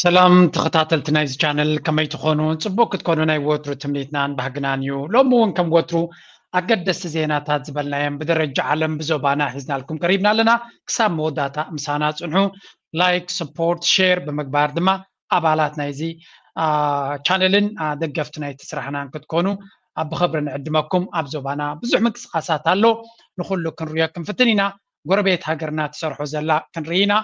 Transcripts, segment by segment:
ሰላም ተኸታተልቲ ናይዚ ቻነል፣ ከመይ ትኾኑ? ጽቡቅ ክትኮኑ ናይ ወትሩ ትምኒትናን ባህግናን እዩ። ሎሚ እውን ከም ወትሩ ኣገደስቲ ዜናታት ዝበልናዮም ብደረጃ ዓለም ብዞባና ሒዝናልኩም ቀሪብና ኣለና። ክሳብ መወዳእታ ምሳና ጽንሑ። ላይክ፣ ሰፖርት፣ ሼር ብምግባር ድማ ኣባላት ናይዚ ቻነልን ደገፍቲ ናይቲ ስራሕናን ክትኮኑ ብኽብሪ ንዕድመኩም። ኣብ ዞባና ብዙሕ ምንቅስቃሳት ኣሎ። ንኹሉ ክንሪኦ ክንፍትን ኢና። ጎረቤት ሃገርና ትሰርሖ ዘላ ክንርኢ ኢና።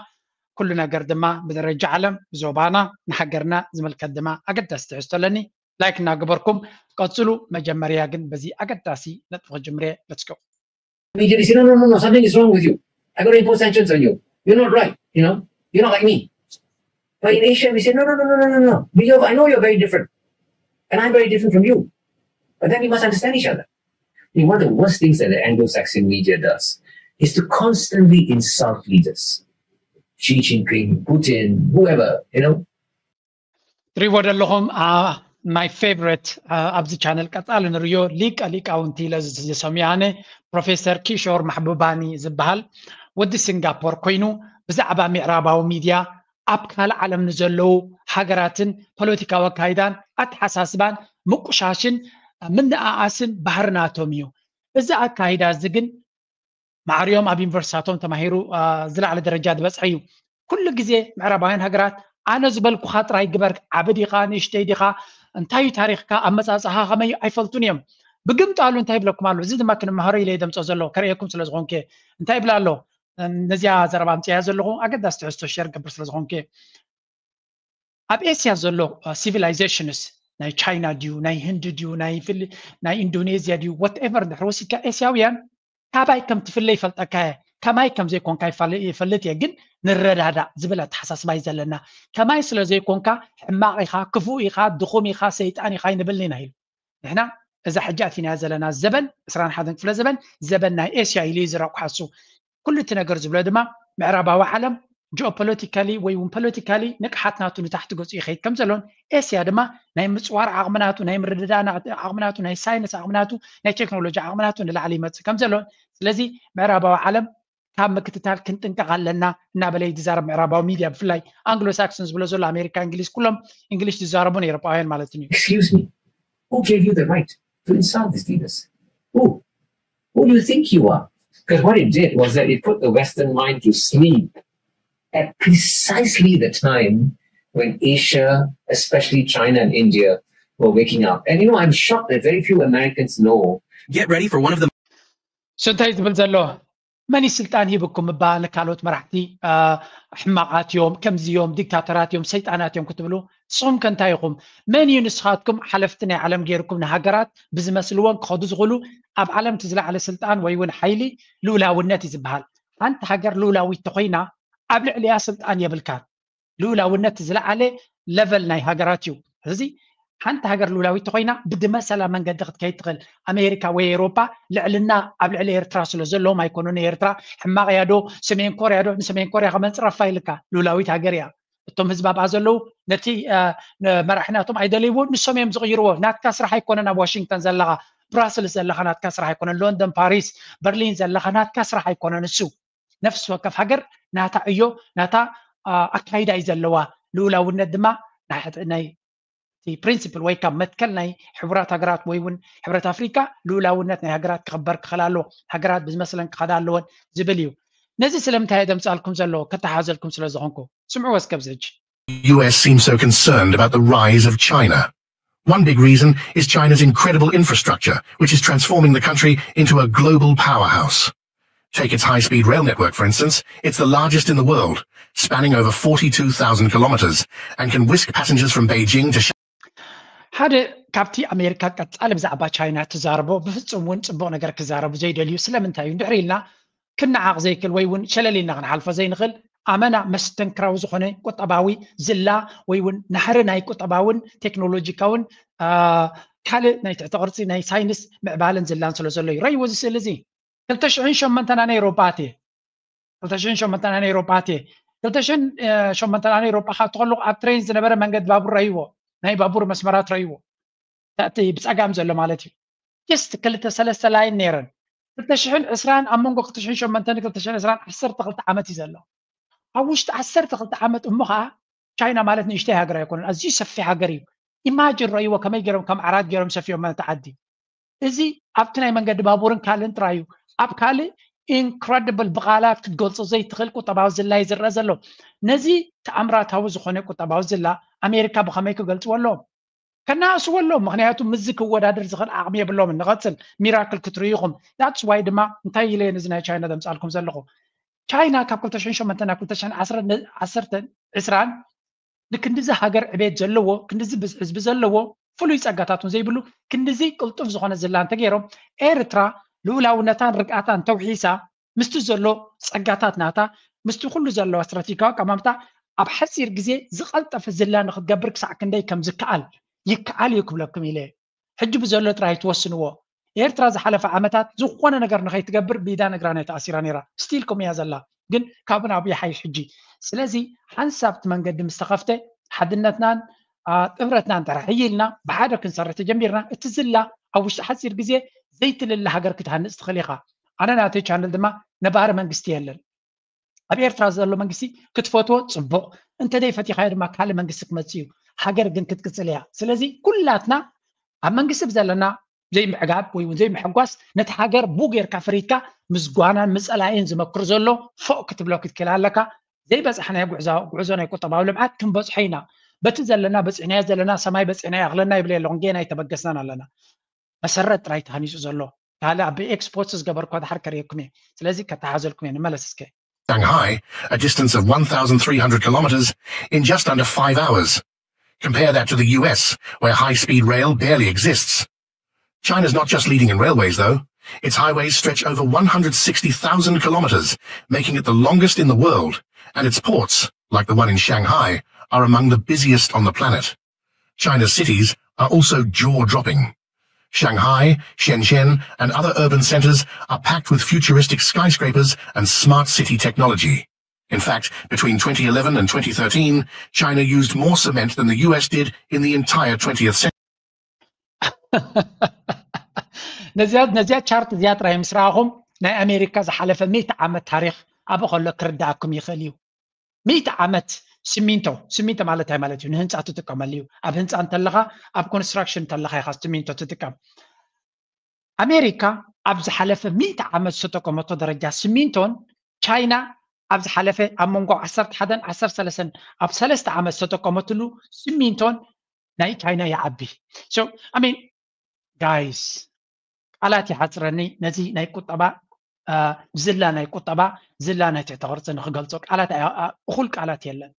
ኩሉ ነገር ድማ ብደረጃ ዓለም ብዞባና ንሃገርና ዝምልከት ድማ ኣገዳሲ ትሕዝቶ ኣለኒ። ላይክ እናገበርኩም ቀጽሉ። መጀመርያ ግን በዚ ኣገዳሲ ነጥቢ ክጅምር እየ። Let's go። Immediately say, no, no, no, no, something is wrong with you. I got to impose sanctions on you. You're not right, you know? You're not like me. But in Asia, we say, no, no, no, no, no, no, no. We, I know you're very different. And I'm very different from you. But then we must understand each other. I mean, one of the worst things that the Anglo-Saxon media does is to constantly insult leaders. Xi Jinping, Putin, whoever, you know? ትሪእዎ ዘለኹም my favorite ኣብዚ ቻነል ቀጻሊ ንሪኦ ሊቀ ሊቃውንቲ ኢለ ዝሰምዮ ኣነ ፕሮፌሰር ኪሾር ማሕቡባኒ ዝበሃል ወዲ ሲንጋፖር ኮይኑ ብዛዕባ ምዕራባዊ ሚድያ ኣብ ካልእ ዓለም ንዘለዉ ሃገራትን ፖለቲካዊ ኣካይዳን ኣተሓሳስባን ምቁሻሽን ምንኣኣስን ባህርናቶም እዩ። እዚ ኣካይዳ እዚ ግን ማዕርዮም ኣብ ዩኒቨርሲታቶም ተማሂሩ ዝለዓለ ደረጃ ዝበፅሐ እዩ። ኩሉ ግዜ ምዕራባውያን ሃገራት ኣነ ዝበልኩኻ ጥራይ ግበር፣ ዓቢ ዲኻ ንእሽተይ ዲኻ፣ እንታይ እዩ ታሪኽካ፣ ኣመፃፅኣኻ ከመይ እዩ ኣይፈልጡን እዮም። ብግምጣሉ እንታይ ይብለኩም ኣሎ፣ እዚ ድማ ክንመሃሮ ኢለ ደምፆ ዘሎ ከርእየኩም ስለ ዝኾንኩ እንታይ ይብላ ኣሎ። ነዚኣ ዘረባ ኣምፅያ ዘለኹ ኣገዳሲ ትሕዝቶ ሸር ገብር ስለ ዝኾንኩ ኣብ ኤስያ ዘሎ ሲቪላይዜሽንስ ናይ ቻይና ድዩ ናይ ህንዲ ድዩ ናይ ኢንዶኔዝያ ድዩ whatever እንድሕር ወሲድካ ኤስያውያን ካባይ ከም ትፍለ ይፈልጠካ እየ፣ ከማይ ከም ዘይኮንካ ይፈልጥ እየ፣ ግን ንረዳዳእ ዝብል ኣተሓሳስባ እዩ ዘለና። ከማይ ስለ ዘይኮንካ ሕማቕ ኢኻ፣ ክፉእ ኢኻ፣ ድኹም ኢኻ፣ ሰይጣን ኢኻ ኣይንብልን ኢና ኢሉ። ንሕና እዛ ሕጂ ኣቲናያ ዘለና ዘበን ዕስራን ሓደን ክፍለ ዘበን ዘበን ናይ ኤስያ ኢሉ እዩ ዝረቑሓሱ። ኩሉ እቲ ነገር ዝብሎ ድማ ምዕራባዊ ዓለም ጂኦፖለቲካሊ ወይ እውን ፖለቲካሊ ንቕሓት ናቱ ንታሕቲ ገፁ ይኸይድ ከም ዘሎን ኤስያ ድማ ናይ ምፅዋር ዓቕሚ ናቱ ናይ ምርድዳእ ዓቕሚ ናቱ ናይ ሳይንስ ዓቕሚ ናቱ ናይ ቴክኖሎጂ ዓቕሚ ናቱ ንላዕሊ ይመፅእ ከም ዘሎን ስለዚ ምዕራባዊ ዓለም ካብ ምክትታል ክንጥንቀቕ ኣለና እናበለ እዩ ዝዛረብ ምዕራባዊ ሚድያ ብፍላይ ኣንግሎ ሳክሶን ዝብሎ ዘሎ ኣሜሪካ እንግሊዝ ኩሎም እንግሊሽ ዝዛረቡ ነይሮጳውያን ማለት እዩ። Excuse me, who gave you the right to insult these leaders? Who? Who do you think you are? Because what it did was that it put the Western mind to sleep at precisely the time when Asia, especially China and India, were waking up. And you know, I'm shocked that very few Americans know. Get ready for one of the so እንታይ ዝብል ዘሎ መን ስልጣን ሂብኩም እባ ንካልኦት መራሕቲ ሕማቓት እዮም፣ ከምዚ እዮም፣ ዲክታተራት እዮም፣ ሰይጣናት እዮም ክትብሉ ንስኹም ከ እንታይ ኢኹም? መን እዩ ንስኻትኩም ሓለፍቲ ናይ ዓለም ገይርኩም ንሃገራት ብዝመስልዎን ክኸዱ ዝኽእሉ ኣብ ዓለም እቲ ዝለዓለ ስልጣን ወይ እውን ሓይሊ ልኡላውነት እዩ ዝበሃል። ሓንቲ ሃገር ልኡላዊት ተኾይና ኣብ ልዕሊያ ስልጣን የብልካን። ልኡላውነት ዝለዓለ ለቨል ናይ ሃገራት እዩ። እዚ ሓንቲ ሃገር ልኡላዊት ተኾይና ብድመሰላ መንገዲ ክትከይድ ትኽእል። ኣሜሪካ ወይ ኤሮፓ ልዕልና ኣብ ልዕሊ ኤርትራ ስለ ዘለዎም ኣይኮኑን። ኤርትራ ሕማቕ እያ ዶ ሰሜን ኮርያ ዶ ንሰሜን ኮርያ ከመንፅረፋ ኢልካ ልኡላዊት ሃገር እያ። እቶም ህዝቢ ኣብኣ ዘለዉ ነቲ መራሒ ናቶም ኣይደለይዎ ንሶም እዮም ዝቕይርዎ። ናትካ ስራሕ ኣይኮነን ኣብ ዋሽንግተን ዘለኻ ብራስልስ ዘለኻ ናትካ ስራሕ ኣይኮነን ሎንደን ፓሪስ በርሊን ዘለኻ ናትካ ስራሕ ኣይኮነን እሱ ነፍሲ ወከፍ ሃገር ናታ ዕዮ ናታ ኣካይዳ እዩ ዘለዋ። ልኡላውነት ድማ ናይ ፕሪንስፕል ወይ ካብ መትከል ናይ ሕቡራት ሃገራት ወይ እውን ሕብረት ኣፍሪካ ልኡላውነት ናይ ሃገራት ክኽበር ክኽእል ኣለዎ። ሃገራት ብዝመስለን ክኸዳ ኣለወን ዝብል እዩ። ነዚ ስለምንታይ እየ ደምፃልኩም ዘሎ ከተሓዘልኩም ስለ ዝኾንኩ ስምዑ እስከብዚ ሕጂ። U S seems so concerned about the rise of China. One big reason is China's incredible infrastructure, which is transforming the country into a global powerhouse. Take its high-speed rail network, for instance. It's the largest in the world, spanning over forty-two thousand kilometers, and can whisk passengers from Beijing to ሓደ ካብቲ ኣሜሪካ ቀጻሊ ብዛዕባ ቻይና ትዛረቦ ብፍጹም እውን ጽቡቕ ነገር ክዛረቡ ዘይደልዩ ስለምንታይ እዩ እንድሕር ኢልና ክነዓቕ ዘይክእል ወይ እውን ሸለል ኢልና ክንሓልፎ ዘይንኽእል ኣመና መስተንክራዊ ዝኾነ ቁጠባዊ ዝላ ወይ እውን ናህሪ ናይ ቁጠባውን ቴክኖሎጂካውን ካልእ ናይ ትሕቲ ቅርጺ ናይ ሳይንስ ምዕባለን ዝላን ስለ ዘሎ እዩ። ረይዎ እዚ ስእሊ እዚ ክልተ ሽሕን ሸሞንተን ኣነ ኤውሮጳ ኣትየ ክልተ ሽሕን ሸሞንተን ኣነ ኤውሮጳ ኣትየ ክልተ ሽሕን ሸሞንተን ኣነ ኤውሮጳ ካብ ተኸለኹ ኣብ ትሬን ዝነበረ መንገዲ ባቡር ረይዎ ናይ ባቡር መስመራት ረይዎ እቲ ብጸጋም ዘሎ ማለት እዩ። ጀስት ክልተ ሰለስተ ላይን ነይረን ክልተ ሽሕን ዕስራን ኣብ መንጎ ክልተ ሽሕን ሸሞንተን ክልተ ሽሕን ዕስራን ዓሰርተ ክልተ ዓመት እዩ ዘሎ። ኣብ ውሽጢ ዓሰርተ ክልተ ዓመት እሞ ኸዓ ቻይና ማለት ንእሽተይ ሃገር ኣይኮነን፣ ኣዝዩ ሰፊሕ ሃገር እዩ። ኢማጅን ረእይዎ ከመይ ገይሮም ከም ዓራት ገይሮም ሰፊዮም ማለት ዓዲ። እዚ ኣብቲ ናይ መንገዲ ባቡርን ካልእን ጥራይ እዩ። ኣብ ካልእ ኢንክረዲብል ብቓላት ክትገልጾ ዘይትኽእል ቁጠባዊ ዝላ እዩ ዝረአ ዘሎ። ነዚ ተኣምራታዊ ዝኾነ ቁጠባዊ ዝላ ኣሜሪካ ብኸመይ ክገልጽዎ ኣለዎም? ከነኣእስዎ ኣለዎም። ምኽንያቱ ምስዚ ክወዳደር ዝኽእል ዓቕሚ የብሎምን። ንቐጽል ሚራክል ክትርእዩ ኢኹም። ዳትስ ዋይ ድማ እንታይ ኢለ ነዚ ናይ ቻይና ዘምጻልኩም ዘለኹ። ቻይና ካብ ክልተ ሽሕን ሸሞንተን ናብ ክልተ ሽሕን ዓሰርተን ዕስራን ንክንድዚ ሃገር ዕቤት ዘለዎ ክንድዚ ብዝ- ህዝቢ ዘለዎ ፍሉይ ጸጋታት እውን ዘይብሉ ክንድዚ ቅልጡፍ ዝኾነ ዝላ እንተገይሮም ኤርትራ ልኡላውነታን ርግኣታን ተውሒሳ ምስቲ ዘሎ ጸጋታት ናታ ምስቲ ኩሉ ዘለዋ ስትራቴጂካዊ ኣቀማምጣ ኣብ ሓፂር ግዜ ዝቐልጠፈ ዝላ ንክትገብር ክሳዕ ክንደይ ከም ዝከኣል ይከኣል እዩ ክብለኩም ኢለ። ሕጂ ብዘሎ ጥራይ ትወስንዎ። ኤርትራ ዝሓለፈ ዓመታት ዝኾነ ነገር ንኸይትገብር ብኢዳን እግራን እያ ተኣሲራ ነይራ። ስቲል ከምኡ እያ ዘላ። ግን ካብኡ ናብኡ ይሓይሽ ሕጂ። ስለዚ ሓንሳብ እቲ መንገዲ ምስ ተኸፍተ ሓድነትናን ጥብረትናን ጥራሕ ኢልና ብሓደ ክንሰርሕ ተጀሚርና እቲ ዝላ ኣብ ውሽጢ ሓፂር ግዜ ዘይትልለ ሃገር ክትሃንፅ ትኽእል ኢኻ። ኣነ ናተይ ቻነል ድማ ነባሪ መንግስቲ የለን። ኣብ ኤርትራ ዘሎ መንግስቲ ክትፈትዎ ፅቡቕ፣ እንተዘይፈቲኻዮ ድማ ካልእ መንግስቲ ክመፅእ እዩ። ሃገር ግን ክትቅፅል እያ። ስለዚ ኩላትና ኣብ መንግስቲ ብዘለና ዘይምዕጋብ ወይ እውን ዘይምሕጓስ ነቲ ሃገር ቡ ጌርካ ፈሪድካ ምስ ጓናን ምፀላእን ዝመክር ዘሎ ፎእ ክትብሎ ክትክእል ኣለካ። ዘይበፃሕናዮ ጉዕዞ ናይ ቁጠባዊ ልምዓት ክንበፅሖ ኢና። በቲ ዘለና በፂሕናዮ ዘለና ሰማይ በፂሕናዮ ይኣኽለና ይብል የለኹን። ጌና ኣይተበገስናን ኣለና። መሰረት ጥራይ ተሃኒፁ ዘሎ ካልእ ኣብ ኤክስፖርት ዝገበርኳ ድሓር ከርእየኩም እየ። ስለዚ ከተሓዘልኩም እየ። ንመለስ እስከ። Shanghai, a distance of one thousand three hundred kilometers, in just under five hours. Compare that to the U S, where high speed rail barely exists. China's not just leading in railways, though. Its highways stretch over one hundred sixty thousand kilometers, making it the longest in the world, and its ports, like the one in Shanghai, are among the busiest on the planet. China's cities are also jaw dropping. Shanghai, Shenzhen, and other urban centers are packed with futuristic skyscrapers and smart city technology. In fact, between twenty eleven and twenty thirteen, China used more cement than the U S did in the entire twentieth century. ነዚኣ ነዚኣ ቻርት እዚኣ ጥራይ ምስ ረኣኹም ናይ ኣሜሪካ ዝሓለፈ ሚእቲ ዓመት ታሪክ ኣብኡ ከሎ ክርዳኣኩም ይኽእል እዩ። ሚእቲ ዓመት ሲሚንቶ፣ ሲሚንቶ ማለት እንታይ ማለት እዩ? ንህንፃ ትጥቀመሉ እዩ። ኣብ ህንፃ እንተለኻ፣ ኣብ ኮንስትራክሽን እንተለኻ ኢኻ ሲሚንቶ ትጥቀም። ኣሜሪካ ኣብ ዝሓለፈ ሚእቲ ዓመት ዝተጠቀመቶ ደረጃ ሲሚንቶን ቻይና ኣብ ዝሓለፈ ኣብ መንጎ ዓሰርተ ሓደን ዓሰርተ ሰለስተን ኣብ ሰለስተ ዓመት ዝተጠቀመትሉ ሲሚንቶን ናይ ቻይና ይዓቢ። So I mean guys ቃላት ይሓፅረኒ ነዚ ናይ ቁጠባ ዝላ ናይ ቁጠባ ዝላ ናይ ትሕተ ቅርፂ ንክገልፆ ቃላት እኹል ቃላት የለን።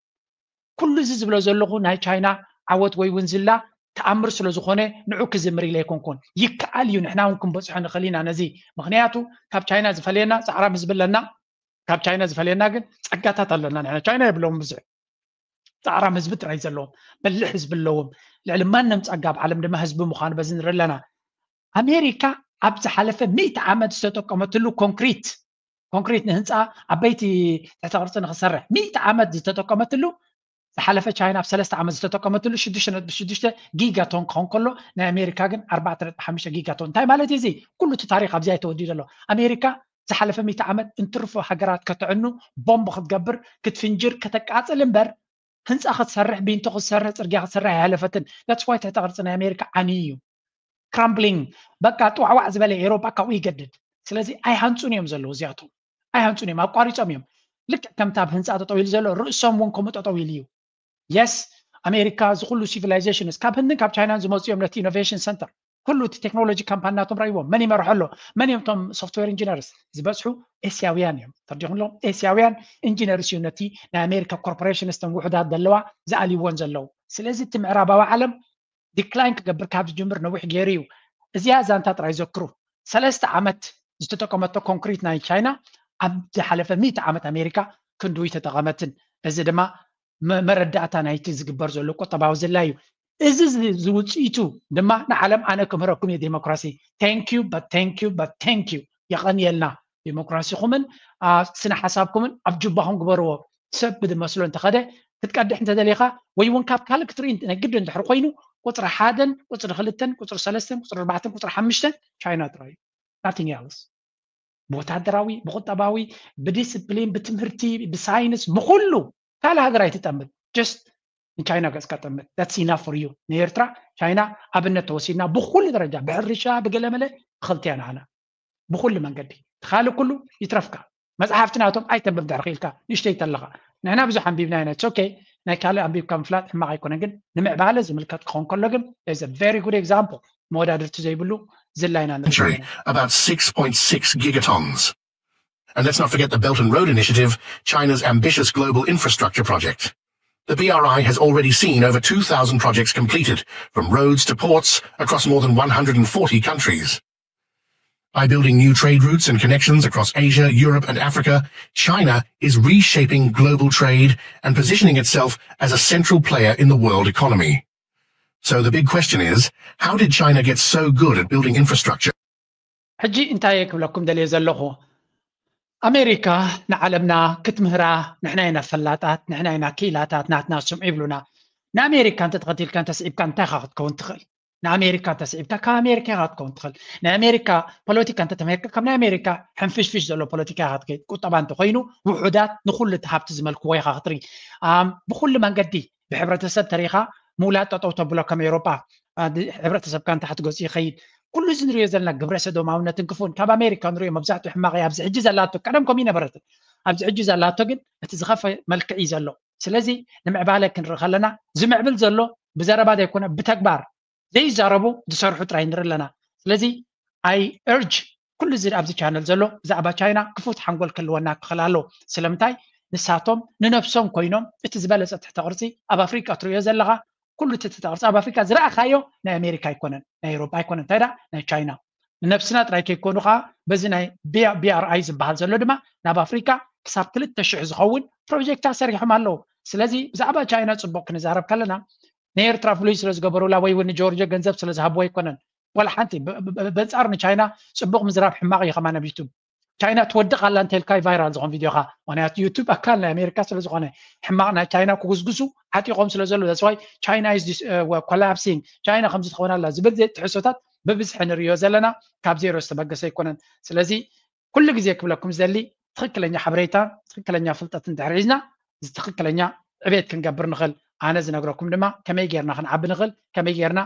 ኩሉ እዚ ዝብሎ ዘለኹ ናይ ቻይና ዓወት ወይ እውን ዝላ ተኣምር ስለ ዝኾነ ንዑ ክዝምር ኢለ ኣይኮንኩን። ይከኣል እዩ፣ ንሕና እውን ክንበፅሖ ንኽእል ኢና ነዚ። ምኽንያቱ ካብ ቻይና ዝፈልየና ፃዕራም ህዝቢ ኣለና። ካብ ቻይና ዝፈልየና ግን ፀጋታት ኣለና። ንሕና ቻይና የብለዎም ብዙሕ ፃዕራም ህዝቢ ጥራይ ዘለዎም በልሕ ህዝቢ ኣለዎም። ልዕሊ ማንም ፀጋ ኣብ ዓለም ድማ ህዝቢ ምዃኑ በዚ ንርኢ ኣለና። ኣሜሪካ ኣብ ዝሓለፈ ሚእቲ ዓመት ዝተጠቀመትሉ ኮንክሪት ኮንክሪት ንህንፃ ዓበይቲ ትሕተ ቅርፂ ንክሰርሕ ሚእቲ ዓመት ዝተጠቀመትሉ ዝሓለፈ ቻይና ኣብ ሰለስተ ዓመት ዝተጠቀመትሉ ሽዱሽተ ነጥቢ ሽዱሽተ ጊጋቶን ክኸውን ከሎ ናይ ኣሜሪካ ግን ኣርባዕተ ነጥቢ ሓሙሽተ ጊጋቶን። እንታይ ማለት እዩ እዚ? ኩሉ እቲ ታሪክ ኣብዚ ኣይተወዲኡ ዘሎ። ኣሜሪካ ዝሓለፈ ሚእቲ ዓመት እንትርፎ ሃገራት ከተዕኑ ቦምብ ክትገብር ክትፍንጅር ከተቃፅል እምበር ህንፃ ክትሰርሕ ቢንቶ ክትሰርሕ ፅርጊያ ክትሰርሕ ኣይሓለፈትን። That's why ትሕተ ቅርፂ ናይ ኣሜሪካ ዓንዩ እዩ። ክራምብሊንግ በቃ ጥዋዕዋዕ ዝበለ ኤሮጳ ካብኡ ይገድድ። ስለዚ ኣይሃንፁን እዮም ዘለዉ እዚኣቶም ኣይሃንፁን እዮም ኣቋሪፆም እዮም። ልክዕ ከምቲ ኣብ ህንፃ ጠጠው ኢሉ ዘሎ ርእሶም እውን ከምኡ ጠጠው ኢሉ እዩ። የስ ኣሜሪካ እዚ ኩሉ ሲቪላይዜሽንስ ካብ ህንድን ካብ ቻይናን ዝመፁ እዮም ነቲ ኢኖቬሽን ሰንተር ኩሉ እቲ ቴክኖሎጂ ካምፓኒ ናቶም ረእይዎም መን ይመርሖ ኣሎ መን እዮም እቶም ሶፍትዌር ኢንጂነርስ ዝበዝሑ ኤስያውያን እዮም ተርዲኹም ኣለዎም ኤስያውያን ኢንጂነርስ እዩ ነቲ ናይ ኣሜሪካ ኮርፖሬሽንስ ተን ውሑዳት ዘለዋ ዝኣልይዎን ዘለዉ። ስለዚ እቲ ምዕራባዊ ዓለም ዲክላይን ክገብር ካብ ዝጅምር ነዊሕ ገይሩ እዩ። እዚኣ ዛንታ ጥራይ ዘክሩ። ሰለስተ ዓመት ዝተጠቀመቶ ኮንክሪት ናይ ቻይና ኣብ ዝሓለፈ ሚእቲ ዓመት ኣሜሪካ ክንድኡ ተጠቐመትን። እዚ ድማ መረዳእታ ናይቲ ዝግበር ዘሎ ቁጠባዊ ዝላ እዩ። እዚ ዝውፅኢቱ ድማ ንዓለም ኣነ ክምህረኩም እየ ዴሞክራሲ። Thank you but thank you but thank you። የቐንየልና። ዴሞክራሲኹምን ስነ ሓሳብኩምን ኣብ ጁባኹም ግበርዎ። ሰብ ብዝመስሎ እንተኸደ ክትቀድሕ እንተደሊኻ ወይ እውን ካብ ካልእ ክትርኢ ናይ ግድን እንድሕር ኮይኑ ቁፅሪ ሓደን ቁፅሪ ክልተን ቁፅሪ ሰለስተን ቁፅሪ ኣርባዕተን ቁፅሪ ሓሙሽተን ቻይና ጥራይ እዩ። Nothing else። ብወታደራዊ ብቁጠባዊ ብዲስፕሊን ብትምህርቲ ብሳይንስ ብኩሉ ካልእ ሃገር ኣይትጠምት። Just ንቻይና ገጽካ ጠምት that's enough for you ንኤርትራ ቻይና ኣብነት ተወሲድና ብኩሉ ደረጃ ብሕርሻ ብገለመለ ክልቲያ ንዓና ብኩሉ መንገዲ ትኻሊ ኩሉ ይትረፍካ መጽሓፍቲ ናቶም ኣይተንብብ ድሕሪ ክኢልካ ንእሽተይ ተለኻ ንሕና ብዙሕ ኣንቢብና ኢና it's okay ናይ ካልእ ኣንቢብካ ምፍላጥ ሕማቕ ኣይኮነን ግን ንምዕባለ ዝምልከት ክኸውን ከሎ ግን is a very good example መወዳድርቲ ዘይብሉ ዝላይና ንርኢ century, about six point six gigatons. And let's not forget the Belt and Road Initiative, China's ambitious global infrastructure project. The B R I has already seen over two thousand projects completed, from roads to ports, across more than one hundred forty countries. By building new trade routes and connections across Asia, Europe, and Africa, China is reshaping global trade and positioning itself as a central player in the world economy. So the big question is, how did China get so good at building infrastructure? ሕጂ እንታይ እየ ክብለኩም ደልየ ዘለኹ ኣሜሪካ ንዓለምና ክትምህራ ንሕና ኢና ፈላጣት ንሕና ኢና ክኢላታት ናትና ስምዑ ይብሉና ንኣሜሪካ እንተተኸቲልካ እንተስዒብካ እንታይ ኢኻ ክትከውን ትኽእል ንኣሜሪካ እንተስዒብካ ካብ ኣሜሪካ ኢኻ ክትከውን ትኽእል ናይ ኣሜሪካ ፖለቲካ እንተተመሂርካ ካብ ናይ ኣሜሪካ ሕንፍሽፍሽ ዘሎ ፖለቲካ ኢኻ ክትከይድ ቁጠባ እንተኮይኑ ውሑዳት ንኩሉ እቲ ሃብቲ ዝመልክዎ ኢኻ ክትርኢ ብኩሉ መንገዲ ብሕብረተሰብ ተሪኻ ምውላድ ጠጠው ተብሎ ከም ኤውሮጳ ሕብረተሰብካ ንታሕቲ ገፁ ይኸይድ ኩሉ እዚ ንሪኦ ዘለና ግብረ ሰዶማውነትን ክፉን ካብ ኣሜሪካ ንሪኦ መብዛሕትኡ ሕማቕ ኣብዚ ሕጂ ዘላቶ ቀደም ከምኡ ይነበረትን ኣብዚ ሕጂ ዘላቶ ግን እቲ ዝኸፈ መልክዕ እዩ ዘሎ ስለዚ ንምዕባለ ክንርኢ ከለና ዝምዕብል ዘሎ ብዘረባ ዘይኮነ ብተግባር ዘይዛረቡ ዝሰርሑ ጥራይ ንርኢ ኣለና ስለዚ I urge ኩሉ እዚ ኣብዚ ቻነል ዘሎ ብዛዕባ ቻይና ክፉት ሓንጎል ክህልወና ክኽእል ኣለዎ ስለምንታይ ንሳቶም ንነብሶም ኮይኖም እቲ ዝበለፀ ትሕተ ቅርፂ ኣብ ኣፍሪቃ ትሪኦ ዘለኻ ኩሉ እቲ ትሕተ ቅርፂ ኣብ ኣፍሪቃ ዝረኣኻዮ ናይ ኣሜሪካ ኣይኮነን ናይ ኤውሮጳ ኣይኮነን እንታይ ዳ ናይ ቻይና ንነብስና ጥራይ ከይኮኑ ከዓ በዚ ናይ BRI ዝበሃል ዘሎ ድማ ናብ ኣፍሪቃ ክሳብ ክልተ ሽሕ ዝኸውን ፕሮጀክታት ሰሪሖም ኣለዉ ስለዚ ብዛዕባ ቻይና ፅቡቅ ክንዛረብ ከለና ንኤርትራ ፍሉይ ስለ ዝገበሩላ ወይ እውን ንጆርጆ ገንዘብ ስለ ዝሃብዎ ኣይኮነን ዋላ ሓንቲ በንፃር ንቻይና ፅቡቅ ምዝራብ ሕማቅ እዩ ከማን ኣብ ዩቱብ ቻይና ትወድቅ ኣላ እንተልካ ቫይራል ዝኮን ቪድዮካ ምክንያቱ ዩቱብ ኣካል ናይ ኣሜሪካ ስለ ዝኮነ ሕማቅ ናይ ቻይና ክጉስጉሱ ዓጢቆም ስለ ዘሎ that's why China is collapsing ቻይና ከምዚ ትኸውን ኣላ ዝብል ትሕሶታት ብብዝሒ ንሪዮ ዘለና ካብ ዜሮ ዝተበገሰ ኣይኮነን ስለዚ ኩሉ ግዜ ክብለኩም ዝደሊ ትኽክለኛ ሓበሬታ ትኽክለኛ ፍልጠት እንድሕር ሒዝና ትኽክለኛ ዕቤት ክንገብር ንኽእል ኣነ ዝነግረኩም ድማ ከመይ ጌርና ክንዓቢ ንኽእል ከመይ ጌርና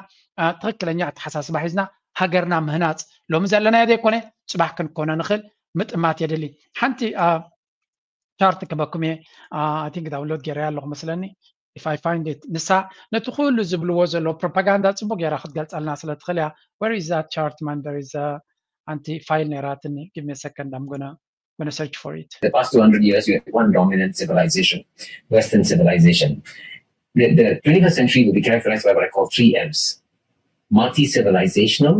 ትኽክለኛ ኣተሓሳስባ ሒዝና ሃገርና ምህናፅ ሎሚ ዘለናዮ ዘይኮነ ፅባሕ ክንኮኖ ንኽእል ምጥማት የድሊ ሓንቲ ቻርት ክበኩም እየ I think download ገይረ ኣለኹ መስለኒ if I find it ንሳ ነቲ ኩሉ ዝብልዎ ዘሎ ፕሮፓጋንዳ ፅቡቅ ገይራ ክትገልፀልና ስለ ትኽእል እያ where is that chart man there is ሓንቲ ፋይል ነይራትኒ give me a second I'm gonna gonna search for it the past two hundred years, we had one dominant civilization, Western civilization. The, the twenty-first century will be characterized by what I call three M's multi civilizational,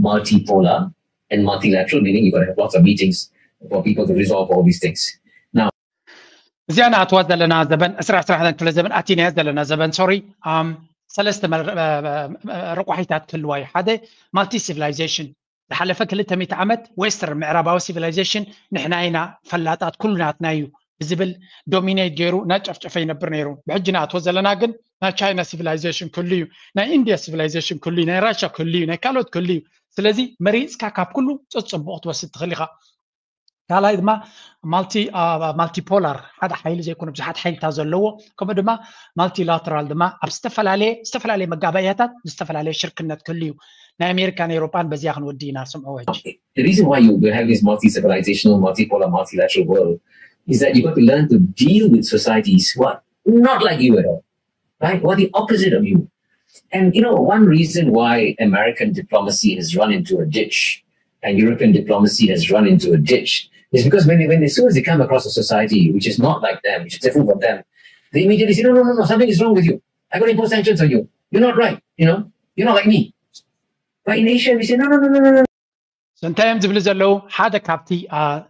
multipolar, and multilateral, meaning you've got to have lots of meetings for people to resolve all these things. Now, እዚኣ ንኣትዋ ዘለና ዘበን ዕስራ ዕስራ ሓደን ክፍለ ዘበን ኣቲናያ ዘለና ዘበን ሶሪ ሰለስተ ረቋሒታት ክህልዋ እዩ ሓደ multi civilization ዝሓለፈ ክልተ ሚእቲ ዓመት western ምዕራባዊ civilization ንሕና ኢና ፈላጣት ኩሉ ናትና እዩ ብዝብል dominate ገይሩ እናጨፍጨፈ ይነብር ነይሩ ብሕጂ ንኣትዎ ዘለና ግን ናይ ቻይና civilization ክህሉ እዩ ናይ ኢንድያ civilization ክህሉ እዩ ናይ ራሻ ክህሉ እዩ ናይ ካልኦት ክህሉ እዩ ስለዚ መሪፅካ ካብ ኩሉ ፀፅቡቅ ክትወስድ ትኽእል ኢኻ ካልኣይ ድማ multipolar ሓደ ሓይሊ ዘይኮነ ብዙሓት ሓይልታት ዘለዎ ከምኡ ድማ multilateral ድማ ኣብ ዝተፈላለየ ዝተፈላለየ መጋባእያታት ዝተፈላለየ ሽርክነት ክህሉ እዩ ናይ ኣሜሪካን ኤውሮጳን በዚያ ክንወዲ ኢና ስምዑ ሕጂ The reason why you have this multi-civilizational, multipolar, multilateral world is that you've got to learn to deal with societies who are not like you at all, right? Who are the opposite of you. And you know, one reason why American diplomacy has run into a ditch and European diplomacy has run into a ditch is because when they, when they, as soon as they come across a society which is not like them, which is different from them, they immediately say, no, no, no, no, something is wrong with you. I got to impose sanctions on you. You're not right. You know, you're not like me. But in Asia, we say, no, no, no, no, no, no. እንታይ እዮም ዝብሉ ዘለዉ ሓደ ካብቲ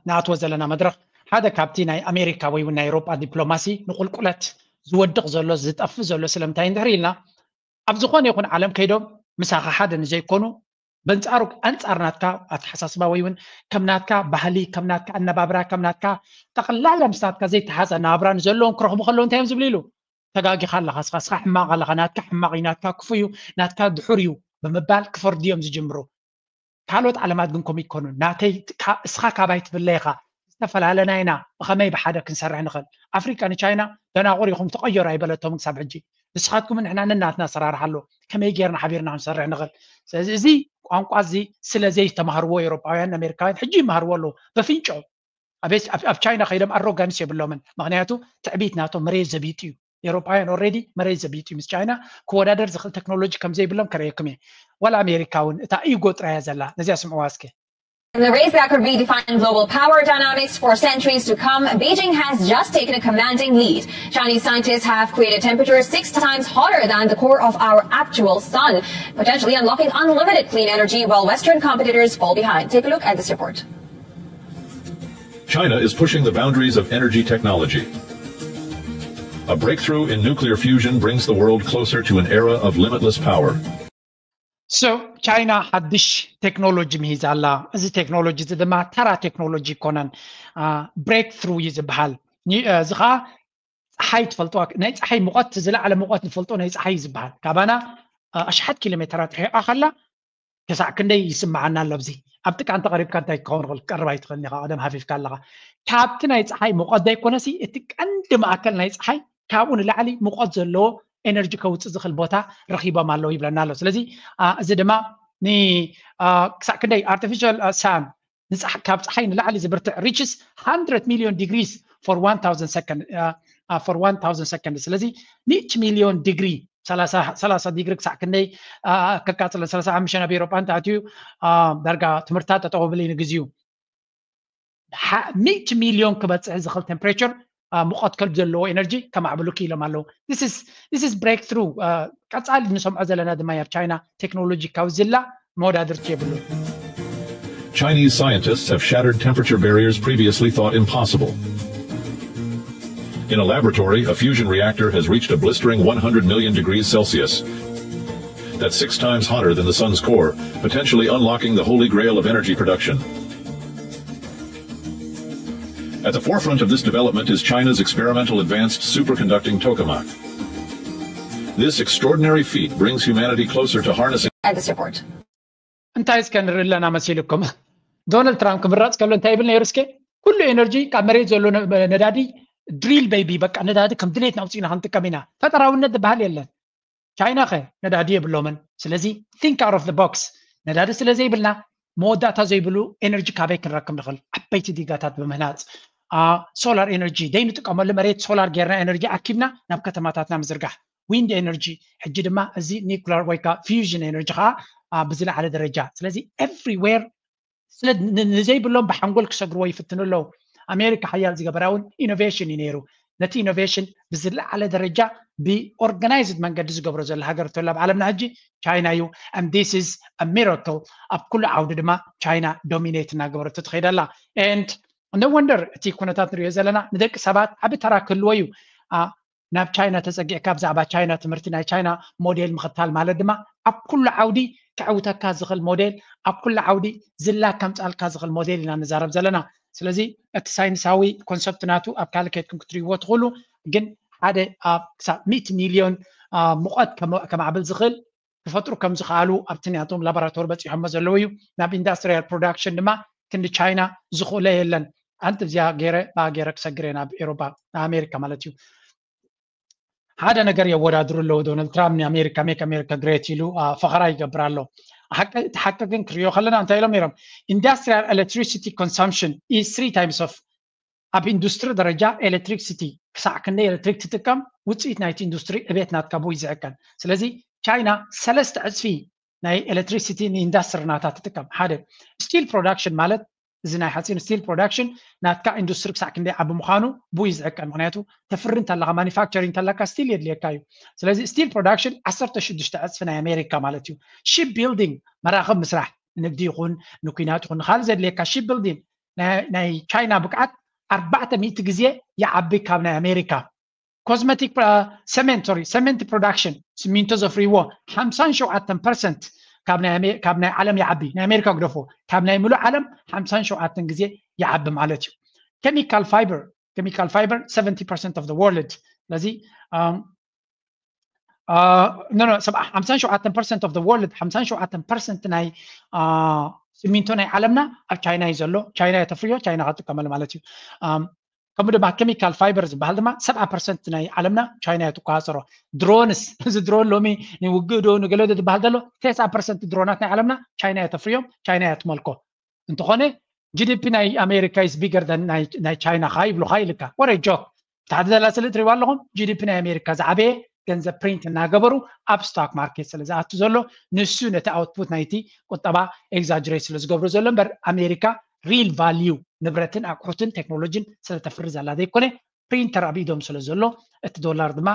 ንኣትዎ ዘለና መድረክ ሓደ ካብቲ ናይ ኣሜሪካ ወይ እውን ናይ ኤውሮጳ ዲፕሎማሲ ንቁልቁለት ዝወድቕ ዘሎ ዝጠፍእ ዘሎ ስለምንታይ እንድሕር ኢልና ኣብ ዝኾነ ይኹን ዓለም ከይዶም ምሳኻ ሓደ ንዘይኮኑ በንፃሩ ኣንፃር ናትካ ኣተሓሳስባ ወይ እውን ከም ናትካ ባህሊ ከም ናትካ ኣነባብራ ከም ናትካ ጠቕላላ ምስ ናትካ ዘይተሓዘ ኣነባብራ ንዘለዎም ክረኽቡ ከለዉ እንታይ እዮም ዝብሉ ኢሉ ተጋጊኻ ኣለኻ ስኻ ስኻ ሕማቕ ኣለኻ ናትካ ሕማቕ እዩ ናትካ ክፉ እዩ ናትካ ድሑር እዩ ብምባል ክፈርዱ እዮም ዝጅምሩ ካልኦት ዓለማት ግን ከምኡ ይኮኑን ናተይ እስኻ ካባይ ትፍለ ኢኻ ተፈላለና ኢና፣ ብኸመይ ብሓደ ክንሰርሕ ንኽእል? ኣፍሪቃ ንቻይና ደናቑር ኢኹም ተቐየሩ ኣይበለቶምን ክሳብ ሕጂ። ንስኻትኩም ንሕና ነናትና ኣሰራርሓ ኣሎ፣ ከመይ ጌርና ሓቢርና ክንሰርሕ ንኽእል? ስለዚ እዚ ቋንቋ እዚ ስለ ዘይተማህርዎ ኤውሮጳውያን ኣሜሪካውያን ሕጂ ይመሃርዎ ኣለዉ በፍንጮ። ኣብ ቻይና ከይዶም ኣሮጋንስ የብሎምን፣ ምክንያቱ ትዕቢት ናቶም መሬት ዘቢጡ እዩ። ኤውሮጳውያን ኦልሬዲ መሬት ዘቢጡ እዩ ምስ ቻይና። ክወዳደር ዝኽእል ቴክኖሎጂ ከም ዘይብሎም ከርእየኩም እየ። ዋላ ኣሜሪካ እውን እታ ኢጎ ጥራያ ዘላ። ነዚኣ ስምዕዋ እስከ። In the race that could redefine global power dynamics for centuries to come, Beijing has just taken a commanding lead. Chinese scientists have created temperatures six times hotter than the core of our actual sun, potentially unlocking unlimited clean energy while Western competitors fall behind. Take a look at this report. China is pushing the boundaries of energy technology. A breakthrough in nuclear fusion brings the world closer to an era of limitless power. So ቻይና ሓድሽ ቴክኖሎጂ ምሂዛ ኣላ። እዚ ቴክኖሎጂ እዚ ድማ ተራ ቴክኖሎጂ ይኮነን። ብሬክ ትሩ እዩ ዝበሃል። እዚ ከዓ ፀሓይ ትፈልጥዋ፣ ናይ ፀሓይ ሙቐት፣ ዝለዓለ ሙቐት ንፈልጦ ናይ ፀሓይ እዩ ዝበሃል። ካባና ኣሽሓት ኪሎ ሜተራት ርሒቓ ከላ ክሳዕ ክንደይ ይስምዓና ኣሎ። ኣብዚ ኣብ ጥቃ እንተቐሪብካ እንታይ ክኸውን ይኽእል? ክትቀርብ ኣይትኽእልን ኢኻ፣ ቀደም ሃፊፍካ ኣለኻ። ካብቲ ናይ ፀሓይ ሙቐት ዘይኮነሲ እቲ ቀንዲ ማእከል ናይ ፀሓይ ካብኡ ንላዕሊ ሙቐት ዘለዎ ኤነርጂ ከውፅእ ዝኽእል ቦታ ረኺቦም ኣለዉ ይብለና ኣሎ። ስለዚ እዚ ድማ ክሳዕ ክንደይ ኣርቲፊሻል ሳን ካብ ፀሓይ ንላዕሊ ዝብርትዕ ሪችስ ሃንድረድ ሚሊዮን ዲግሪስ for one thousand second for one thousand second። ስለዚ ሚእቲ ሚሊዮን ዲግሪ ሰላሳ ዲግሪ ክሳዕ ክንደይ ከቃፅለን ሰላሳ ሓሙሽተ ኣብ ኤሮጳ እንተኣትዩ ዳርጋ ትምህርታ ጠጠው ብል ንግዚኡ። ሚእቲ ሚሊዮን ክበፅሕ ዝኽእል ቴምፕሬቸር ሙቐት ከል ዘለዎ ኤነርጂ ከማዕብሉ ክኢሎም ኣለዉ። This is breakthrough። ቀፃሊ ንሰምዖ ዘለና ድማ ኣብ ቻይና ቴክኖሎጂ ካብ ዝላ መወዳድርቲ የብሉ። Chinese scientists have shattered temperature barriers previously thought impossible. In a laboratory, a fusion reactor has reached a blistering one hundred million degrees Celsius. That's six times hotter than the sun's core, potentially unlocking the holy grail of energy production. At the forefront of this development is China's experimental advanced superconducting tokamak. This extraordinary feat brings humanity closer to harnessing. At this report. እንታይ እስከ ንርኢ ኣለና መሲልኩም? ዶናልድ ትራምፕ ክምረፅ ከሎ እንታይ ይብል ነይሩ? እስከ ኩሉ ኤነርጂ ካብ መሬት ዘሎ ነዳዲ ድሪል ቤቢ፣ በቃ ነዳዲ ከም ድሌትና ኣውፂእና ክንጥቀም ኢና። ፈጠራውነት ዝበሃል የለን። ቻይና ኸ ነዳዲ የብሎምን። ስለዚ think out of the box። ነዳዲ ስለ ዘይብልና መወዳእታ ዘይብሉ ኤነርጂ ካበይ ክንረክብ ንኽእል? ዓበይቲ ዲጋታት ብምህናፅ፣ ሶላር ኤነርጂ ደይ ንጥቀመሉ መሬት ሶላር ጌርና ኤነርጂ ኣኪብና ናብ ከተማታትና ምዝርጋሕ። ዊንድ ኤነርጂ፣ ሕጂ ድማ እዚ ኒኩለር ወይ ከዓ ፊውዥን ኤነርጂ ከዓ ብዝለዓለ ደረጃ። ስለዚ ኤቭሪዌር ስለ ንዘይብሎም ብሓንጎል ክሰግርዎ ይፍትኑ ኣለዉ። ኣሜሪካ ሓያል ዝገበራ እውን ኢኖቬሽን እዩ ነይሩ። ነቲ ኢኖቬሽን ብዝለዓለ ደረጃ ብኦርጋናይዝድ መንገዲ ዝገብሮ ዘሎ ሃገር ተሎ ኣብ ዓለምና ሕጂ ቻይና እዩ። And this is a miracle። ኣብ ኩሉ ዓውዲ ድማ ቻይና ዶሚኔት እናገበረቶ ትኸይድ ኣላ። And no wonder እቲ ኩነታት ንሪኦ ዘለና ንደቂ ሰባት ዓቢ ተራ ክህልዎ እዩ። ናብ ቻይና ተፀጊዕካ ብዛዕባ ቻይና ትምህርቲ ናይ ቻይና ሞዴል ምኽታል ማለት ድማ ኣብ ኩሉ ዓውዲ ከዕውተካ ዝኽእል ሞዴል፣ ኣብ ኩሉ ዓውዲ ዝላ ከምፃልካ ዝኽእል ሞዴል ኢና ንዛረብ ዘለና። ስለዚ እቲ ሳይንሳዊ ኮንሰፕት ናቱ ኣብ ካልእ ከይድኩም ክትሪእዎ ትኽእሉ፣ ግን ሓደ ኣብ ክሳብ ሚእቲ ሚልዮን ሙቐት ከማዕብል ዝኽእል ክፈጥሩ ከም ዝኽኣሉ ኣብቲ ናቶም ላቦራቶሪ በፂሖሞ ዘለዉ እዩ። ናብ ኢንዳስትሪያል ፕሮዳክሽን ድማ ክንዲ ቻይና ዝኽእሎ የለን። ኣንቲ እዚኣ ገይረ ብኣ ገይረ ክሰግር እየ ናብ ኤሮፓ፣ ኣሜሪካ ማለት እዩ። ሓደ ነገር የወዳድሩ ኣለዉ። ዶናልድ ትራምፕ ንኣሜሪካ ሜክ ኣሜሪካ ግሬት ኢሉ ፈኸራ ይገብር ኣሎ። እቲ ሓቂ ግን ክሪኦ ከለና እንታይ ኢሎም ነይሮም? Industrial electricity consumption is three times of ኣብ ኢንዱስትሪ ደረጃ ኤሌክትሪክሲቲ ክሳዕ ክንደይ ኤሌክትሪክ ትጥቀም ውፅኢት ናይቲ ኢንዱስትሪ ዕቤት ናትካ ብኡ እዩ ዝዕቀን። ስለዚ ቻይና ሰለስተ ዕፅፊ ናይ ኤሌክትሪክሲቲ ንኢንዳስትሪ ናታ ትጥቀም። ሓደ ስቲል ፕሮዳክሽን ማለት እዚ ናይ ሓፂን ስቲል ፕሮዳክሽን ናትካ ኢንዱስትሪ ክሳዕ ክንደይ ዓቢ ምዃኑ ብኡ እዩ ዝዕቀን። ምክንያቱ ተፍሪ እንተለካ ማኒፋክቸሪንግ እንተለካ ስቲል የድልየካ እዩ። ስለዚ ስቲል ፕሮዳክሽን ዓሰርተ ሽዱሽተ ዕፅፊ ናይ ኣሜሪካ ማለት እዩ። ሺፕ ቢልዲንግ መራኽብ ምስራሕ ንግዲ ይኹን ንኩናት ይኹን ንካልእ ዘድልየካ ሺፕ ቢልዲንግ ናይ ቻይና ብቅዓት ኣርባዕተ ሚእቲ ግዜ ይዓቢ ካብ ናይ ኣሜሪካ። ኮስመቲክ ሰሜንት ሶሪ ሰሜንት ፕሮዳክሽን ሲሚንቶ ዘፍርይዎ ሓምሳን ሸውዓተን ፐርሰንት ካብ ናይ ዓለም ይዓቢ። ናይ ኣሜሪካ ግደፎ ካብ ናይ ምሉእ ዓለም ሓምሳን ሸውዓተን ግዜ ይዓቢ ማለት እዩ። ኬሚካል ፋይበር ኬሚካል ፋይበር ሰቨንቲ ፐርሰንት of the world። ስለዚ ሓምሳን ሸውዓተን ፐርሰንት of the world ሓምሳን ሸውዓተን ፐርሰንት ናይ ሲሚንቶ ናይ ዓለምና ኣብ ቻይና እዩ ዘሎ። ቻይና እየ ተፍርዮ፣ ቻይና ከጥቀመሉ ማለት እዩ። ከምኡ ድማ ኬሚካል ፋይበር ዝበሃል ድማ ሰብዓ ፐርሰንት ናይ ዓለምና ቻይና እየ ትቆፃፀሮ። ድሮንስ፣ እዚ ድሮን ሎሚ ንውግእ ዶ ንገለ ዶ ዝበሃል ዘሎ፣ ተስዓ ፐርሰንት ድሮናት ናይ ዓለምና ቻይና እየ ተፍርዮም፣ ቻይና እየ ትመልኮ። እንተኾነ ጂዲፒ ናይ ኣሜሪካ is bigger than ናይ ቻይና ካ ይብሉካ ኢልካ። ወረ ጆክ። ብታሕቲ ዘላ ስእሊ ትሪእዋ ኣለኹም። ጂዲፒ ናይ ኣሜሪካ ዝዓበየ ገንዘብ ፕሪንት እናገበሩ ኣብ ስቶክ ማርኬት ስለ ዝኣቱ ዘሎ፣ ንሱ ነቲ ኣውትፑት ናይቲ ቁጠባ ኤግዛጅሬት ስለ ዝገብሩ ዘሎ እምበር፣ ኣሜሪካ ሪል ቫልዩ ንብረትን ኣቑሑትን ቴክኖሎጂን ስለ ተፍሪ ዘላ ዘይኮነ፣ ፕሪንተር ኣብ ኢዶም ስለ ዘሎ፣ እቲ ዶላር ድማ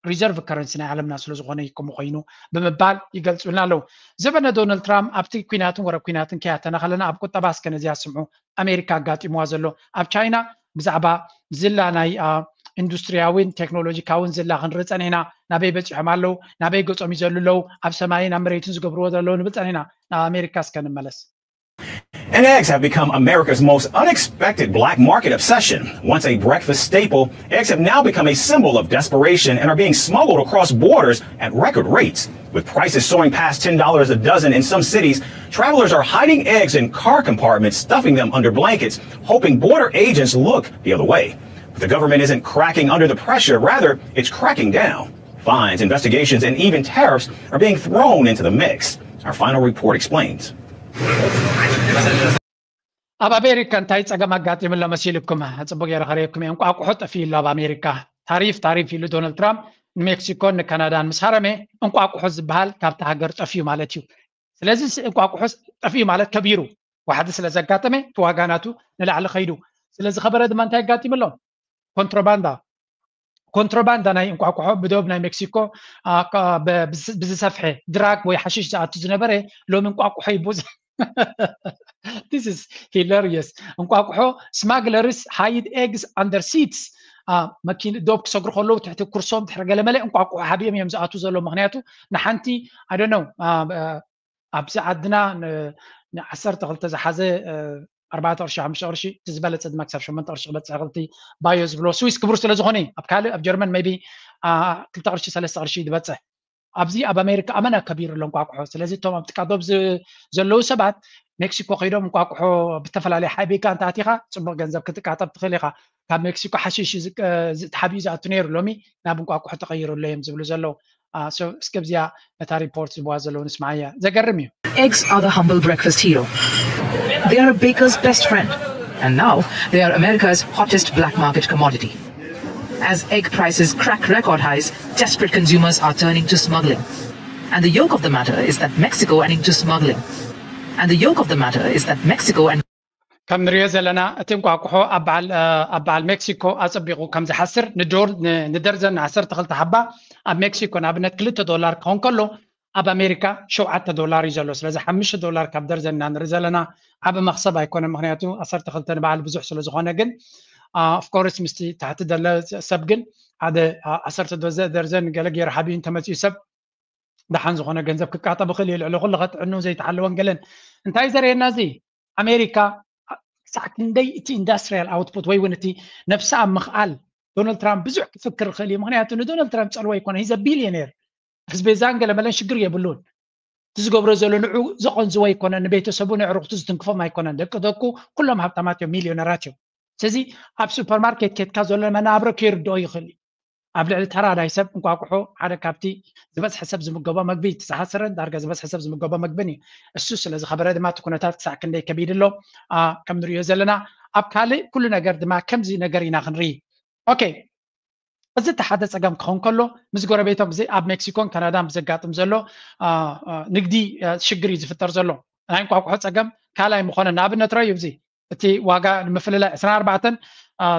ሪዘርቭ ከረንሲ ናይ ዓለምና ስለ ዝኾነ እዩ ከምኡ ኮይኑ ብምባል ይገልጹልና ኣለዉ። ዘበነ ዶናልድ ትራምፕ ኣብቲ ኲናትን ወረ ኲናትን ከያተና ከለና ኣብ ቁጠባ እስከ ነዚኣ ስምዑ። ኣሜሪካ ኣጋጢምዋ ዘሎ ኣብ ቻይና ብዛዕባ ዝላ ናይ ኢንዱስትሪያዊን ቴክኖሎጂካዊን ዝላ ክንርኢ ጸኒሕና። ናበይ በጺሖም ኣለዉ፣ ናበይ ገጾም ይዘሉ ኣለዉ፣ ኣብ ሰማይን ኣብ መሬትን ዝገብርዎ ዘለዉ ንብል ጸኒሕና። ናብ ኣሜሪካ እስከ ንመለስ። And eggs have become America's most unexpected black market obsession. Once a breakfast staple, eggs have now become a symbol of desperation and are being smuggled across borders at record rates. With prices soaring past ten dollars a dozen in some cities, travelers are hiding eggs in car compartments, stuffing them under blankets, hoping border agents look the other way. But the government isn't cracking under the pressure, rather, it's cracking down. Fines, investigations, and even tariffs are being thrown into the mix. Our final report explains. ኣብ ኣሜሪካ እንታይ ጸገም ኣጋጢሙ ኣሎ መሲልኩም? ጽቡቅ ገይረ ከርእየኩም እየ። እንቋቁሖ ጠፊኡ ኣሎ ኣብ ኣሜሪካ። ታሪፍ ታሪፍ ኢሉ ዶናልድ ትራምፕ ንሜክሲኮን ንካናዳን ምስ ሃረመ፣ እንቋቁሖ ዝበሃል ካብቲ ሃገር ጠፊኡ ማለት እዩ። ስለዚ እንቋቁሖ ጠፊኡ ማለት ከቢሩ፣ ዋሕዲ ስለ ዘጋጠመ እቲ ዋጋ ናቱ ንላዕሊ ከይዱ። ስለዚ ከበረ ድማ እንታይ ኣጋጢሙ ኣሎ? ኮንትሮባንዳ። ኮንትሮባንዳ ናይ እንቋቁሖ ብዶብ ናይ ሜክሲኮ ብዝሰፍሐ ድራግ ወይ ሓሽሽ ዝኣቱ ዝነበረ ሎሚ እንቋቁሖ ይቡዝ። This is hilarious. እንቋቁሖ smugglers hide eggs under seats. መኪን ዶብ ክሰግሩ ከለዉ ትሕቲ ኩርሶም ድሕሪ ገለ መለ እንቋቁሖ ሓቢኦም እዮም ዝኣቱ ዘሎ። ምክንያቱ ንሓንቲ I don't know ኣብዚ ዓድና ንዓሰርተ ክልተ ዝሓዘ ኣርባዕተ ቅርሺ ሓሙሽተ ቅርሺ እቲ ዝበለፀ ድማ ክሳብ ሸሞንተ ቅርሺ ክበፅሕ ክልቲ ባዮ ዝብሎ ስዊስ ክቡር ስለ ዝኾነ ኣብ ካልእ ኣብ ጀርመን maybe ክልተ ቅርሺ ሰለስተ ቅርሺ ዝበፅሕ ኣብዚ ኣብ ኣሜሪካ ኣመና ከቢሩ ኣሎ እንቋቁሖ። ስለዚ እቶም ኣብ ጥቃ ዶብ ዘለዉ ሰባት ሜክሲኮ ከይዶም እንቋቁሖ ብተፈላለየ ሓቢእካ እንተኣቲኻ ፅቡቅ ገንዘብ ክትቃጠብ ትኽእል ኢኻ። ካብ ሜክሲኮ ሓሽሽ ተሓቢኡ ዝኣቱ ነይሩ ሎሚ ናብ እንቋቁሖ ተቐይሩ ኣሎ እዮም ዝብሉ ዘለዉ። እስከ ብዚኣ ነታ ሪፖርት ዝብዋ ዘለዉ ንስማዓያ። ዘገርም እዩ። Eggs are the humble breakfast hero. They are a baker's best friend. And now they are America's hottest black market commodity. As egg prices crack record highs, desperate consumers are turning to smuggling. And the yoke of the matter is that Mexico turning to smuggling. And the yoke of the matter is that Mexico and ከም ንሪኦ ዘለና እቲ እንቋቁሖ ኣብ በዓል ሜክሲኮ ኣፀቢቑ ከም ዝሓስር ንደርዘን ዓሰርተ ክልተ ሓባ ኣብ ሜክሲኮ ንኣብነት ክልተ ዶላር ክኸውን ከሎ ኣብ ኣሜሪካ ሸውዓተ ዶላር እዩ ዘሎ። ስለዚ ሓሙሽተ ዶላር ካብ ደርዘን ኢና ንርኢ ዘለና። ዓቢ መኽሰብ ኣይኮነ፣ ምክንያቱ ዓሰርተ ክልተ ንበዓል ብዙሕ ስለ ዝኾነ። ግን ኦፍኮርስ ምስቲ ታሕቲ ደለ ሰብ ግን ሓደ ዓሰርተ ደርዘን ገለ ገይሩ ሓቢኡ እንተመፅኡ ሰብ ደሓን ዝኾነ ገንዘብ ክቃጠብ ይኽእል እዩ። ልዕሊ ኩሉ ከጥዕኑ ዘይተሓለወን ገለን እንታይ ዘርእየና እዚ ኣሜሪካ ክሳዕ ክንደይ እቲ ኢንዳስትሪያል ኣውትፑት ወይ እውን እቲ ነብሳ ኣብ ምኽኣል ዶናልድ ትራምፕ ብዙሕ ክፍክር ይኽእል እዩ። ምክንያቱ ንዶናልድ ትራምፕ ፀልዎ ኣይኮነ፣ he's a billionaire። ህዝቢ ዛን ገለ መለን ሽግር የብሉን። እቲ ዝገብሮ ዘሎ ንዑ ዘቐንዝቦ ኣይኮነን፣ ንቤተሰቡ ንዕሩኽቱ ዝትንክፎም ኣይኮነን። ደቂ ደቁ ኩሎም ሃብታማት እዮም፣ ሚልዮነራት እዮም። ስለዚ ኣብ ሱፐርማርኬት ኬድካ ዘሎ መናብሮ ከይርድኦ ይኽእል እዩ። ኣብ ልዕሊ ተራዳይ ሰብ እንቋቁሖ ሓደ ካብቲ ዝበዝሐ ሰብ ዝምገቦ መግቢ፣ እቲ ዝሓሰረን ዳርጋ ዝበዝሐ ሰብ ዝምገቦ መግብን እዩ። እሱ ስለ ዝኸበረ ድማ እቲ ኩነታት ክሳዕ ክንደይ ከቢድ ኣሎ ከም ንሪኦ ዘለና። ኣብ ካልእ ኩሉ ነገር ድማ ከምዚ ነገር ኢና ክንርኢ። ኦኬ፣ እዚ እቲ ሓደ ጸገም ክኸውን ከሎ፣ ምስ ጎረቤቶም እዚ ኣብ ሜክሲኮን ካናዳን ብዘጋጥም ዘሎ ንግዲ ሽግር እዩ ዝፍጠር ዘሎ። ናይ እንቋቁሖ ጸገም ካልኣይ ምኾነ ንኣብነት ረዩ እዚ እቲ ዋጋ ንምፍልላይ ዕስራን ኣርባዕተን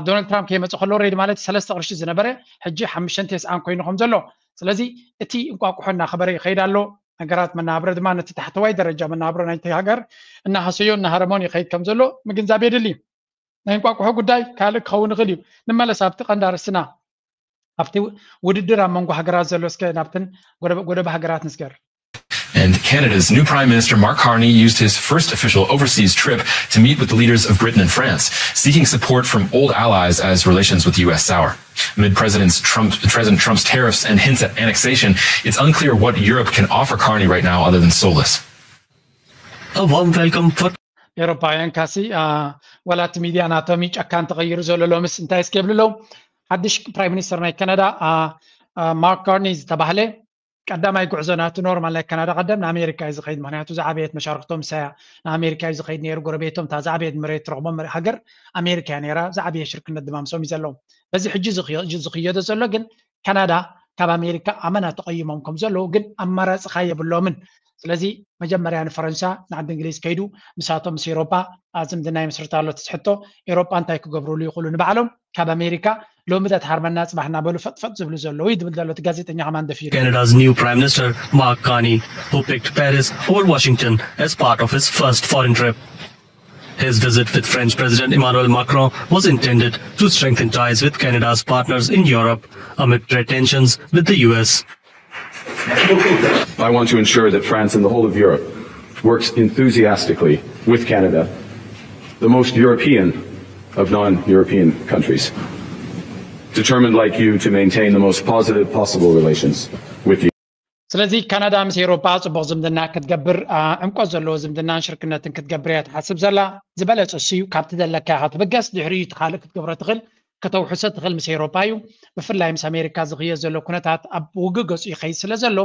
ዶናልድ ትራምፕ ከይመፀ ከሎ ሬድ ማለት ሰለስተ ቅርሺ ዝነበረ ሕጂ ሓሙሽተን ተስዓን ኮይኑ ከም ዘሎ። ስለዚ እቲ እንቋቁሖ እናኸበረ ይኸይድ ኣሎ። ነገራት መናብረ ድማ ነቲ ታሕተዋይ ደረጃ መናብሮ ናይቲ ሃገር እናሃሰዮ እናሃረሞን ይኸይድ ከም ዘሎ ምግንዛብ የድሊ። ናይ እንቋቁሖ ጉዳይ ካልእ ክኸውን ይኽእል እዩ። ንመለስ ኣብቲ ቀንዲ ኣርእስትና፣ ኣብቲ ውድድር ኣብ መንጎ ሃገራት ዘሎ እስከ ናብተን ጎደበ ሃገራት ንስገር። And Canada's new Prime Minister Mark Carney used his first official overseas trip to meet with the leaders of Britain and France, seeking support from old allies as relations with the U S sour. Amid President, Trump, President Trump's tariffs and hints at annexation, it's unclear what Europe can offer Carney right now other than solace. A warm welcome for ኤሮፓውያን ካሲ ዋላ እቲ ሚድያ ናቶም እዩ ጨካን ተቐይሩ ዘሎ። ሎምስ እንታይ እስኪ የብሉ ኣለዉ? ሓድሽ ፕራይም ሚኒስተር ናይ ካናዳ ማርክ ካርኒ ዝተባህለ ቀዳማይ ጉዕዞ ናቱ ኖርማል ናይ ካናዳ ቀደም ንኣሜሪካ እዩ ዝኸይድ። ምክንያቱ ዝዓበየት መሻርክቶም ንሳያ ንኣሜሪካ እዩ ዝኸይድ ነይሩ። ጎረቤቶም እታ ዝዓበየት መሬት ትረኽቦም ሃገር ኣሜሪካ እያ ነይራ። ዝዓበየ ሽርክነት ድማ ምሶም እዩ ዘለዎም። በዚ ሕጂ ዝኽየዶ ዘሎ ግን ካናዳ ካብ ኣሜሪካ ኣመና ተቐይሞም ከም ዘለዉ ግን ኣማራፂ ካ የብሎምን። ስለዚ መጀመርያ ንፈረንሳ ንዓዲ እንግሊዝ ከይዱ ምሳቶም ምስ ኤሮፓ ዝምድና ይምስርታ ኣሎ። ትስሕቶ ኤሮፓ እንታይ ክገብሩሉ ይኽእሉ ንባዕሎም ካብ ኣሜሪካ ሎሚ ተትሃርመና ፅባሕ እናበሉ ፈጥፈጥ ዝብሉ ዘለዉ እዩ ዝብል ዘሎ እቲ ጋዜጠኛ ከማን ደፊሩ። Canada's new Prime Minister Mark Carney, who picked Paris over Washington as part of his first foreign trip. His visit with French President Emmanuel Macron was intended to strengthen ties with Canada's partners in Europe amid trade tensions with the U S. I want to ensure that France and the whole of Europe works enthusiastically with Canada, the most European of non European countries, determined like you to maintain the most positive possible relations with you. ስለዚ ካናዳ ምስ ኤሮፓ ፅቡቕ ዝምድና ክትገብር ዕምቆት ዘለዎ ዝምድናን ሽርክነትን ክትገብር እያ ትሓስብ ዘላ። ዝበለፀ እሱ እዩ። ካብቲ ዘለካ ኢኻ ትብገስ፣ ድሕሪኡ እቲ ካልእ ክትገብሮ ትኽእል፣ ከተውሕሶ ትኽእል ምስ ኤሮፓ እዩ። ብፍላይ ምስ ኣሜሪካ ዝኽየድ ዘሎ ኩነታት ኣብ ውግእ ገፁ ይኸይድ ስለ ዘሎ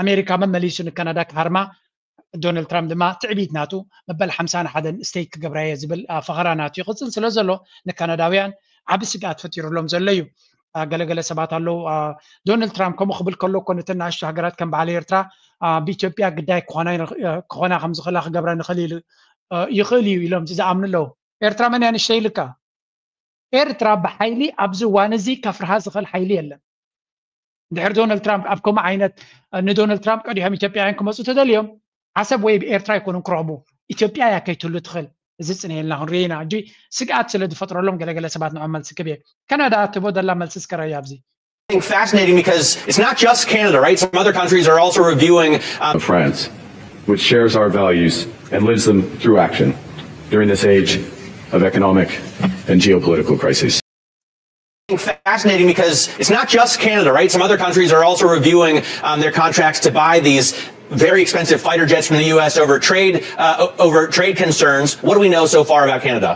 ኣሜሪካ መመሊሱ ንካናዳ ክሃርማ ዶናልድ ትራምፕ ድማ ትዕቢት ናቱ መበል ሓምሳን ሓደን ስቴት ክገብራ እየ ዝብል ፈኸራ ናቱ ይቕፅል ስለ ዘሎ ንካናዳውያን ዓቢ ስግኣት ፈጢሩሎም ዘሎ እዩ። ገለገለ ሰባት ኣለዉ ዶናልድ ትራምፕ ከምኡ ክብል ከሎ እኮ ነተን ንኣሽቱ ሃገራት ከም በዓል ኤርትራ ብኢትዮጵያ ግዳይ ክኾና ከም ዝኽእላ ክገብራ ንኽእል ይኽእል እዩ ኢሎም ዝኣምኑ ኣለዉ። ኤርትራ መን እያ ንሽተይ ኢልካ? ኤርትራ ብሓይሊ ኣብዚ እዋን እዚ ከፍርሃ ዝኽእል ሓይሊ የለን። እንድሕር ዶናልድ ትራምፕ ኣብ ከምኡ ዓይነት ንዶናልድ ትራምፕ ቀዲሖም ኢትዮጵያውያን ክመፁ ተደልዮም ዓሰብ ወይ ኤርትራ ኣይኮኑን ክረኽቡ። ኢትዮጵያ እያ ከይትህሉ ትኽእል። እዚ ፅንየልና ክንርኢ ኢና። እጂ ስግኣት ስለ ዝፈጥረሎም ገለገለ ሰባት ንዖም መልሲ ክብ እየ። ካናዳ እትቦ ደላ መልሲ እስከረያ ኣብዚ Fascinating because it's not just Canada, right? Some other countries are also reviewing. Um, France, which shares our values and lives them through action during this age of economic and geopolitical crisis. Fascinating because it's not just Canada, right? Some other countries are also reviewing um, their contracts to buy these very expensive fighter jets from the U S over trade uh, over trade concerns. What do we know so far about Canada?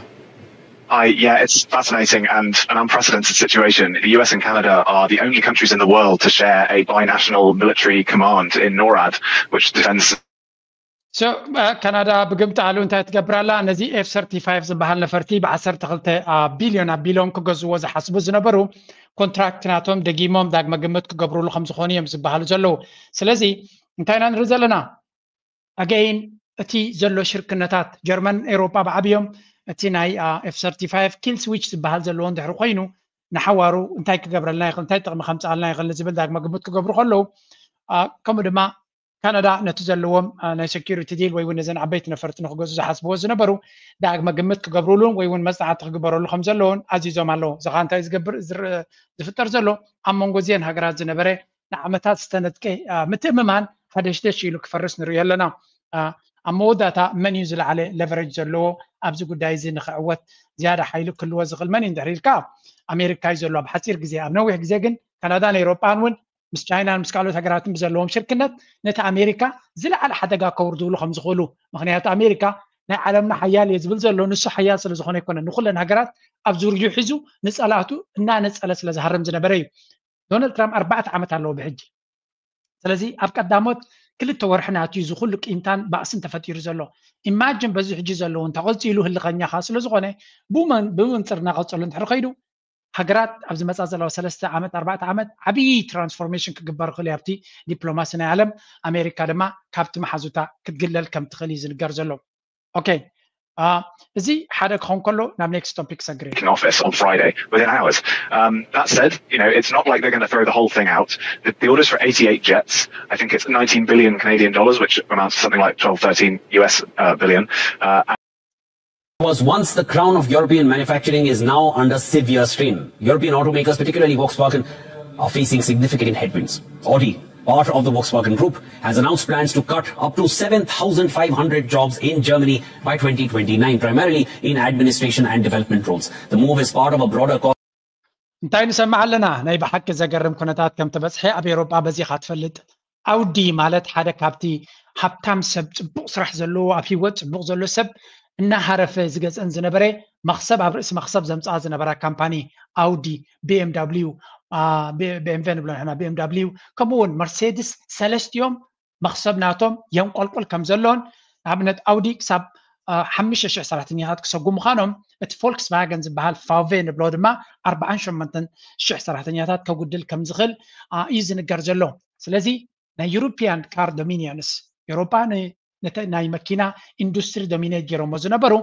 I, yeah, it's fascinating and an unprecedented situation. The U S and Canada are the only countries in the world to share a binational military command in NORAD, which defends ካናዳ ብግምጣሉ እንታይ ትገብር ኣላ? ነዚ ኤፍ ሰርቲፋይቭ ዝበሃል ነፈርቲ ብዓሰርተ ክልተ ቢልዮን ኣቢሎም ክገዝዎ ዝሓስቡ ዝነበሩ ኮንትራክት ናቶም ደጊሞም ዳግመ ግምት ክገብሩሉ ከም ዝኾኑ እዮም ዝበሃሉ ዘለዉ። ስለዚ እንታይ ኢና ንርኢ ዘለና? ኣገይን እቲ ዘሎ ሽርክነታት ጀርመን ኤሮፓ ብዓብዮም እቲ ናይ ኤፍ ሰርቲፋይቭ ኪል ስዊች ዝበሃል ዘለዎ እንድሕሪ ኮይኑ ንሓዋሩ እንታይ ክገብረልና ይኽእል እንታይ ጥቕሚ ከምፅኣልና ይኽእል ንዝብል ዳግመ ግምት ክገብሩ ከለዉ ከምኡ ድማ ካናዳ ነቲ ዘለዎም ናይ ሴኪሪቲ ዲል ወይ እውን ነዘን ዓበይቲ ነፈርቲ ንክገዙ ዝሓስብዎ ዝነበሩ ዳግመ ግምት ክገብሩሉን ወይ እውን መፅናዕቲ ክግበረሉ ከም ዘለውን ኣዚዞም ኣለዉ። እዚ ከዓ እንታይ ዝገብር ዝፍጠር ዘሎ ኣብ መንጎ እዚአን ሃገራት ዝነበረ ንዓመታት ዝተነጥቀ ምትእምማን ሃደሽደሽ ኢሉ ክፈርስ ንሪኦ ኣለና። ኣብ መወዳእታ መን እዩ ዝለዓለ ለቨረጅ ዘለዎ ኣብዚ ጉዳይ እዚ ንክዕወት ዝያዳ ሓይሊ ክህልዎ ዝኽእል መን እዩ እንድሕር ኢልካ ኣሜሪካ እዩ ዘሎ ኣብ ሓፂር ግዜ። ኣብ ነዊሕ ግዜ ግን ካናዳን ኤሮጳን እውን ምስ ቻይናን ምስ ካልኦት ሃገራትን ብዘለዎም ሽርክነት ነቲ ኣሜሪካ ዝለዓለ ሓደጋ ከውርድሉ ከም ዝኽእሉ፣ ምኽንያቱ ኣሜሪካ ናይ ዓለምና ሓያል እየ ዝብል ዘሎ ንሱ ሓያል ስለ ዝኾነ ኣይኮነን፣ ንኩለን ሃገራት ኣብ ዙርዩ ሒዙ ንጸላእቱ እናነጸለ ስለ ዝሃርም ዝነበረ እዩ። ዶናልድ ትራምፕ ኣርባዕተ ዓመት ኣለዎ ብሕጂ። ስለዚ ኣብ ቀዳሞት ክልተ ወርሒ ናቱ እዩ ዝኩሉ ቂንታን ባእስን ተፈጢሩ ዘሎ። ኢማጅን በዚ ሕጂ ዘለውን ተቐፂሉ ህልኸኛኻ ስለ ዝኾነ ብመንፅር እናቐፀሉ እንድሕር ከይዱ ሃገራት ኣብ ዝመፃ ዘለዋ ሰለስተ ዓመት ኣርባዕተ ዓመት ዓብዪ ትራንስፎርሜሽን ክግበር ይኽእል እዩ ኣብቲ ዲፕሎማሲ ናይ ዓለም። ኣሜሪካ ድማ ካብቲ መሓዙታ ክትግለል ከም ትኽእል እዩ ዝንገር ዘሎ። ኦኬ፣ እዚ ሓደ ክኸውን ከሎ ናብ ኔክስት ቶፒክ ሰግሬ። in office on Friday within hours. Um, that said, you know, it's not like they're going to throw the whole thing out. The, the orders for eighty-eight jets, I think it's nineteen billion Canadian dollars, which amounts to something like twelve, thirteen U S uh, billion. Uh, was once the crown of European manufacturing is now under severe strain. European automakers, particularly Volkswagen, are facing significant headwinds. Audi, part of the Volkswagen Group, has announced plans to cut up to seven thousand five hundred jobs in Germany by twenty twenty-nine, primarily in administration and development roles. The move is part of a broader call. እንታይ ንሰምዕ ኣለና? ናይ ብሓቂ ዘገርም ኩነታት ከም ተበፅሐ ኣብ ኤሮጳ በዚኻ ትፈልጥ። ኣውዲ ማለት ሓደ ካብቲ ሃብታም ሰብ፣ ፅቡቕ ስራሕ ዘለዎ፣ ኣብ ሂወት ፅቡቕ ዘሎ ሰብ እናሃረፈ ዝገዝአን ዝነበረ፣ መኽሰብ ኣብ ርእሲ መኽሰብ ዘምፅኣ ዝነበራ ካምፓኒ ኣውዲ፣ ቢኤምዳብሊዩ፣ ቢኤምቨ ንብሎ ንሕና፣ ቢኤምዳብሊዩ፣ ከምኡ እውን መርሴድስ፣ ሰለስቲኦም መኽሰብ ናቶም የንቆልቁል ከም ዘሎን፣ ንኣብነት ኣውዲ ክሳብ ሓሙሽተ ሽሕ ሰራሕተኛታት ክሰጉ ምዃኖም፣ እቲ ፎልክስቫገን ዝበሃል ፋቬ ንብሎ ድማ ኣርባዓን ሸሞንተን ሽሕ ሰራሕተኛታት ከጉድል ከም ዝኽእል እዩ ዝንገር ዘሎ። ስለዚ ናይ ዩሮፒያን ካር ዶሚኒየንስ፣ ኤውሮጳ ናይ መኪና ኢንዱስትሪ ዶሚኔት ገይሮሞ ዝነበሩ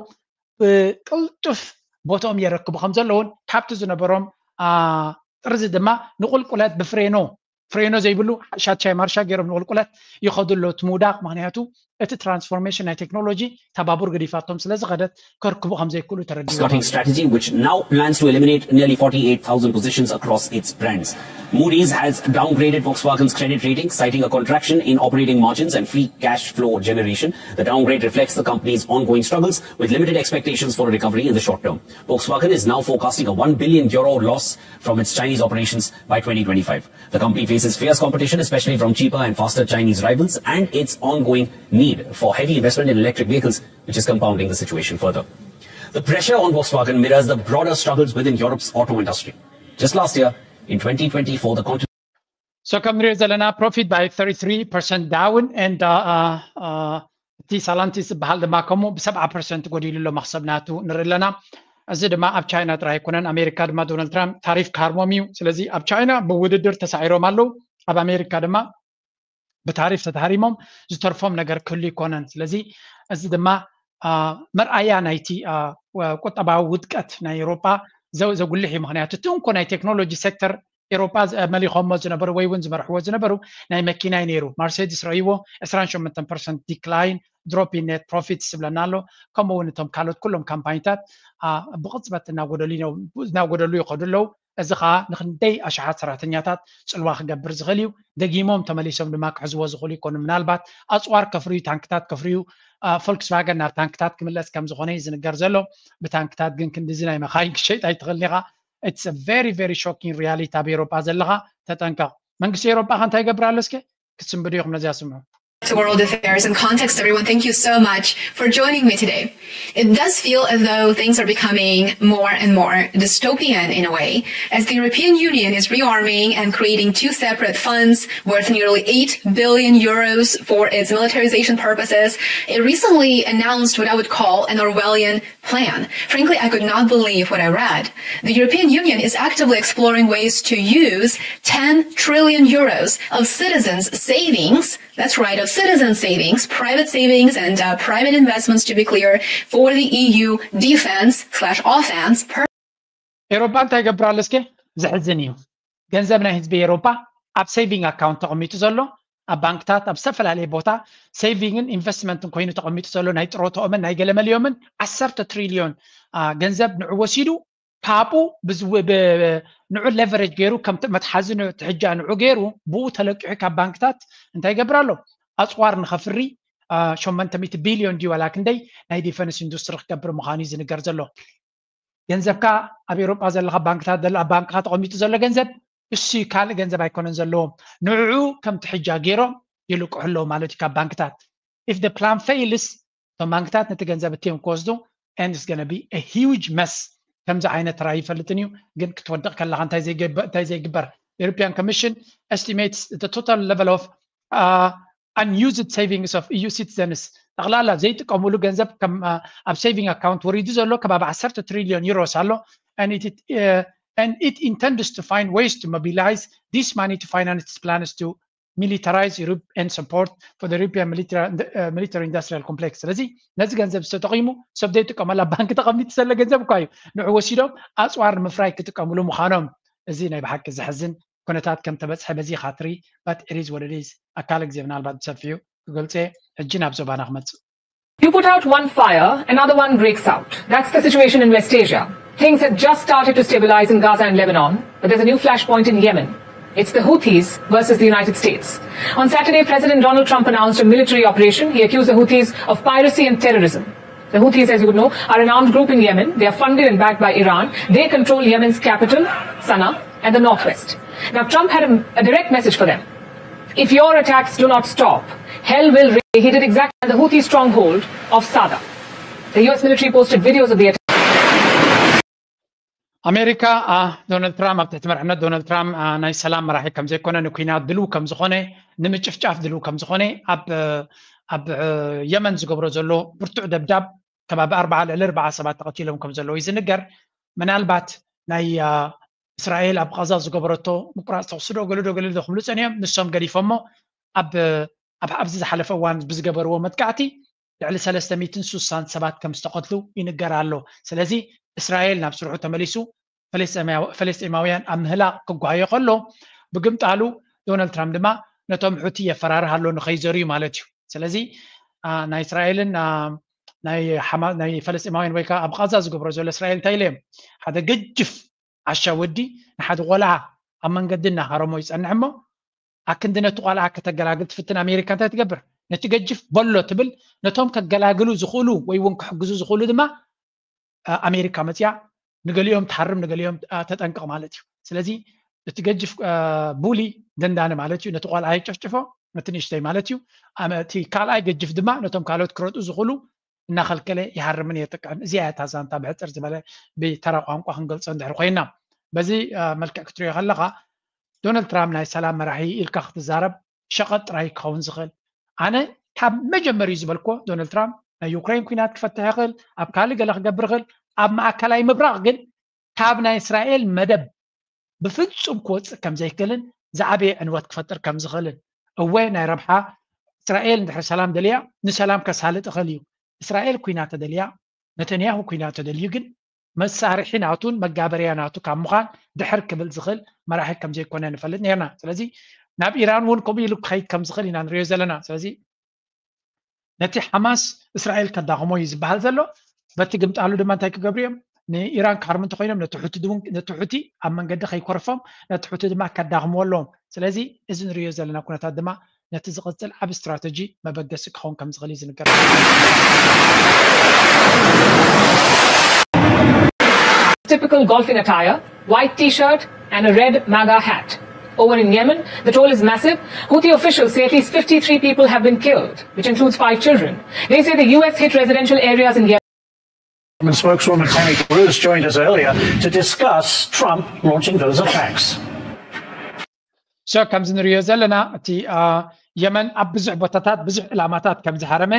ብቅልጡፍ ቦታኦም የረክቡ ከም ዘለውን፣ ካብቲ ዝነበሮም ጥርዚ ድማ ንቁልቁለት ብፍሬኖ ፍሬኖ ዘይብሉ ሻቻይ ማርሻ ገይሮም ንቁልቁለት ይኸዱ ኣለዉ። እቲ ምውዳቕ ምክንያቱ እቲ ትራንስፎርሜሽን ናይ ቴክኖሎጂ ተባቡር ገዲፋቶም ስለ ዝኸደት ከርክቡ ከም ዘይክእሉ ተረዲዎም። Cutting strategy, which now plans to eliminate nearly forty-eight thousand positions across its brands. Moody's has downgraded Volkswagen's credit rating, citing a contraction in operating margins and free cash flow generation. The downgrade reflects the company's ongoing struggles, with limited expectations for a recovery in the short term. Volkswagen is now forecasting a one billion euro loss from its Chinese operations by twenty twenty-five. The company faces fierce competition, especially from cheaper and faster Chinese rivals, and its ongoing need for heavy investment in electric vehicles, which is compounding the situation further. The pressure on Volkswagen mirrors the broader struggles within Europe's auto industry. Just last year, in twenty twenty-four, the continent So ከም ንሪኦ ዘለና profit by thirty-three percent down and እቲ ሳላንቲስ ዝበሃል ድማ ከምኡ ብሰብዓ ፐርሰንት ጎዲሉ ኣሎ መኽሰብ ናቱ ንርኢ ኣለና። እዚ ድማ ኣብ ቻይና ጥራይ ኣይኮነን። ኣሜሪካ ድማ ዶናልድ ትራምፕ ታሪፍ ክሃርሞም እዩ። ስለዚ ኣብ ቻይና ብውድድር ተሳዒሮም ኣለዉ። ኣብ ኣሜሪካ ድማ ብታሪፍ ተታሃሪሞም ዝተርፎም ነገር ክህሉ ኣይኮነን። ስለዚ እዚ ድማ መርኣያ ናይቲ ቁጠባዊ ውድቀት ናይ ኤውሮጳ ዘጉልሕ እዩ። ምክንያቱ እቲ እንኮ ናይ ቴክኖሎጂ ሴክተር ኤውሮጳ መሊኾሞ ዝነበሩ ወይ እውን ዝመርሕዎ ዝነበሩ ናይ መኪና እዩ ነይሩ። ማርሴዲስ ረእይዎ ዕስራን ሸሞንተን ፐርሰንት ዲክላይን ድሮፕ ኢን ኔት ፕሮፊትስ ዝብለና ኣሎ። ከምኡ እውን እቶም ካልኦት ኩሎም ካምፓኒታት ብቕፅበት እናጎደሉ ይኸዱ ኣለዉ። እዚ ከዓ ንክንደይ ኣሽሓት ሰራሕተኛታት ፅልዋ ክገብር ዝኽእል እዩ። ደጊሞም ተመሊሶም ድማ ክሕዝዎ ዝኽእሉ ይኮኑ። ምናልባት ኣፅዋር ከፍርዩ፣ ታንክታት ከፍርዩ፣ ፎልክስቫገን ናብ ታንክታት ክምለስ ከም ዝኾነ እዩ ዝንገር ዘሎ። ብታንክታት ግን ክንድዚ ናይ መኻይን ክሸይጥ ኣይትኽእልን ኢኻ። It's a very very shocking reality። ኣብ ኤውሮጳ ዘለኻ ተጠንቀቕ። መንግስቲ ኤውሮጳ ከ እንታይ ይገብር ኣሎ? እስከ ክትስንብዱ ኢኹም ነዚኣ ስምዑ። To world affairs and context, everyone, thank you so much for joining me today. It does feel as though things are becoming more and more dystopian in a way, as the European Union is rearming and creating two separate funds worth nearly eight billion euros for its militarization purposes. It recently announced what I would call an Orwellian plan. Frankly, I could not believe what I read. The European Union is actively exploring ways to use ten trillion euros of citizens' savings, that's right, of citizens' savings, private savings and uh, private investments, to be clear, for the E U defense slash offense purpose. ኤሮፓ እንታይ ይገብር ኣሎ? እስከ ዘሕዝን እዩ። ገንዘብ ናይ ህዝቢ ኤሮፓ ኣብ ሴቪንግ ኣካውንት ተቐሚጡ ዘሎ፣ ኣብ ባንክታት፣ ኣብ ዝተፈላለየ ቦታ ሴቪንግን ኢንቨስትመንትን ኮይኑ ተቐሚጡ ዘሎ ናይ ጥሮቶኦምን ናይ ገለመሊኦምን ዓሰርተ ትሪልዮን ገንዘብ ንዑ ወሲዱ ካብኡ ንዑ ሌቨሬጅ ገይሩ ከም መትሓዚ ትሕጃ ንዑ ገይሩ ብኡ ተለቂሑ ካብ ባንክታት እንታይ ይገብር ኣሎ? ኣፅዋር ንኸፍሪ ሸሞንተ ሚእቲ ቢልዮን ድዩ ዋላ ክንደይ ናይ ዲፈንስ ኢንዱስትሪ ክገብር ምዃኑ እዩ ዝንገር ዘሎ። ገንዘብካ ኣብ ኤውሮጳ ዘለኻ ባንክታት ዘሎ ኣብ ባንክኻ ተቐሚጡ ዘሎ ገንዘብ እሱ ካልእ ገንዘብ ኣይኮነን ዘለዎም። ንዕኡ ከም ትሕጃ ገይሮም ይልቅሑ ኣለዉ ማለት እዩ ካብ ባንክታት። If the plan fails እቶም ባንክታት ነቲ ገንዘብ እትዮም ክወስዱ and it's gonna be a huge mess። ከምዚ ዓይነት ራይ ይፈልጥን እዩ ግን ክትወድቕ ከለኻ እንታይ ዘይግበር? European Commission estimates the total level of uh, unused savings of E U citizens ጠቕላላ ዘይጥቀሙሉ ገንዘብ ኣብ ሴቪንግ ኣካውንት ወሪዱ ዘሎ ከባቢ ዓሰርተ ትሪልዮን ዩሮስ ኣሎ and it intends to find ways to mobilize this money to finance its plans to militarize Europe and support for the European military, uh, military industrial complex። ስለዚ ነዚ ገንዘብ ዝተጠቒሙ ሰብ ዘይጥቀመላ ባንክ ተቐሚጡ ዘሎ ገንዘብ እኳ እዩ ንዑ ወሲዶም ኣፅዋር ንምፍራይ ክጥቀምሉ ምዃኖም እዚ ናይ ብሓቂ ዘሕዝን ኩነታት ከም ተበፅሐ በዚ ኢኻ ትርኢ but it is what it is። ኣካል ግዜ ምናልባት ብሰፊሑ ክገልፀ ሕጂ ናብ ዞባና ክመፅእ You put out one fire, another one breaks out. That's the situation in West Asia. Things had just started to stabilize in Gaza and Lebanon, but there's a new flashpoint in Yemen. It's the Houthis versus the United States. On Saturday, President Donald Trump announced a military operation. He accused the Houthis of piracy and terrorism. The Houthis, as you would know, are an armed group in Yemen. They are funded and backed by Iran. They control Yemen's capital, Sana'a, and the northwest. Now, Trump had a, a direct message for them. If your attacks do not stop, hell will re-, he did exactly the Houthi stronghold of Sada. The U S military posted videos of the attack. ኣሜሪካ ዶናልድ ትራምፕ ኣብ ትሕቲ መርሕነት ዶናልድ ትራምፕ ናይ ሰላም መራሒ ከም ዘይኮነ፣ ንኩናት ድልው ከም ዝኾነ፣ ንምጭፍጫፍ ድልው ከም ዝኾነ፣ ኣብ ኣብ የመን ዝገብሮ ዘሎ ብርቱዕ ደብዳብ ከባቢ ኣርባዓ ልዕሊ ኣርባዓ ሰባት ተቐቲሎም ከም ዘለዉ እዩ ዝንገር። ምናልባት ናይ እስራኤል ኣብ ቃዛ ዝገበረቶ ምቁራፅ ተኽሲ ዶ ገለ ዶ ገለ ዶ ክብሉ ፀኒዮም፣ ንሶም ገዲፎሞ ኣብ ኣብ ኣብዚ ዝሓለፈ እዋን ብዝገበርዎ መጥቃዕቲ ልዕሊ ሰለስተ ሚእትን ስሳን ሰባት ከም ዝተቐትሉ ይንገር ኣሎ። ስለዚ እስራኤል ናብ ስርሑ ተመሊሱ ፈለስጢማውያን ኣብ ምህላቕ ክጓሃዮ ከሎ፣ ብግምጣሉ ዶናልድ ትራምፕ ድማ ነቶም ሑቲ የፈራርህ ኣሎ ንኸይዘርዩ ማለት እዩ። ስለዚ ናይ እስራኤልን ናይ ፈለስጢማውያን ወይ ከዓ ኣብ ቃዛ ዝገብሮ ዘሎ እስራኤል እንታይ ኢለ እዮም ሓደ ገጅፍ ዓሻ ወዲ ንሓደ ቆልዓ ኣብ መንገዲ እናሃረሞ ይፀንሕ እሞ ኣክንዲ ነቲ ቆልዓ ከተገላግል ትፍትን ኣሜሪካ እንታይ ትገብር? ነቲ ገጅፍ በሎ ትብል። ነቶም ከገላግሉ ዝኽእሉ ወይ እውን ክሕግዙ ዝኽእሉ ድማ ኣሜሪካ መፅያ ንገሊኦም ትሃርም ንገሊኦም ተጠንቅቕ ማለት እዩ። ስለዚ እቲ ገጅፍ ቡሊ ደንዳኒ ማለት እዩ። ነቲ ቆልዓ ይጨፍጭፎ፣ ነቲ ንእሽተይ ማለት እዩ። እቲ ካልኣይ ገጅፍ ድማ ነቶም ካልኦት ክረጡ ዝኽእሉ እናኸልከለ ይሃርምን የጥቅዕን። እዚኣ እያ እታ ዛንታ ብሕፅር ዝበለ ብተራ ቋንቋ ክንገልፆ እንድሕር ኮይና። በዚ መልክዕ ክትሪኦ ከለኻ ዶናልድ ትራምፕ ናይ ሰላም መራሒ ኢልካ ክትዛረብ ሸቐጥ ጥራይ ክኸውን ዝኽእል። ኣነ ካብ መጀመሪኡ ዝበልኮ ዶናልድ ትራምፕ ናይ ዩክሬን ኩናት ክፈትሕ ይኽእል፣ ኣብ ካልእ ገለ ክገብር ይኽእል። ኣብ ማእከላይ ምብራቕ ግን ካብ ናይ እስራኤል መደብ ብፍጹም ክወፅእ ከም ዘይክእልን ዝዓበየ ዕንወት ክፈጥር ከም ዝኽእልን። እወ ናይ ረብሓ እስራኤል እንድሕር ሰላም ደልያ ንሰላም ከሳልጥ ይኽእል እዩ። እስራኤል ኩናት ተደልያ ነተንያሁ ኩናት ተደልዩ ግን መሳርሒ ናቱን መጋበርያ ናቱ ካብ ምዃን ድሕር ክብል ዝኽእል መራሒ ከም ዘይኮነ ንፈልጥ ነርና። ስለዚ ናብ ኢራን እውን ከምኡ ኢሉ ክኸይድ ከም ዝኽእል ኢና ንሪኦ ዘለና። ስለዚ ነቲ ሓማስ እስራኤል ከዳኽሞ እዩ ዝበሃል ዘሎ። በቲ ግምጣሉ ድማ እንታይ ክገብሩ እዮም? ንኢራን ክሃርሙ እንተኮይኖም ነቲ ሑቲ ኣብ መንገዲ ከይኮርፎም ነቲ ሑቲ ድማ ከዳኽምዎ ኣለዎም። ስለዚ እዚ ንሪኦ ዘለና ኩነታት ድማ ነቲ ዝቕጽል ዓቢ ስትራተጂ መበገሲ ክኸውን ከም ዝኽእል እዩ ዝንገር። Typical golfing attire, white t-shirt and a red MAGA hat. Over in Yemen, the toll is massive. Houthi officials say at least fifty-three people have been killed, which includes five children. They say the U S hit residential areas in Yemen. And spokeswoman Tammy Bruce joined us earlier to discuss Trump launching those attacks. So ከምዚ ንሪኦ ዘለና እቲ የመን ኣብ ብዙሕ ቦታታት ብዙሕ ዕላማታት ከም ዝሃረመ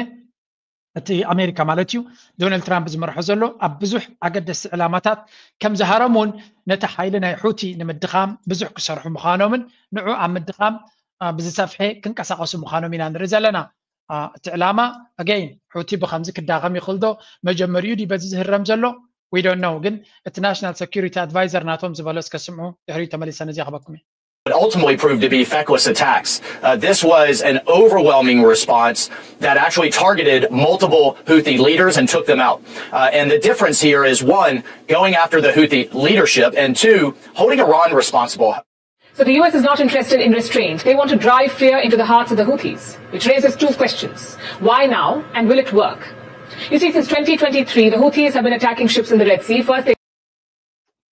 እቲ ኣሜሪካ ማለት እዩ ዶናልድ ትራምፕ ዝመርሖ ዘሎ ኣብ ብዙሕ ኣገደስቲ ዕላማታት ከም ዝሃረሙን ነቲ ሓይሊ ናይ ሑቲ ንምድኻም ብዙሕ ክሰርሑ ምዃኖምን ንዑ ኣብ ምድኻም ብዝሰፍሐ ክንቀሳቐሱ ምዃኖም ኢና ንርኢ ዘለና። እቲ ዕላማ ኣገይን ሑቲ ብከምዚ ክዳኸም ይኽእል ዶ? መጀመሪኡ ድዩ በዚ ዝህረም ዘሎ? We don't know። ግን እቲ ናሽናል ሰኪሪቲ ኣድቫይዘር ናቶም ዝበሎ እስከ ስምዑ፣ ድሕሪኡ ተመሊሰ ነዚኣ ክበኩም እየ። Ultimately proved to be feckless attacks. Uh, this was an overwhelming response that actually targeted multiple Houthi leaders and took them out. Uh, and the difference here is, one, going after the Houthi leadership, and two, holding Iran responsible. So the U S is not interested in restraint. They want to drive fear into the hearts of the Houthis, which raises two questions. Why now, and will it work? You see, since twenty twenty-three, the Houthis have been attacking ships in the Red Sea. First, they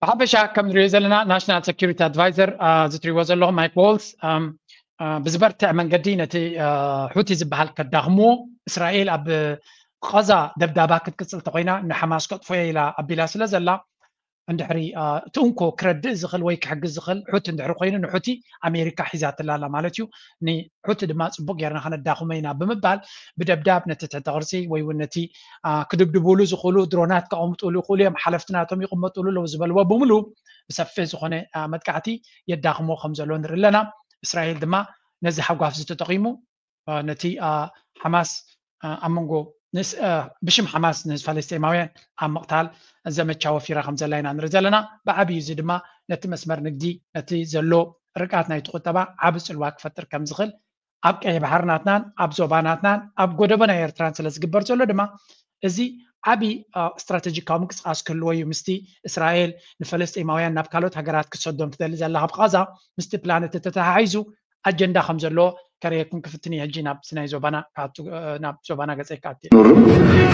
ብሓፈሻ ከም ንሪኦ ዘለና ናሽናል ሰኪሪቲ ኣድቫይዘር ዝትሪዎ ዘለኹም ማይክ ዋልዝ ብዝበርትዕ መንገዲ ነቲ ሑቲ ዝበሃል ከዳኽምዎ እስራኤል ኣብ ቐዛ ደብዳባ ክትቅፅል ተኮይና ንሓማስ ከጥፎ ኢላ ኣቢላ ስለ ዘላ እንድሕሪ እቲ እንኮ ክረድእ ዝኽእል ወይ ክሕግዝ ዝኽእል ሑቲ እንድሕሪ ኮይኑ ንሑቲ ኣሜሪካ ሒዛትላ ኣላ ማለት እዩ። ንሑቲ ድማ ፅቡቅ ጌርና ከነዳኽሞ ኢና ብምባል ብደብዳብ ነቲ ትሕተ ቅርፂ ወይ እውን ነቲ ክድብድብሉ ዝኽእሉ ድሮናት ከቐምጥሉ ይኽእሉ እዮም ሓለፍቲ ናቶም ይቕመጥሉ ኣለዉ ዝበልዎ ብምሉ ብሰፊሕ ዝኾነ መጥቃዕቲ የዳኽሞ ከም ዘሎ ንርኢ ኣለና። እስራኤል ድማ ነዚ ሓጓፍ እዚ ተጠቒሙ ነቲ ሓማስ ኣብ መንጎ ብሽም ሓማስ ንፈለስጢማውያን ኣብ ምቕታል ዘመቻ ወፊራ ከም ዘላ ኢና ንርኢ ዘለና። ብዓብዩ እዚ ድማ ነቲ መስመር ንግዲ ነቲ ዘሎ ርቃት ናይቲ ቁጠባ ዓቢ ጽልዋ ክፈጥር ከም ዝኽእል ኣብ ቀይ ባሕሪ ናትናን ኣብ ዞባ ናትናን ኣብ ጎደቦ ናይ ኤርትራን ስለ ዝግበር ዘሎ ድማ እዚ ዓቢ ስትራተጂካዊ ምንቅስቃስ ክህልዎ እዩ ምስቲ እስራኤል ንፈለስጢማውያን ናብ ካልኦት ሃገራት ክትሰዶም ትደሊ ዘላ ካብ ቃዛ ምስቲ ፕላን እቲ ተተሓሒዙ ኣጀንዳ ከም ዘሎ ከርእየኩም ክፍትን እየ። ሕጂ ናብ ናይ ዞባና ክኣቱ፣ ናብ ዞባና ገጸይ ክኣቱ እየ። ኖርም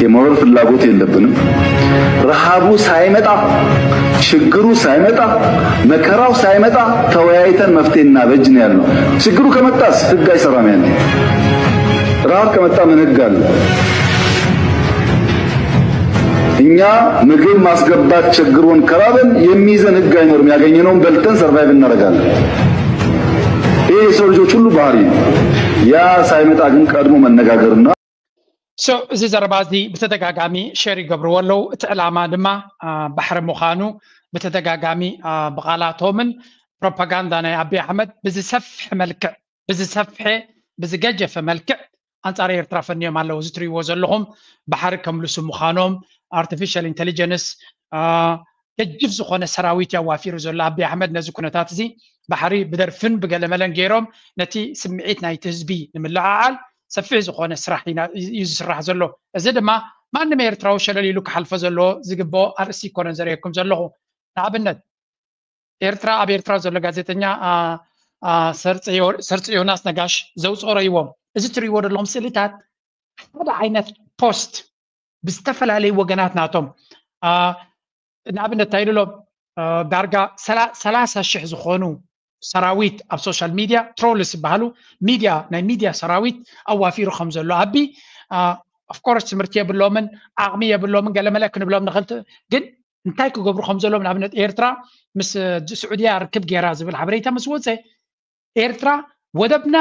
የመኖር ፍላጎት የለብንም። ረሃቡ ሳይመጣ ችግሩ ሳይመጣ መከራው ሳይመጣ ተወያይተን መፍትሄ እናበጅ ነው ያለው። ችግሩ ከመጣስ ህግ አይሰራም። ያለ ረሃብ ከመጣ ምን ህግ አለ? እኛ ምግብ ማስገባት ችግሩን ከራበን የሚይዘን ህግ አይኖርም። ያገኘነውን በልተን survive እናደርጋለን። ይህ የሰው ልጆች ሁሉ ባህሪ ነው። ያ ሳይመጣ ግን ቀድሞ መነጋገርና So እዚ ዘረባ እዚ ብተደጋጋሚ share ይገብርዎ ኣለዉ። እቲ ዕላማ ድማ ባሕሪ ምዃኑ ብተደጋጋሚ ብቓላቶምን ፕሮፓጋንዳ ናይ ኣቢ ኣሕመድ ብዝሰፍሐ መልክዕ ብዝሰፍሐ ብዝገጀፈ መልክዕ ኣንጻር ኤርትራ ፈንዮም ኣለዉ። እዚ ትሪእዎ ዘለኹም ባሕሪ ከምልሱ ምዃኖም artificial intelligence ገጅፍ ዝኾነ ሰራዊት ያዋፊሩ ዘሎ ኣቢ ኣሕመድ ነዚ ኩነታት እዚ ባሕሪ ብደርፍን ብገለመለን ገይሮም ነቲ ስምዒት ናይቲ ህዝቢ ንምልዕዓል ሰፊሕ ዝኾነ ስራሕ እዩ ዝስራሕ ዘሎ። እዚ ድማ ማንም ኤርትራዊ ሸለል ኢሉ ክሓልፎ ዘለዎ ዝግብኦ ኣርእስቲ ይኮነን ዘርእየኩም ዘለኹ። ንኣብነት ኤርትራ ኣብ ኤርትራ ዘሎ ጋዜጠኛ ሰርፂ ዮናስ ነጋሽ ዘውፅኦ ረይዎም እዚ ትሪእዎ ዘለኹም ስእልታት ሓደ ዓይነት ፖስት ብዝተፈላለዩ ወገናት ናቶም ንኣብነት እንታይ ኢሉ ኣሎ ዳርጋ ሰላሳ ሽሕ ዝኾኑ ሰራዊት ኣብ social media trolls ዝበሃሉ ሚድያ ናይ ሚድያ ሰራዊት ኣዋፊሩ ከም ዘሎ ኣቢ of course ትምህርቲ የብሎምን ዓቕሚ የብሎምን ገለመለ ክንብሎም ንኽእል ግን እንታይ ክገብሩ ከም ዘለዎም ንኣብነት ኤርትራ ምስ ስዑድያ ርክብ ጌራ ዝብል ሓበሬታ ምስ ወፀ ኤርትራ ወደብና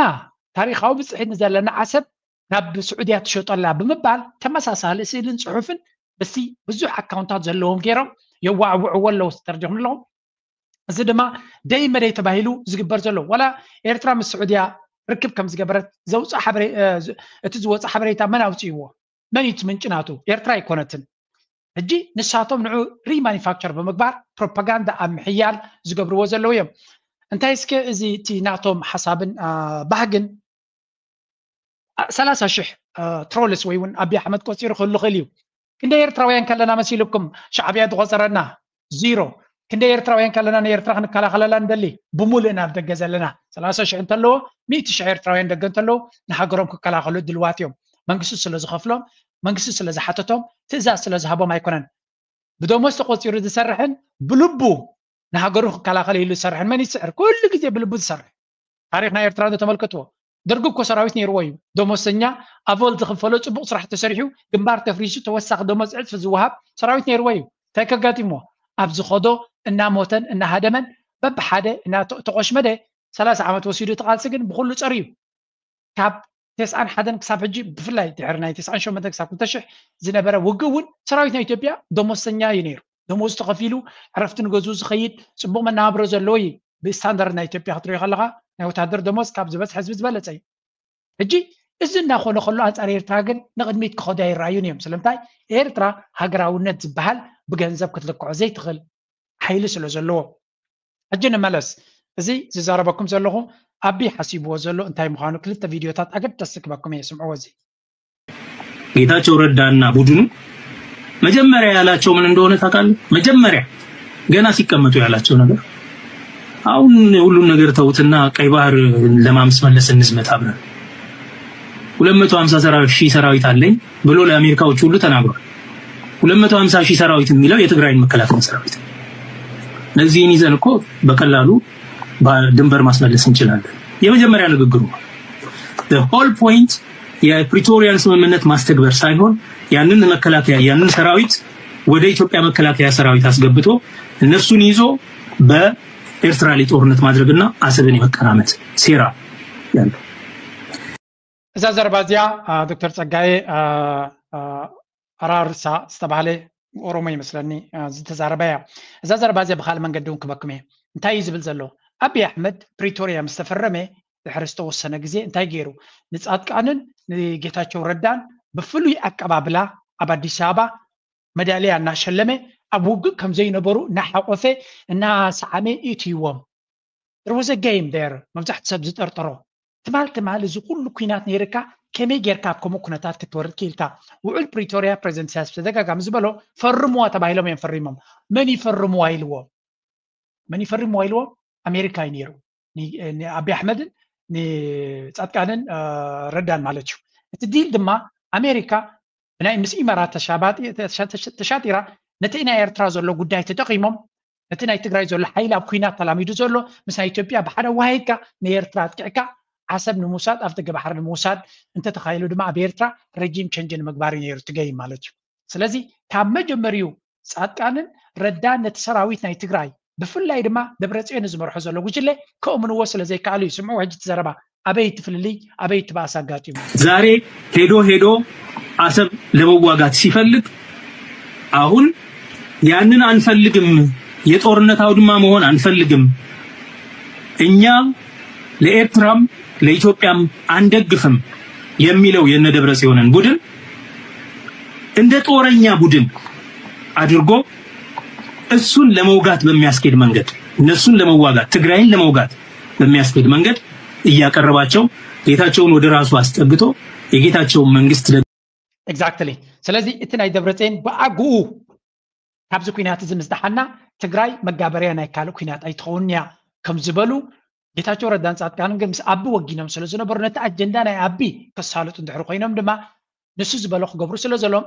ታሪኻዊ ብፅሒት ንዘለና ዓሰብ ናብ ስዑድያ ትሸጠላ ብምባል ተመሳሳሊ ስእልን ፅሑፍን በቲ ብዙሕ ኣካውንታት ዘለዎም ገይሮም የዋዕውዕዎ ኣለዉ ዝተርጀኹም ኣለኹም እዚ ድማ ደይ መደይ ተባሂሉ ዝግበር ዘሎ ዋላ ኤርትራ ምስ ስዑድያ ርክብ ከም ዝገበረት ዘውፅእ እቲ ዝወፅእ ሓበሬታ መን ኣውፅእዎ መን እዩ ምንጭ ናቱ ኤርትራ ኣይኮነትን ሕጂ ንሳቶም ንዑ remanufacture ብምግባር ፕሮፓጋንዳ ኣብ ምሕያል ዝገብርዎ ዘለዉ እዮም እንታይ እስከ እዚ እቲ ናቶም ሓሳብን ባህግን ሰላሳ ሽሕ trolls ወይ እውን ኣቢ ኣሕመድ ቆፂሩ ክህሉ ክእል እዩ ክንደ ኤርትራውያን ከለና መሲልኩም ሻዕብያ ዝቆፀረና ዚሮ ክንደ ኤርትራውያን ከለና ንኤርትራ ክንከላኸለላ ንደሊ ብሙሉእ ናብ ደገ ዘለና ሰላሳ ሽሕ እንተለዎ ሚእቲ ሽሕ ኤርትራውያን ደገ እንተለዉ ንሃገሮም ክከላኸሉ ድልዋት እዮም መንግስቲ ስለ ዝኸፍሎም መንግስቲ ስለ ዝሓተቶም ትእዛዝ ስለ ዝሃቦም ኣይኮነን ብደሞዝ ተቆፂሩ ዝሰርሕን ብልቡ ንሃገሩ ክከላኸል ኢሉ ዝሰርሕን መን ይስዕር ኩሉ ግዜ ብልቡ ዝሰርሕ ታሪኽ ናይ ኤርትራ ተመልከትዎ ደርጊ እኮ ሰራዊት ነይርዎ እዩ ደሞዝተኛ ኣቮል ዝኽፈሎ ፅቡቕ ስራሕ ተሰሪሑ ግንባር ተፍሪሱ ተወሳኺ ደሞዝ ዕፅፊ ዝወሃብ ሰራዊት ነይርዎ እዩ እንታይ ከጋጢምዎ ኣብ ዝኸዶ እናሞተን እናሃደመን በብሓደ እናተቆሽመደ ሰላሳ ዓመት ወሲዱ እቲ ቃልሲ ግን ብኩሉ ፀርዩ ካብ ተስዓን ሓደን ክሳብ ሕጂ ብፍላይ ድሕሪ ናይ ተስዓን ሸሞንተን ክሳብ ክልተ ሽሕ ዝነበረ ውግእ እውን ሰራዊት ናይ ኢትዮጵያ ደሞዝተኛ እዩ ነይሩ ደሞዝ ተኸፊሉ ዕረፍቲ ንገዝኡ ዝኸይድ ፅቡቕ መናብሮ ዘለዎ እዩ ብስታንዳርድ ናይ ኢትዮጵያ ክትሪኦ ከለካ ናይ ወታደር ደሞዝ ካብ ዝበዝሐ ህዝቢ ዝበለፀ እዩ ሕጂ እዚ እናኾነ ከሎ ኣንፃር ኤርትራ ግን ንቕድሚት ክኸዱ ኣይረኣዩን እዮም ስለምንታይ ኤርትራ ሃገራውነት ዝበሃል ብገንዘብ ክትልክዖ ዘይትኽእል ሓይሊ ስለ ዘለዎ ሕጂ ንመለስ እዚ ዝዛረበኩም ዘለኹ ኣቢ ሓሲብዎ ዘሎ እንታይ ምዃኑ ክልተ ቪድዮታት ኣገደስቲ ክበኩም እየ ስምዕዎ እዚ ጌታቸው ረዳና ቡድኑ መጀመሪያ ያላቸው ምን እንደሆነ ታውቃለህ? መጀመሪያ ገና ሲቀመጡ ያላቸው ነገር አሁን ሁሉን ነገር ተውትና ቀይ ባህር ለማስመለስ እንዝመት አብረን ሁለት መቶ ሀምሳ ሺህ ሰራዊት አለኝ ብሎ ለአሜሪካዎች ሁሉ ተናግሯል። ሁለት መቶ ሀምሳ ሺህ ሰራዊት የሚለው የትግራይን መከላከያ ሰራዊት እነዚህን ይዘን እኮ በቀላሉ ድንበር ማስመለስ እንችላለን። የመጀመሪያ ንግግሩ ነው። Whole point የፕሪቶሪያን ስምምነት ማስተግበር ሳይሆን ያንን መከላከያ ያንን ሰራዊት ወደ ኢትዮጵያ መከላከያ ሰራዊት አስገብቶ እነሱን ይዞ በኤርትራ ላይ ጦርነት ማድረግና አሰብን የመቀራመት ሴራ ያለው። እዛ ዘረባ እዚኣ ዶክተር ጸጋዬ ኣራርሳ ዝተባህለ ኦሮሞ ይመስለኒ ዝተዛረበ እያ። እዛ ዘረባ እዚኣ ብካልእ መንገዲ እውን ክበኩም እየ። እንታይ እዩ ዝብል ዘሎ? ኣብይ ኣሕመድ ፕሪቶሪያ ምስ ተፈረመ ድሕሪ ዝተወሰነ ግዜ እንታይ ገይሩ? ንጻድቃንን ንጌታቸው ረዳን ብፍሉይ ኣቀባብላ ኣብ ኣዲስ ኣበባ መዳልያ እናሸለመ ኣብ ውግእ ከም ዘይነበሩ እናሓቆፈ እናሰዓመ ይእትይዎም። There was a game there መብዛሕቲ ሰብ ዝጠርጠሮ ትማል ትማል እዚ ኩሉ ኩናት ነይርካ ከመይ ጌርካ ኣብ ከምኡ ኩነታት ክትወርድ ክኢልካ ውዕል ፕሪቶሪያ ፕሬዚደንት ኢሳያስ ብተደጋጋሚ ዝበሎ ፈርምዋ ተባሂሎም እዮም ፈሪሞም መን ይፈርምዋ ኢልዎም መን ይፈርምዋ ኢልዎም ኣሜሪካ እዩ ነይሩ ንኣብይ ኣሕመድን ንጻድቃንን ረዳን ማለት እዩ። እቲ ዲል ድማ ኣሜሪካ ብናይ ምስ ኢመራት ተሻጢራ ነቲ ናይ ኤርትራ ዘሎ ጉዳይ ተጠቒሞም ነቲ ናይ ትግራይ ዘሎ ሓይሊ ኣብ ኩናት ተላሚዱ ዘሎ ምስ ናይ ኢትዮጵያ ብሓደ ዋሂድካ ንኤርትራ ኣጥቂዕካ ዓሰብ ንምውሳድ ኣብ ደገ ባሕሪ ንምውሳድ እንተተኻኢሉ ድማ ኣብ ኤርትራ ረጂም ቸንጅ ንምግባር እዩ ነይሩ ትገይ ማለት እዩ። ስለዚ ካብ መጀመሪኡ ጻድቃንን ረዳን ነቲ ሰራዊት ናይ ትግራይ ብፍላይ ድማ ደብረጽዮን ዝመርሖ ዘሎ ጉጅለ ከእምንዎ ስለ ዘይከኣሉ እዩ። ስምዑ ሕጂ እቲ ዘረባ ኣበይ እቲ ፍልልይ ኣበይ እቲ ባእሲ ኣጋጢሙ። ዛሬ ሄዶ ሄዶ አሰብ ለመዋጋት ሲፈልግ አሁን ያንን አንፈልግም፣ የጦርነት አውድማ መሆን አንፈልግም፣ እኛ ለኤርትራም ለኢትዮጵያም አንደግፍም የሚለው የነ ደብረጽዮንን ቡድን እንደ ጦረኛ ቡድን አድርጎ እሱን ለመውጋት በሚያስኬድ መንገድ እነሱን ለመዋጋት ትግራይን ለመውጋት በሚያስኬድ መንገድ እያቀረባቸው ጌታቸውን ወደ ራሱ አስጠግቶ የጌታቸውን መንግስት ለ- Exactly። ስለዚ እቲ ናይ ደብረጽዮን ብኣግኡ ካብዚ ኩናት እዚ ምስ ደሓና ትግራይ መጋበርያ ናይ ካልእ ኩናት ኣይትኸውን እያ ከም ዝበሉ ጌታቸው ረዳን ጻድቃንን ግን ምስ ኣቢ ወጊኖም ስለ ዝነበሩ ነቲ ኣጀንዳ ናይ ኣቢ ከሳልጡ እንድሕር ኮይኖም ድማ ንሱ ዝበሎ ክገብሩ ስለ ዘሎም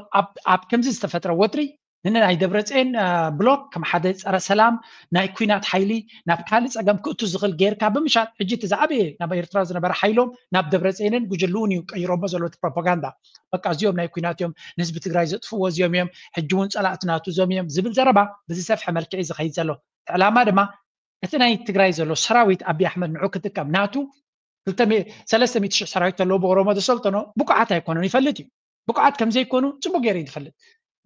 ኣብ ከምዚ ዝተፈጥረ ወጥሪ ንናይ ደብረጽዮን ብሎክ ከም ሓደ ጸረ ሰላም ናይ ኩናት ሓይሊ ናብ ካልእ ጸገም ክእቱ ዝኽእል ጌርካ ብምሻጥ ሕጂ እቲ ዝዓበየ ናብ ኤርትራ ዝነበረ ሓይሎም ናብ ደብረጽዮንን ጉጅልኡን እዩ ቀይሮሞ ዘሎ እቲ ፕሮፓጋንዳ። በቃ እዚኦም ናይ ኩናት እዮም፣ ንህዝቢ ትግራይ ዘጥፍዎ እዚኦም እዮም፣ ሕጂ እውን ጸላእቲ ናቱ እዞም እዮም ዝብል ዘረባ ብዝሰፍሐ መልክዕ እዩ ዝኸይድ ዘሎ። እቲ ዕላማ ድማ እቲ ናይ ትግራይ ዘሎ ሰራዊት ኣቢ ኣሕመድ ንዑ ክጥቀም ናቱ ሰለስተ ሚእቲ ሽሕ ሰራዊት ተለዎ ብኦሮሞ ዘሰልጠኖ ብቁዓት ኣይኮነን ይፈልጥ እዩ። ብቁዓት ከም ዘይኮኑ ጽቡቅ ገይሩ እዩ ዝፈልጥ።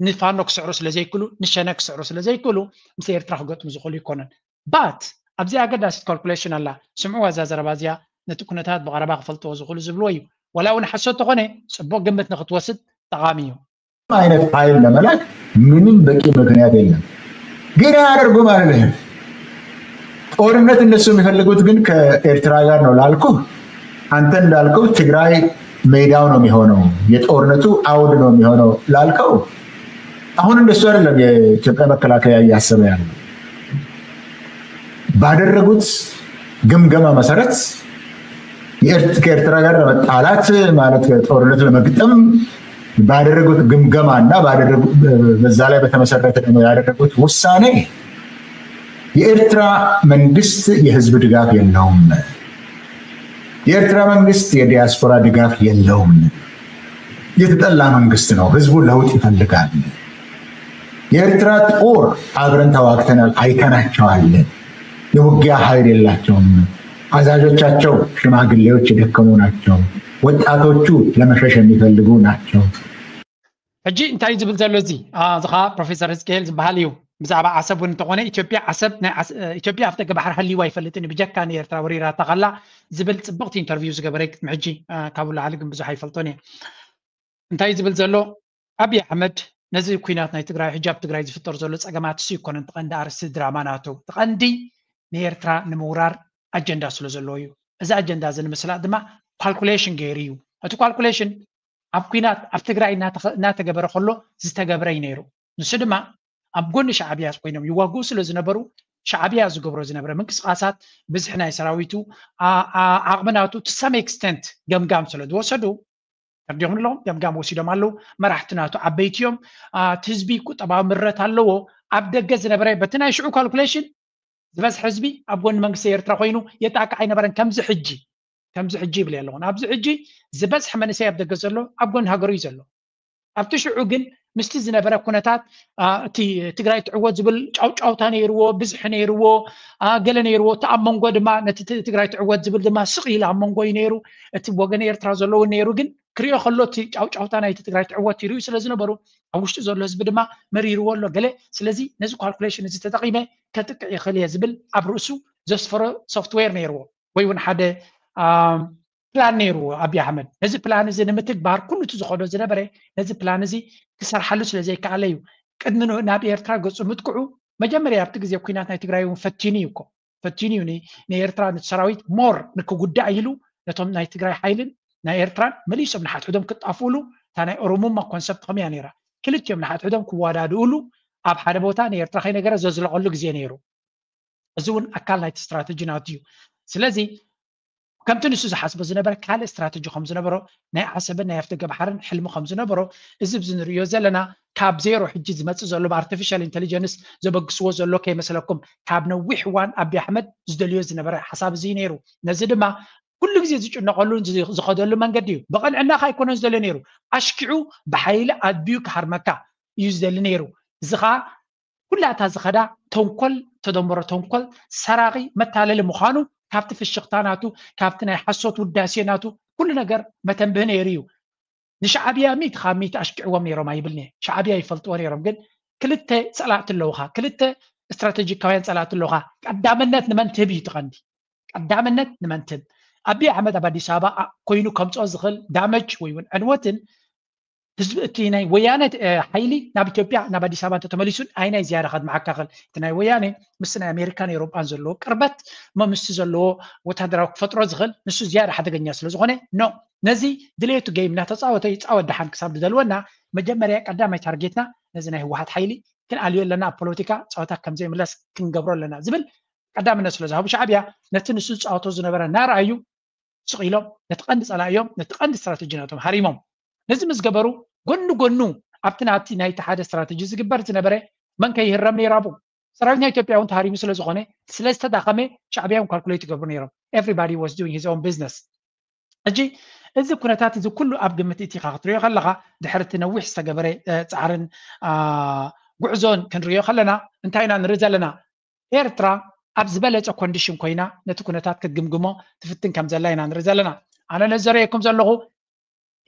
ንፋኖ ክስዕሩ ስለ ዘይክሉ ንሸነ ክስዕሩ ስለ ዘይክሉ ምስ ኤርትራ ክገጥሙ ዝኽእሉ ይኮነን። ባት ኣብዚ ኣገዳሲት ካልኩሌሽን ኣላ። ስምዑ ዋዛ ዘረባ እዚኣ ነቲ ኩነታት ብቐረባ ክፈልጥዎ ዝኽእሉ ዝብልዎ እዩ። ወላ እውን ሓሶት ተኾነ ጽቡቅ ግምት ንክትወስድ ጠቓሚ እዩ። አይነት ኃይል ለመላክ ምንም በቂ ምክንያት የለም። ግን አያደርጉም አይደለም። ጦርነት እነሱ የሚፈልጉት ግን ከኤርትራ ጋር ነው ላልኩ አንተ እንዳልከው ትግራይ ሜዳው ነው የሚሆነው፣ የጦርነቱ አውድ ነው የሚሆነው ላልከው አሁን እንደሱ አይደለም የኢትዮጵያ መከላከያ እያሰበ ያለው። ባደረጉት ግምገማ መሰረት ከኤርትራ ጋር ለመጣላት ማለት ጦርነት ለመግጠም ባደረጉት ግምገማ እና በዛ ላይ በተመሰረተ ደግሞ ያደረጉት ውሳኔ የኤርትራ መንግስት የህዝብ ድጋፍ የለውም። የኤርትራ መንግስት የዲያስፖራ ድጋፍ የለውም። የተጠላ መንግስት ነው። ህዝቡ ለውጥ ይፈልጋል። የኤርትራ ጦር አብረን ተዋግተናል፣ አይተናቸዋለን። የውጊያ ኃይል የላቸውም። አዛዦቻቸው ሽማግሌዎች የደከሙ ናቸው። ወጣቶቹ ለመሸሽ የሚፈልጉ ናቸው። ሕጂ እንታይ ዝብል ዘሎ እዚ እዚ ከዓ ፕሮፌሰር ህዝቅኤል ዝበሃል እዩ። ብዛዕባ ዓሰብ እውን እንተኾነ ኢትዮጵያ ዓሰብ ናይ ኢትዮጵያ ኣብ ደገ ባሕሪ ሃልይዋ ኣይፈልጥን እዩ ብጀካ ንኤርትራ ወሪራታ ከላ ዝብል ፅብቕቲ ኢንተርቪው ዝገበረ ቅድሚ ሕጂ። ካብኡ ላዕሊ ግን ብዙሕ ኣይፈልጦን እየ። እንታይ ዝብል ዘሎ ኣብይ ኣሕመድ ነዚ ኩናት ናይ ትግራይ ሕጂ ኣብ ትግራይ ዝፍጠር ዘሎ ፀገማት እሱ ይኮነን ትቐንዲ ኣርስቲ ድራማ ናቱ ትቐንዲ ንኤርትራ ንምውራር ኣጀንዳ ስለ ዘለዎ እዩ። እዚ ኣጀንዳ እዚ ንምስላጥ ድማ ካልኩሌሽን ገይሩ እዩ። እቲ ካልኩሌሽን ኣብ ኩናት ኣብ ትግራይ እናተገበረ ከሎ ዝተገብረ እዩ ነይሩ። ንሱ ድማ ኣብ ጎኒ ሻዕብያ ኮይኖም ይዋግኡ ስለ ዝነበሩ ሻዕብያ ዝገብሮ ዝነበረ ምንቅስቃሳት ብዝሒ ናይ ሰራዊቱ ዓቕሚ ናቱ to some extent ገምጋም ስለ ዝወሰዱ ተርዲኹም ኣለኹም ገምጋም ወሲዶም ኣለዉ። መራሕቲ ናቱ ዓበይቲ እዮም። እቲ ህዝቢ ቁጠባዊ ምረት ኣለዎ። ኣብ ደገ ዝነበረ በቲ ናይ ሽዑ ካልኩሌሽን ዝበዝሐ ህዝቢ ኣብ ጎኒ መንግስቲ ኤርትራ ኮይኑ የጣቅዕ ኣይነበረን። ከምዚ ሕጂ ከምዚ ሕጂ ይብል ኣለኹን ኣብዚ ሕጂ ዝበዝሐ መንእሰይ ኣብ ደገ ዘሎ ኣብ ጎኒ ሃገሩ እዩ ዘሎ። ኣብቲ ሽዑ ግን ምስቲ ዝነበረ ኩነታት እቲ ትግራይ ትዕወት ዝብል ጫውጫውታ ነይርዎ፣ ብዝሒ ነይርዎ፣ ገለ ነይርዎ። እቲ ኣብ መንጎ ድማ ነቲ ትግራይ ትዕወት ዝብል ድማ ስቕ ኢሉ ኣብ መንጎ እዩ ነይሩ። እቲ ወገን ኤርትራ ዘለውን ነይሩ። ግን ክሪኦ ከሎ እቲ ጫውጫውታ ናይቲ ትግራይ ትዕወት ይርእዩ ስለ ዝነበሩ ኣብ ውሽጡ ዘሎ ህዝቢ ድማ መሪርዎ ኣሎ ገለ። ስለዚ ነዚ ካልኩሌሽን እዚ ተጠቒመ ከጥቅዕ ይኽእል እየ ዝብል ኣብ ርእሱ ዘስፈሮ ሶፍትዌር ነይርዎ ወይ እውን ሓደ ፕላን ነይርዎ ኣብይ ኣሕመድ። ነዚ ፕላን እዚ ንምትግባር ኩሉ እቲ ዝኸዶ ዝነበረ ነዚ ፕላን እዚ ክሰርሓሉ ስለ ዘይከኣለ እዩ። ቅድሚ ናብ ኤርትራ ገፁ ምጥቅዑ መጀመርያ ኣብቲ ግዜ ኩናት ናይ ትግራይ እውን ፈቲኑ እዩ እኮ ፈቲኑ እዩ ንኤርትራ ነቲ ሰራዊት ሞር ንክጉዳእ ኢሉ ነቶም ናይ ትግራይ ሓይልን ናይ ኤርትራን መሊሶም ንሓድሕዶም ክጣፍኡሉ እታ ናይ ኦሮሙማ ኮንሰፕት ከምያ ነይራ። ክልቲኦም ንሓድሕዶም ክወዳድኡሉ ኣብ ሓደ ቦታ ንኤርትራ ከይነገረ ዘዝለቐሉ ግዜ ነይሩ። እዚ እውን ኣካል ናይቲ ስትራተጂ ናቱ እዩ። ስለዚ ከምቲ ንሱ ዝሓስቦ ዝነበረ ካልእ ስትራተጂ ከም ዝነበሮ፣ ናይ ዓሰብን ናይ ኣፍደገ ባሕርን ሕልሚ ከም ዝነበሮ፣ እዚ ብዚ ንርእዮ ዘለና ካብ ዜሮ ሕጂ ዝመጽእ ዘሎ ብኣርቲፊሻል ኢንቴሊጀንስ ዘበግስዎ ዘሎ ከይመስለኩም፣ ካብ ነዊሕ እዋን ኣቢ ኣሕመድ ዝደልዮ ዝነበረ ሓሳብ እዚ እዩ ነይሩ። ነዚ ድማ ኩሉ ግዜ ዝጭነቐሉን ዝ- ዝኸደሉ መንገዲ እዩ። ብቐንዕና ከ ኣይኮነን ዝደልዮ ነይሩ። ኣሽኪዑ ብሓይሊ ኣድብዩ ክሃርመካ እዩ ዝደሊ ነይሩ። እዚ ኸዓ ኩላታ ዝኸዳ ተንኮል፣ ተደመሮ ተንኮል፣ ሰራቒ፣ መታለሊ ምዃኑ ካብቲ ፍሽኽታ ናቱ፣ ካብቲ ናይ ሓሶት ውዳሴ ናቱ፣ ኩሉ ነገር መተንብህ ነይሩ እዩ። ንሻዕብያ ሚእቲ ካብ ሚእቲ ኣሽኪዕዎም ነይሮም ኣይብልኒ። ሻዕብያ ይፈልጥዎ ነይሮም፣ ግን ክልተ ጸላእቲ ኣለውኻ፣ ክልተ ስትራቴጂካውያን ጸላእቲ ኣለውኻ። ቀዳምነት ንመን ትህብ እዩ እቲ ቀንዲ። ቀዳምነት ንመን ትህብ? ኣቢ ኣሕመድ ኣብ ኣዲስ ኣበባ ኣ- ኮይኑ ከምጽኦ ዝኽእል ዳመጅ ወይ እውን ዕንወትን ህዝቢ እቲ ናይ ወያነ እ፣ ሓይሊ ናብ ኢትዮጵያ ናብ ኣዲስ ኣበባ እንተተመሊሱን ኣይናይ ዝያዳ ከድመዓካ ክእል እቲ ናይ ወያነ ምስ ናይ ኣሜሪካን ኤሮጳን ዘለዎ ቅርበት እሞ ምስቲ ዘለዎ ወታደራዊ ክፈጥሮ ዝኽእል ንሱ ዝያዳ ሓደገኛ ስለ ዝኾነ ኖ ነዚ ድሌቱ ገይም እናተፃወተ ይፃወት ደሓን ክሳብ ዝደልወና መጀመርያ ቀዳማይ ታርጌትና ነዚ ናይ ህወሓት ሓይሊ ክንኣልዮ ኣለና ኣብ ፖለቲካ ፀወታ ከምዘይምለስ ክንገብሮ ኣለና ዝብል ቀዳምነት ስለ ዝሃቡ ሻዕብያ ነቲ ንሱ ዝፃወቶ ዝነበረ እናረኣዩ ስቕ ኢሎም ነቲ ቀንዲ ጸላእዮም ነቲ ቀንዲ ስትራተጂ ናቶም ሃሪሞም ነዚ ምስ ገበሩ ጎኒ ጎኑ ኣብቲ ናቲ ናይቲ ሓደ ስትራተጂ ዝግበር ዝነበረ መን ከይህረም ነይራቡ ሰራዊት ናይ ኢትዮጵያ እውን ተሃሪሙ ስለ ዝኾነ ስለ ዝተዳኸመ ሻዕብያ እውን ካልኩሌት ይገብሩ ነይሮም everybody was doing his own business ሕጂ እዚ ኩነታት እዚ ኩሉ ኣብ ግምት እቲኻ ክትሪኦ ከለኻ ድሕርቲ ነዊሕ ዝተገበረ ፃዕርን ጉዕዞን ክንሪኦ ከለና እንታይ ኢና ንርኢ ዘለና ኤርትራ ኣብ ዝበለፀ ኮንዲሽን ኮይና ነቲ ኩነታት ክትግምግሞ ትፍትን ከም ዘላ ኢና ንርኢ ዘለና ኣነ ነዘረየኩም ዘለኹ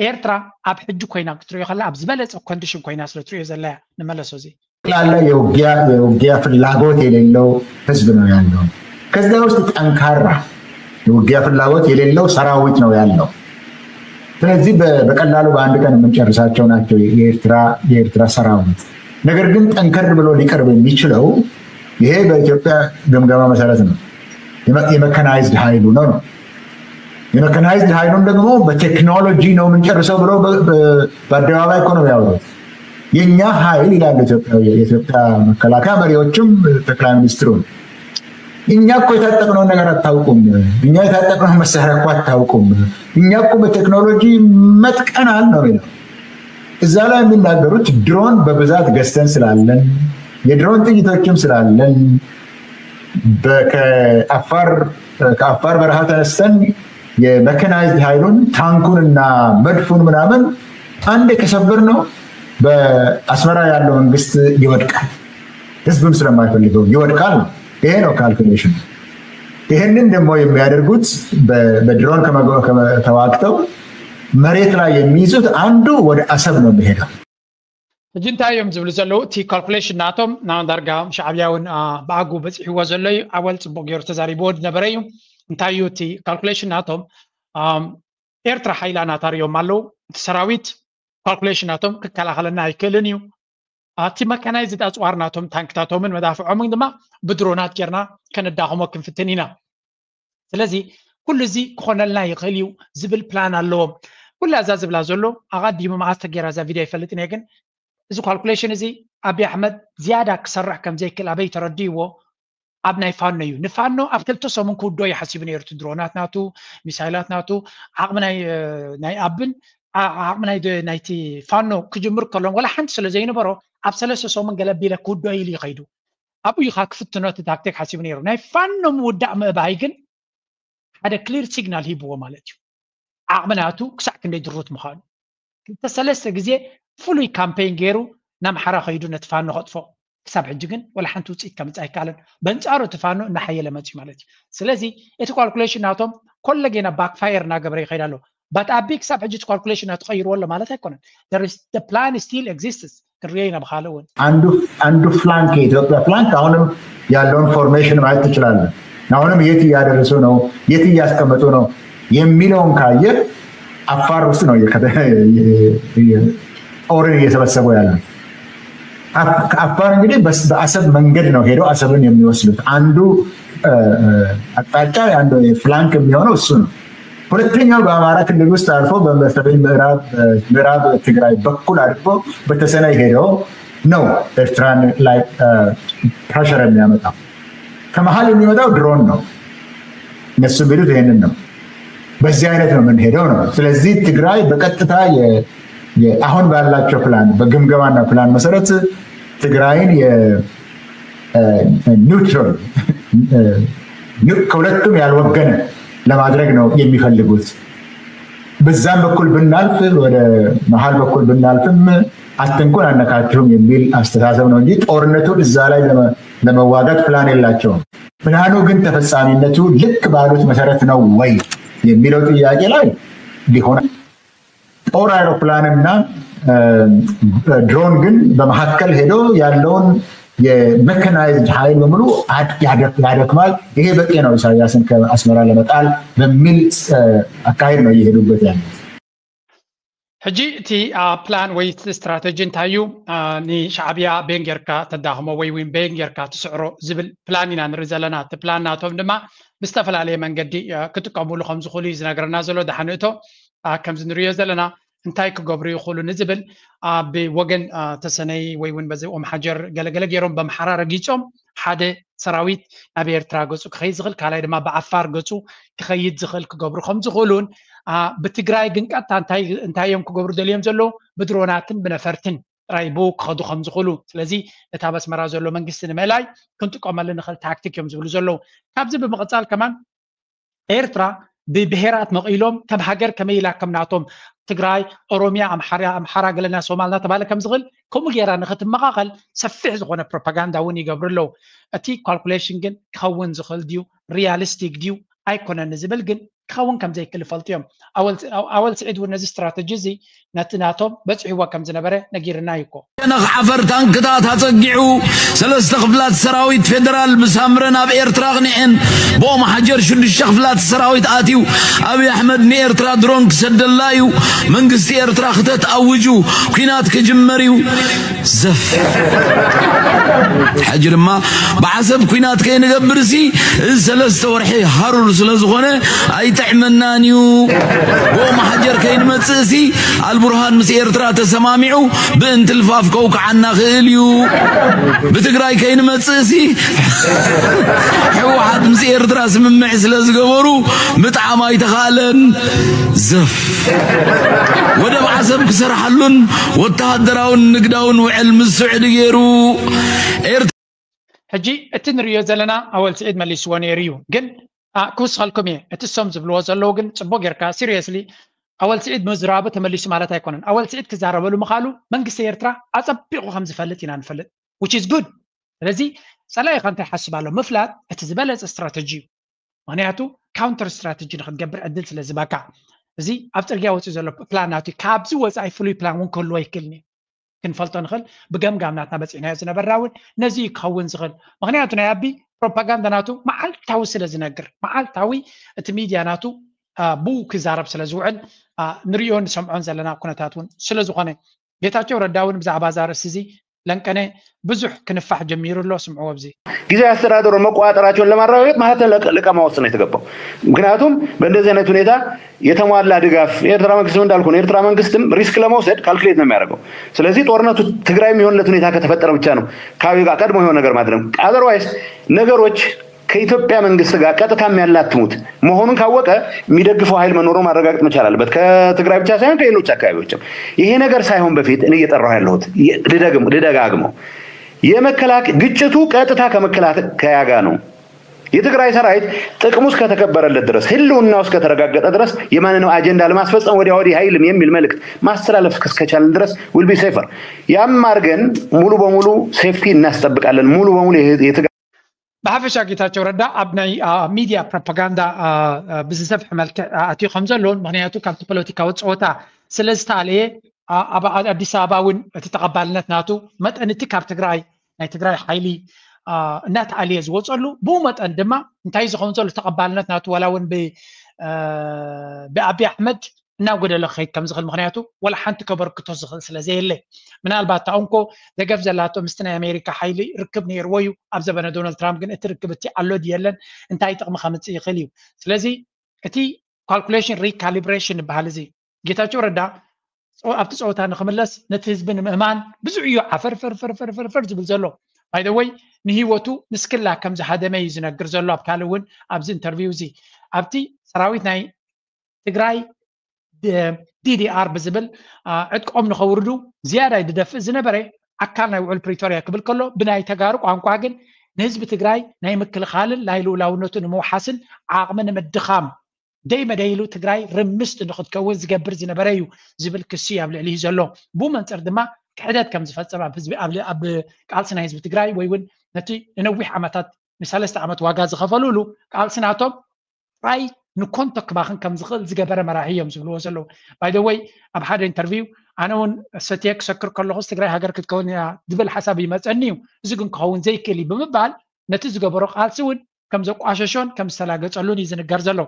ኤርትራ ኣብ ሕጂ ኮይና ክትሪኦ ከላ ኣብ ዝበለፀ ኮንዲሽን ኮይና ስለ ትሪኦ ዘላ እያ ንመለሶ እዚ ጠቅላላ የውጊያ የውጊያ ፍላጎት የሌለው ህዝብ ነው ያለው። ከዚያ ውስጥ ጠንካራ የውጊያ ፍላጎት የሌለው ሰራዊት ነው ያለው። ስለዚህ በቀላሉ በአንድ ቀን የምንጨርሳቸው ናቸው የኤርትራ የኤርትራ ሰራዊት። ነገር ግን ጠንከር ብሎ ሊቀርብ የሚችለው ይሄ በኢትዮጵያ ግምገማ መሰረት ነው። የመካናይዝድ ኃይሉ ነው ነው የመካናይዝድ ኃይሉን ደግሞ በቴክኖሎጂ ነው የምንጨርሰው ብለው በአደባባይ እኮ ነው የሚያወሩት። የእኛ ኃይል ይላሉ ኢትዮጵያ የኢትዮጵያ መከላከያ መሪዎችም ጠቅላይ ሚኒስትሩን እኛ እኮ የታጠቅነውን ነገር አታውቁም፣ እኛ የታጠቅነውን መሳሪያ እኮ አታውቁም፣ እኛ እኮ በቴክኖሎጂ መጥቀናል ነው የሚለው። እዛ ላይ የሚናገሩት ድሮን በብዛት ገዝተን ስላለን የድሮን ጥይቶችም ስላለን ከአፋር በረሃ ተነስተን የመካናይዝድ ኃይሉን ታንኩንና መድፉን ምናምን አንዴ ከሰበርነው በአስመራ ያለው መንግስት ይወድቃል፣ ህዝብም ስለማይፈልገው ይወድቃል። ይሄ ነው ካልኩሌሽን። ይሄንን ደግሞ የሚያደርጉት በድሮን ተዋግተው መሬት ላይ የሚይዙት አንዱ ወደ አሰብ ነው የሚሄደው። ሕጂ እንታይ እዮም ዝብሉ ዘለዉ እቲ ካልኩሌሽን ናቶም ና ዳርጋ ሻዕብያ እውን ብኣጉ በፂሕዎ ዘሎ እዩ ኣወል ፅቡቅ ገይሩ ተዛሪብዎ ዝነበረ እዩ እንታይ እዩ እቲ ካልኩሌሽን ናቶም ኤርትራ ሓይላ ናታርዮም ኣለዉ እቲ ሰራዊት ካልኩሌሽን ናቶም ክከላኸለና ኣይክእልን እዩ እቲ መካናይዝድ ኣፅዋር ናቶም ታንክታቶምን መዳፍዖምን ድማ ብድሮናት ጌርና ከነዳኸሞ ክንፍትን ኢና ስለዚ ኩሉ እዚ ክኾነልና ይኽእል እዩ ዝብል ፕላን ኣለዎም። ኩላ እዛ ዝብላ ዘሎ ኣቐዲሙ መዓስ ተጌራ እዛ ቪድዮ ኣይፈልጥን እየ ግን እዚ ካልኩሌሽን እዚ ኣቢ ኣሕመድ ዝያዳ ክሰርሕ ከም ዘይክእል ኣበይ ተረዲእዎ ኣብ ናይ ፋኖ እዩ። ንፋኖ ኣብ ክልተ ሰሙን ክውድኦ እዩ ሓሲቡ ነይሩ እቲ ድሮናት ናቱ፣ ሚሳይላት ናቱ፣ ዓቕሚ ናይ ኣብን ዓቕሚ ናይቲ ፋኖ ክጅምር ከሎን ዋላ ሓንቲ ስለ ዘይነበሮ ኣብ ሰለስተ ሰሙን ገለ ቢለ ክውድኦ ኢሉ እዩ ከይዱ። ኣብኡ ኢኻ ክፍትኖ እቲ ታክቲክ ሓሲቡ ነይሩ። ናይ ፋኖ ምውዳእ ምእባይ ግን ሓደ ክሊር ሲግናል ሂብዎ ማለት እዩ። ዓቕሚ ናቱ ክሳዕ ክንደይ ድሩት ምዃኑ ክልተ ሰለስተ ግዜ ፍሉይ ካምፔይን ገይሩ ናምሓራ ከይዱ ነቲ ፋኖ ከጥፎ ክሳብ ሕጂ ግን ወላ ሓንቲ ውፅኢት ከምፅእ ኣይከኣለን። በንፃሩ እቲ ፋኖ እናሓየለ መፅዩ ማለት እዩ። ስለዚ እቲ ካልኩሌሽን ናቶም ኮለጌና ባክፋየር እናገበረ ይኸይድ ኣሎ። ባት ኣቢ ክሳብ ሕጂ እቲ ካልኩሌሽን ናቱ ቀይርዎ ኣሎ ማለት ኣይኮነን። ፕላን ስቲል ኤግዚስትስ ክንሪኦ ኢና ብካልእ እውን አንዱ ፍላንክ የኢትዮጵያ ፍላንክ አሁንም ያለውን ፎርሜሽን ማየት ትችላለን። አሁንም የት እያደረሱ ነው፣ የት እያስቀመጡ ነው የሚለውን ካየ አፋር ውስጥ ነው ጦርን እየሰበሰቡ ያሉት። ከአፋር እንግዲህ በአሰብ መንገድ ነው ሄደው አሰብን የሚወስዱት። አንዱ አቅጣጫ አንዱ ፍላንክ የሚሆነው እሱ ነው። ሁለተኛው በአማራ ክልል ውስጥ አልፎ በሰሜን ምዕራብ ትግራይ በኩል አድርጎ በተሰነይ ሄደው ነው ኤርትራን ላይ ፕሬሸር የሚያመጣው። ከመሀል የሚመጣው ድሮን ነው። እነሱ የሚሉት ይሄንን ነው። በዚህ አይነት ነው የምንሄደው ነው። ስለዚህ ትግራይ በቀጥታ አሁን ባላቸው ፕላን፣ በግምገማና ፕላን መሰረት ትግራይን ኒውትራል፣ ከሁለቱም ያልወገነ ለማድረግ ነው የሚፈልጉት። በዛም በኩል ብናልፍ፣ ወደ መሀል በኩል ብናልፍም አትንኩን፣ አነካችሁም የሚል አስተሳሰብ ነው እንጂ ጦርነቱን እዛ ላይ ለመዋጋት ፕላን የላቸውም። ፕላኑ ግን ተፈጻሚነቱ ልክ ባሉት መሰረት ነው ወይ የሚለው ጥያቄ ላይ ሊሆን፣ ጦር አይሮፕላንና ድሮን ግን በመካከል ሄዶ ያለውን የሜካናይዝድ ኃይል በሙሉ ያደክማል። ይሄ በቂ ነው ኢሳያስን ከአስመራ ለመጣል በሚል አካሄድ ነው እየሄዱበት ያለ። ሕጂ እቲ ፕላን ወይ እቲ ስትራተጂ እንታይ እዩ? ንሻዕብያ ቤን ጌርካ ተዳኽሞ ወይ ውን ቤን ጌርካ ትስዕሮ ዝብል ፕላን ኢና ንርኢ ዘለና። እቲ ፕላን ናቶም ድማ ብዝተፈላለየ መንገዲ ክጥቀሙሉ ከም ዝኽእሉ እዩ ዝነግረና ዘሎ። ዳሕንእቶ ከምዚ ንሪዮ ዘለና እንታይ ክገብሩ ይኽእሉ ንዝብል ኣብ ወገን ተሰነይ ወይ እውን በዚ ኦም ሓጀር ገለገለ ገይሮም በምሓራ ረጊፆም ሓደ ሰራዊት ናብ ኤርትራ ገፁ ክኸይድ ዝኽእል፣ ካልኣይ ድማ ብዓፋር ገፁ ክኸይድ ዝኽእል ክገብሩ ከም ዝኽእሉን ብትግራይ ግን ቀጥታ እንታይ እዮም ክገብሩ ደልዮም ዘለዉ? ብድሮናትን ብነፈርትን ጥራይ ብኡ ክኸዱ ከም ዝኽእሉ፣ ስለዚ እቲ ኣብ ኣስመራ ዘሎ መንግስቲ ንምእላይ ክንጥቀመሉ ንኽእል ታክቲክ እዮም ዝብሉ ዘለዉ። ካብዚ ብምቕፃል ከማን ኤርትራ ብብሄራት መቒሎም ከም ሃገር ከመይ ኢላ ከም ናቶም ትግራይ፣ ኦሮሚያ፣ ኣምሓራ፣ ኣምሓራ ገለና ሶማል እናተባህለ ከም ዝኽእል ከምኡ ገይራ ንኽትመቓቐል ሰፊሕ ዝኾነ ፕሮፓጋንዳ እውን ይገብሩ ኣለዉ። እቲ ካልኩሌሽን ግን ክኸውን ዝኽእል ድዩ፣ ሪያሊስቲክ ድዩ ኣይኮነን ዝብል ግን ክኸውን ከም ዘይክእል ይፈልጡ እዮም። ኣወል ስዒድ እውን ነዚ ስትራተጂ እዚ ነቲ ናቶም በፂሕዎ ከም ዝነበረ ነጊርና እዩ እኮ። ሸነኽ ዓፈር ታንክታት ኣፀጊዑ ሰለስተ ክፍላት ሰራዊት ፌደራል ብሳምረ ናብ ኤርትራ ኣቕኒዐን ብኦም ሓጀር ሽዱሽተ ክፍላት ሰራዊት ኣትዩ ኣብይ ኣሕመድ ንኤርትራ ድሮን ክሰደላ እዩ መንግስቲ ኤርትራ ክተት ኣውጁ ኩናት ክጅመር እዩ። ዘፍ ሕጂ ድማ ብዓሰብ ኩናት ከይንገብር ሲ እዚ ሰለስተ ወርሒ ሃሩር ስለ ዝኾነ ኣይጥዕመናን እዩ። ብኦም ሓጀር ከይንመጽእ ሲ ኣልቡርሃን ምስ ኤርትራ ተሰማሚዑ ብእንትልፋፍ ከውክዓና ክእል እዩ። ብትግራይ ከይንመጽእ ሲ ሕወሓት ምስ ኤርትራ ስምምዕ ስለ ዝገበሩ ምጥዓም ኣይተኻእለን። ዘፍ ወደብ ዓሰብ ክሰርሓሉን ወተሃደራውን ንግዳውን ውዕል ምስ ስዑዲ ገይሩ ሕጂ እቲ ንሪዮ ዘለና ኣወል ስዒድ መሊስዎ ነይሩ እዩ ግን ክውስኸልኩም እየ እቲ ሶም ዝብልዎ ዘለዉ ግን ፅቡቅ ጌርካ ሲሪየስሊ ኣወል ስዒድ ምዝራቡ ተመሊሱ ማለት ኣይኮነን ኣወል ስዒድ ክዛረበሉ ምኻሉ መንግስቲ ኤርትራ ኣፀቢቑ ከም ዝፈልጥ ኢና ንፈልጥ which is good ስለዚ ፀላኢኻ እንታይ ሓስብ ኣሎ ምፍላጥ እቲ ዝበለፀ ስትራተጂ እዩ ምክንያቱ ካውንተር ስትራተጂ ንክትገብር ዕድል ስለ ዝበካ እዚ ኣብ ፅርግያ ወፂኡ ዘሎ ፕላን ናቱ ካብዚ ወፃኢ ፍሉይ ፕላን እውን ክህልዎ ይክእልኒ ክንፈልጦ ንኽእል ብገምጋም ናትና በፂሕናዮ ዝነበርና እውን ነዚ እዩ ክኸውን ዝኽእል ምክንያቱ ናይ ኣቢ ፕሮፓጋንዳ ናቱ መዓልታዊ ስለ ዝነግር መዓልታዊ እቲ ሚድያ ናቱ ብኡ ክዛረብ ስለ ዝውዕል ንሪኦ ንሰምዖን ዘለና ኩነታት እውን ስለ ዝኾነ ጌታቸው ረዳ እውን ብዛዕባ እዛ ርእሲ እዚ ለንቀነ ብዙሕ ክንፋሕ ጀሚሩ ኣሎ ስምዕዎ ኣብዚ ጊዜ አስተዳደሩ መቆጣጠራቸውን ለማረጋገጥ ማህተም ለቀማ ውስጥ ነው የተገባው። ምክንያቱም በእንደዚህ አይነት ሁኔታ የተሟላ ድጋፍ የኤርትራ መንግስት እንዳልኩ ነው። የኤርትራ መንግስትም ሪስክ ለመውሰድ ካልኩሌት ነው የሚያደርገው። ስለዚህ ጦርነቱ ትግራይ የሚሆንለት ሁኔታ ከተፈጠረ ብቻ ነው ከአብይ ጋር ቀድሞ የሆነ ነገር ማድረግ። አዘርዋይስ ነገሮች ከኢትዮጵያ መንግስት ጋር ቀጥታ የሚያላትሙት መሆኑን ካወቀ የሚደግፈው ኃይል መኖሩን ማረጋገጥ መቻል አለበት። ከትግራይ ብቻ ሳይሆን ከሌሎች አካባቢዎችም። ይሄ ነገር ሳይሆን በፊት እኔ እየጠራሁ ያለሁት ልደጋግመው የመከላከ ግጭቱ ቀጥታ ከመከላከያ ጋር ነው። የትግራይ ሰራዊት ጥቅሙ እስከተከበረለት ድረስ ህልውናው እስከተረጋገጠ ድረስ የማንንም አጀንዳ ለማስፈጸም ወዲያ ወዲህ ኃይልም የሚል መልእክት ማስተላለፍ እስከቻልን ድረስ will be safer። ያም አድርገን ሙሉ በሙሉ ሴፍቲ እናስጠብቃለን። ሙሉ በሙሉ ብሓፈሻ ጌታቸው ረዳ ኣብ ናይ ሚድያ ፕሮፓጋንዳ ብዝሰፍሐ መልክዕ ኣትዩ ከም ዘለውን ምክንያቱ ካብቲ ፖለቲካዊ ፀወታ ስለ ዝተኣለየ ኣብ ኣዲስ ኣበባ እውን እቲ ተቐባልነት ናቱ መጠን እቲ ካብ ትግራይ ናይ ትግራይ ሓይሊ እናተኣለየ ዝወፀሉ ብኡ መጠን ድማ እንታይ ዝኸውን ዘሎ ተቐባልነት ናቱ ዋላ እውን ብኣቢ ኣሕመድ እናጎደለ ክኸይድ ከም ዝኽእል ምክንያቱ ወላ ሓንቲ ከበርክቶ ዝኽእል ስለ ዘየለ ምናልባት ታኡንኮ ደገፍ ዘላቶ ምስቲ ናይ ኣሜሪካ ሓይሊ ርክብ ነይርዎ እዩ ኣብ ዘበነ ዶናልድ ትራምፕ ግን እቲ ርክብ እቲ ኣሎ ድየለን እንታይ ጥቕሚ ከምፅእ ይኽእል እዩ ስለዚ እቲ ካልኩሌሽን ሪካሊብሬሽን ይበሃል እዚ ጌታቸው ረዳ ኣብቲ ፀወታ ንክምለስ ነቲ ህዝቢ ንምእማን ብዙሕ እዩ ዓፈርፈርፈርፈርፈር ዝብል ዘሎ ባይደወይ ንህይወቱ ንስክላ ከም ዝሃደመ እዩ ዝነግር ዘሎ ኣብ ካልእ እውን ኣብዚ ኢንተርቪው እዚ ኣብቲ ሰራዊት ናይ ትግራይ ዲዲኣር ብዝብል ዕጥቆም ንኸውርዱ ዝያዳ ድደፍእ ዝነበረ ኣካል ናይ ውዕል ፕሪቶርያ ክብል ከሎ፣ ብናይ ተጋሩ ቋንቋ ግን ንህዝቢ ትግራይ ናይ ምክልኻልን ናይ ልኡላውነቱ ንምውሓስን ዓቕሚ ንምድኻም ደይ መደይሉ ትግራይ ርምስቲ ንክትከውን ዝገብር ዝነበረ እዩ ዝብል ክሲ ኣብ ልዕሊ እዩ ዘሎ። ብኡ መንፅር ድማ ክሕደት ከም ዝፈፀም ኣብ ቃልሲ ናይ ህዝቢ ትግራይ ወይ እውን ነቲ ንነዊሕ ዓመታት ንሰለስተ ዓመት ዋጋ ዝኸፈሉሉ ቃልሲ ናቶም ጥራይ ንኮንቶ ክባኽን ከም ዝኽእል ዝገበረ መራሒ እዮም ዝብልዎ ዘለዉ። ባይደወይ ኣብ ሓደ ኢንተርቪው ኣነ እውን ሰትየ ክሰክር ከለኹስ ትግራይ ሃገር ክትከውን እያ ዝብል ሓሳብ ይመፀኒ እዩ፣ እዚ ግን ክኸውን ዘይክእል እዩ ብምባል ነቲ ዝገበሮ ቃልሲ እውን ከም ዘቋሸሾን ከም ዝተላገፀሉን እዩ ዝንገር ዘሎ።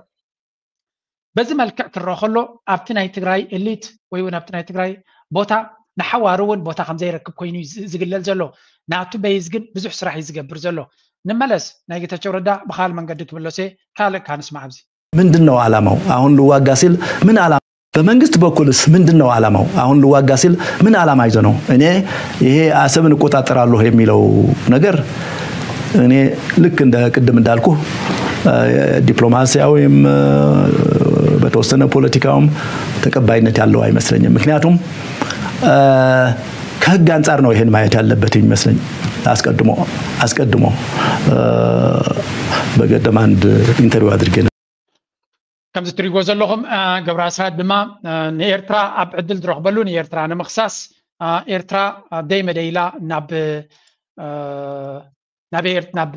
በዚ መልክዕ ክረአ ከሎ ኣብቲ ናይ ትግራይ ኤሊት ወይ እውን ኣብቲ ናይ ትግራይ ቦታ ንሓዋሩ እውን ቦታ ከም ዘይረክብ ኮይኑ እዩ ዝግለል ዘሎ። ናቱ በይዝ ግን ብዙሕ ስራሕ እዩ ዝገብር ዘሎ። ንመለስ ናይ ጌታቸው ረዳ ብካል መንገዲ ክብለሰ ካልእ ካንስማ ኣብዚ ምንድን ነው ዓላማው? አሁን ልዋጋ ሲል ምን ዓላማ በመንግስት በኩልስ ምንድን ነው ዓላማው? አሁን ልዋጋ ሲል ምን ዓላማ ይዞ ነው? እኔ ይሄ አሰብን እቆጣጠራለሁ የሚለው ነገር እኔ ልክ እንደ ቅድም እንዳልኩ ዲፕሎማሲያዊም በተወሰነ ፖለቲካውም ተቀባይነት ያለው አይመስለኝም። ምክንያቱም ከህግ አንጻር ነው ይሄን ማየት ያለበት የሚመስለኝ። አስቀድሞ አስቀድሞ በቀደም አንድ ኢንተርቪው አድርጌ ከምዚ ትሪጎ ዘለኹም ገብረ ኣስራት ድማ ንኤርትራ ኣብ ዕድል ዝረኽበሉ ንኤርትራ ንምኽሳስ ኤርትራ ደይ መደይላ ናብ ናብ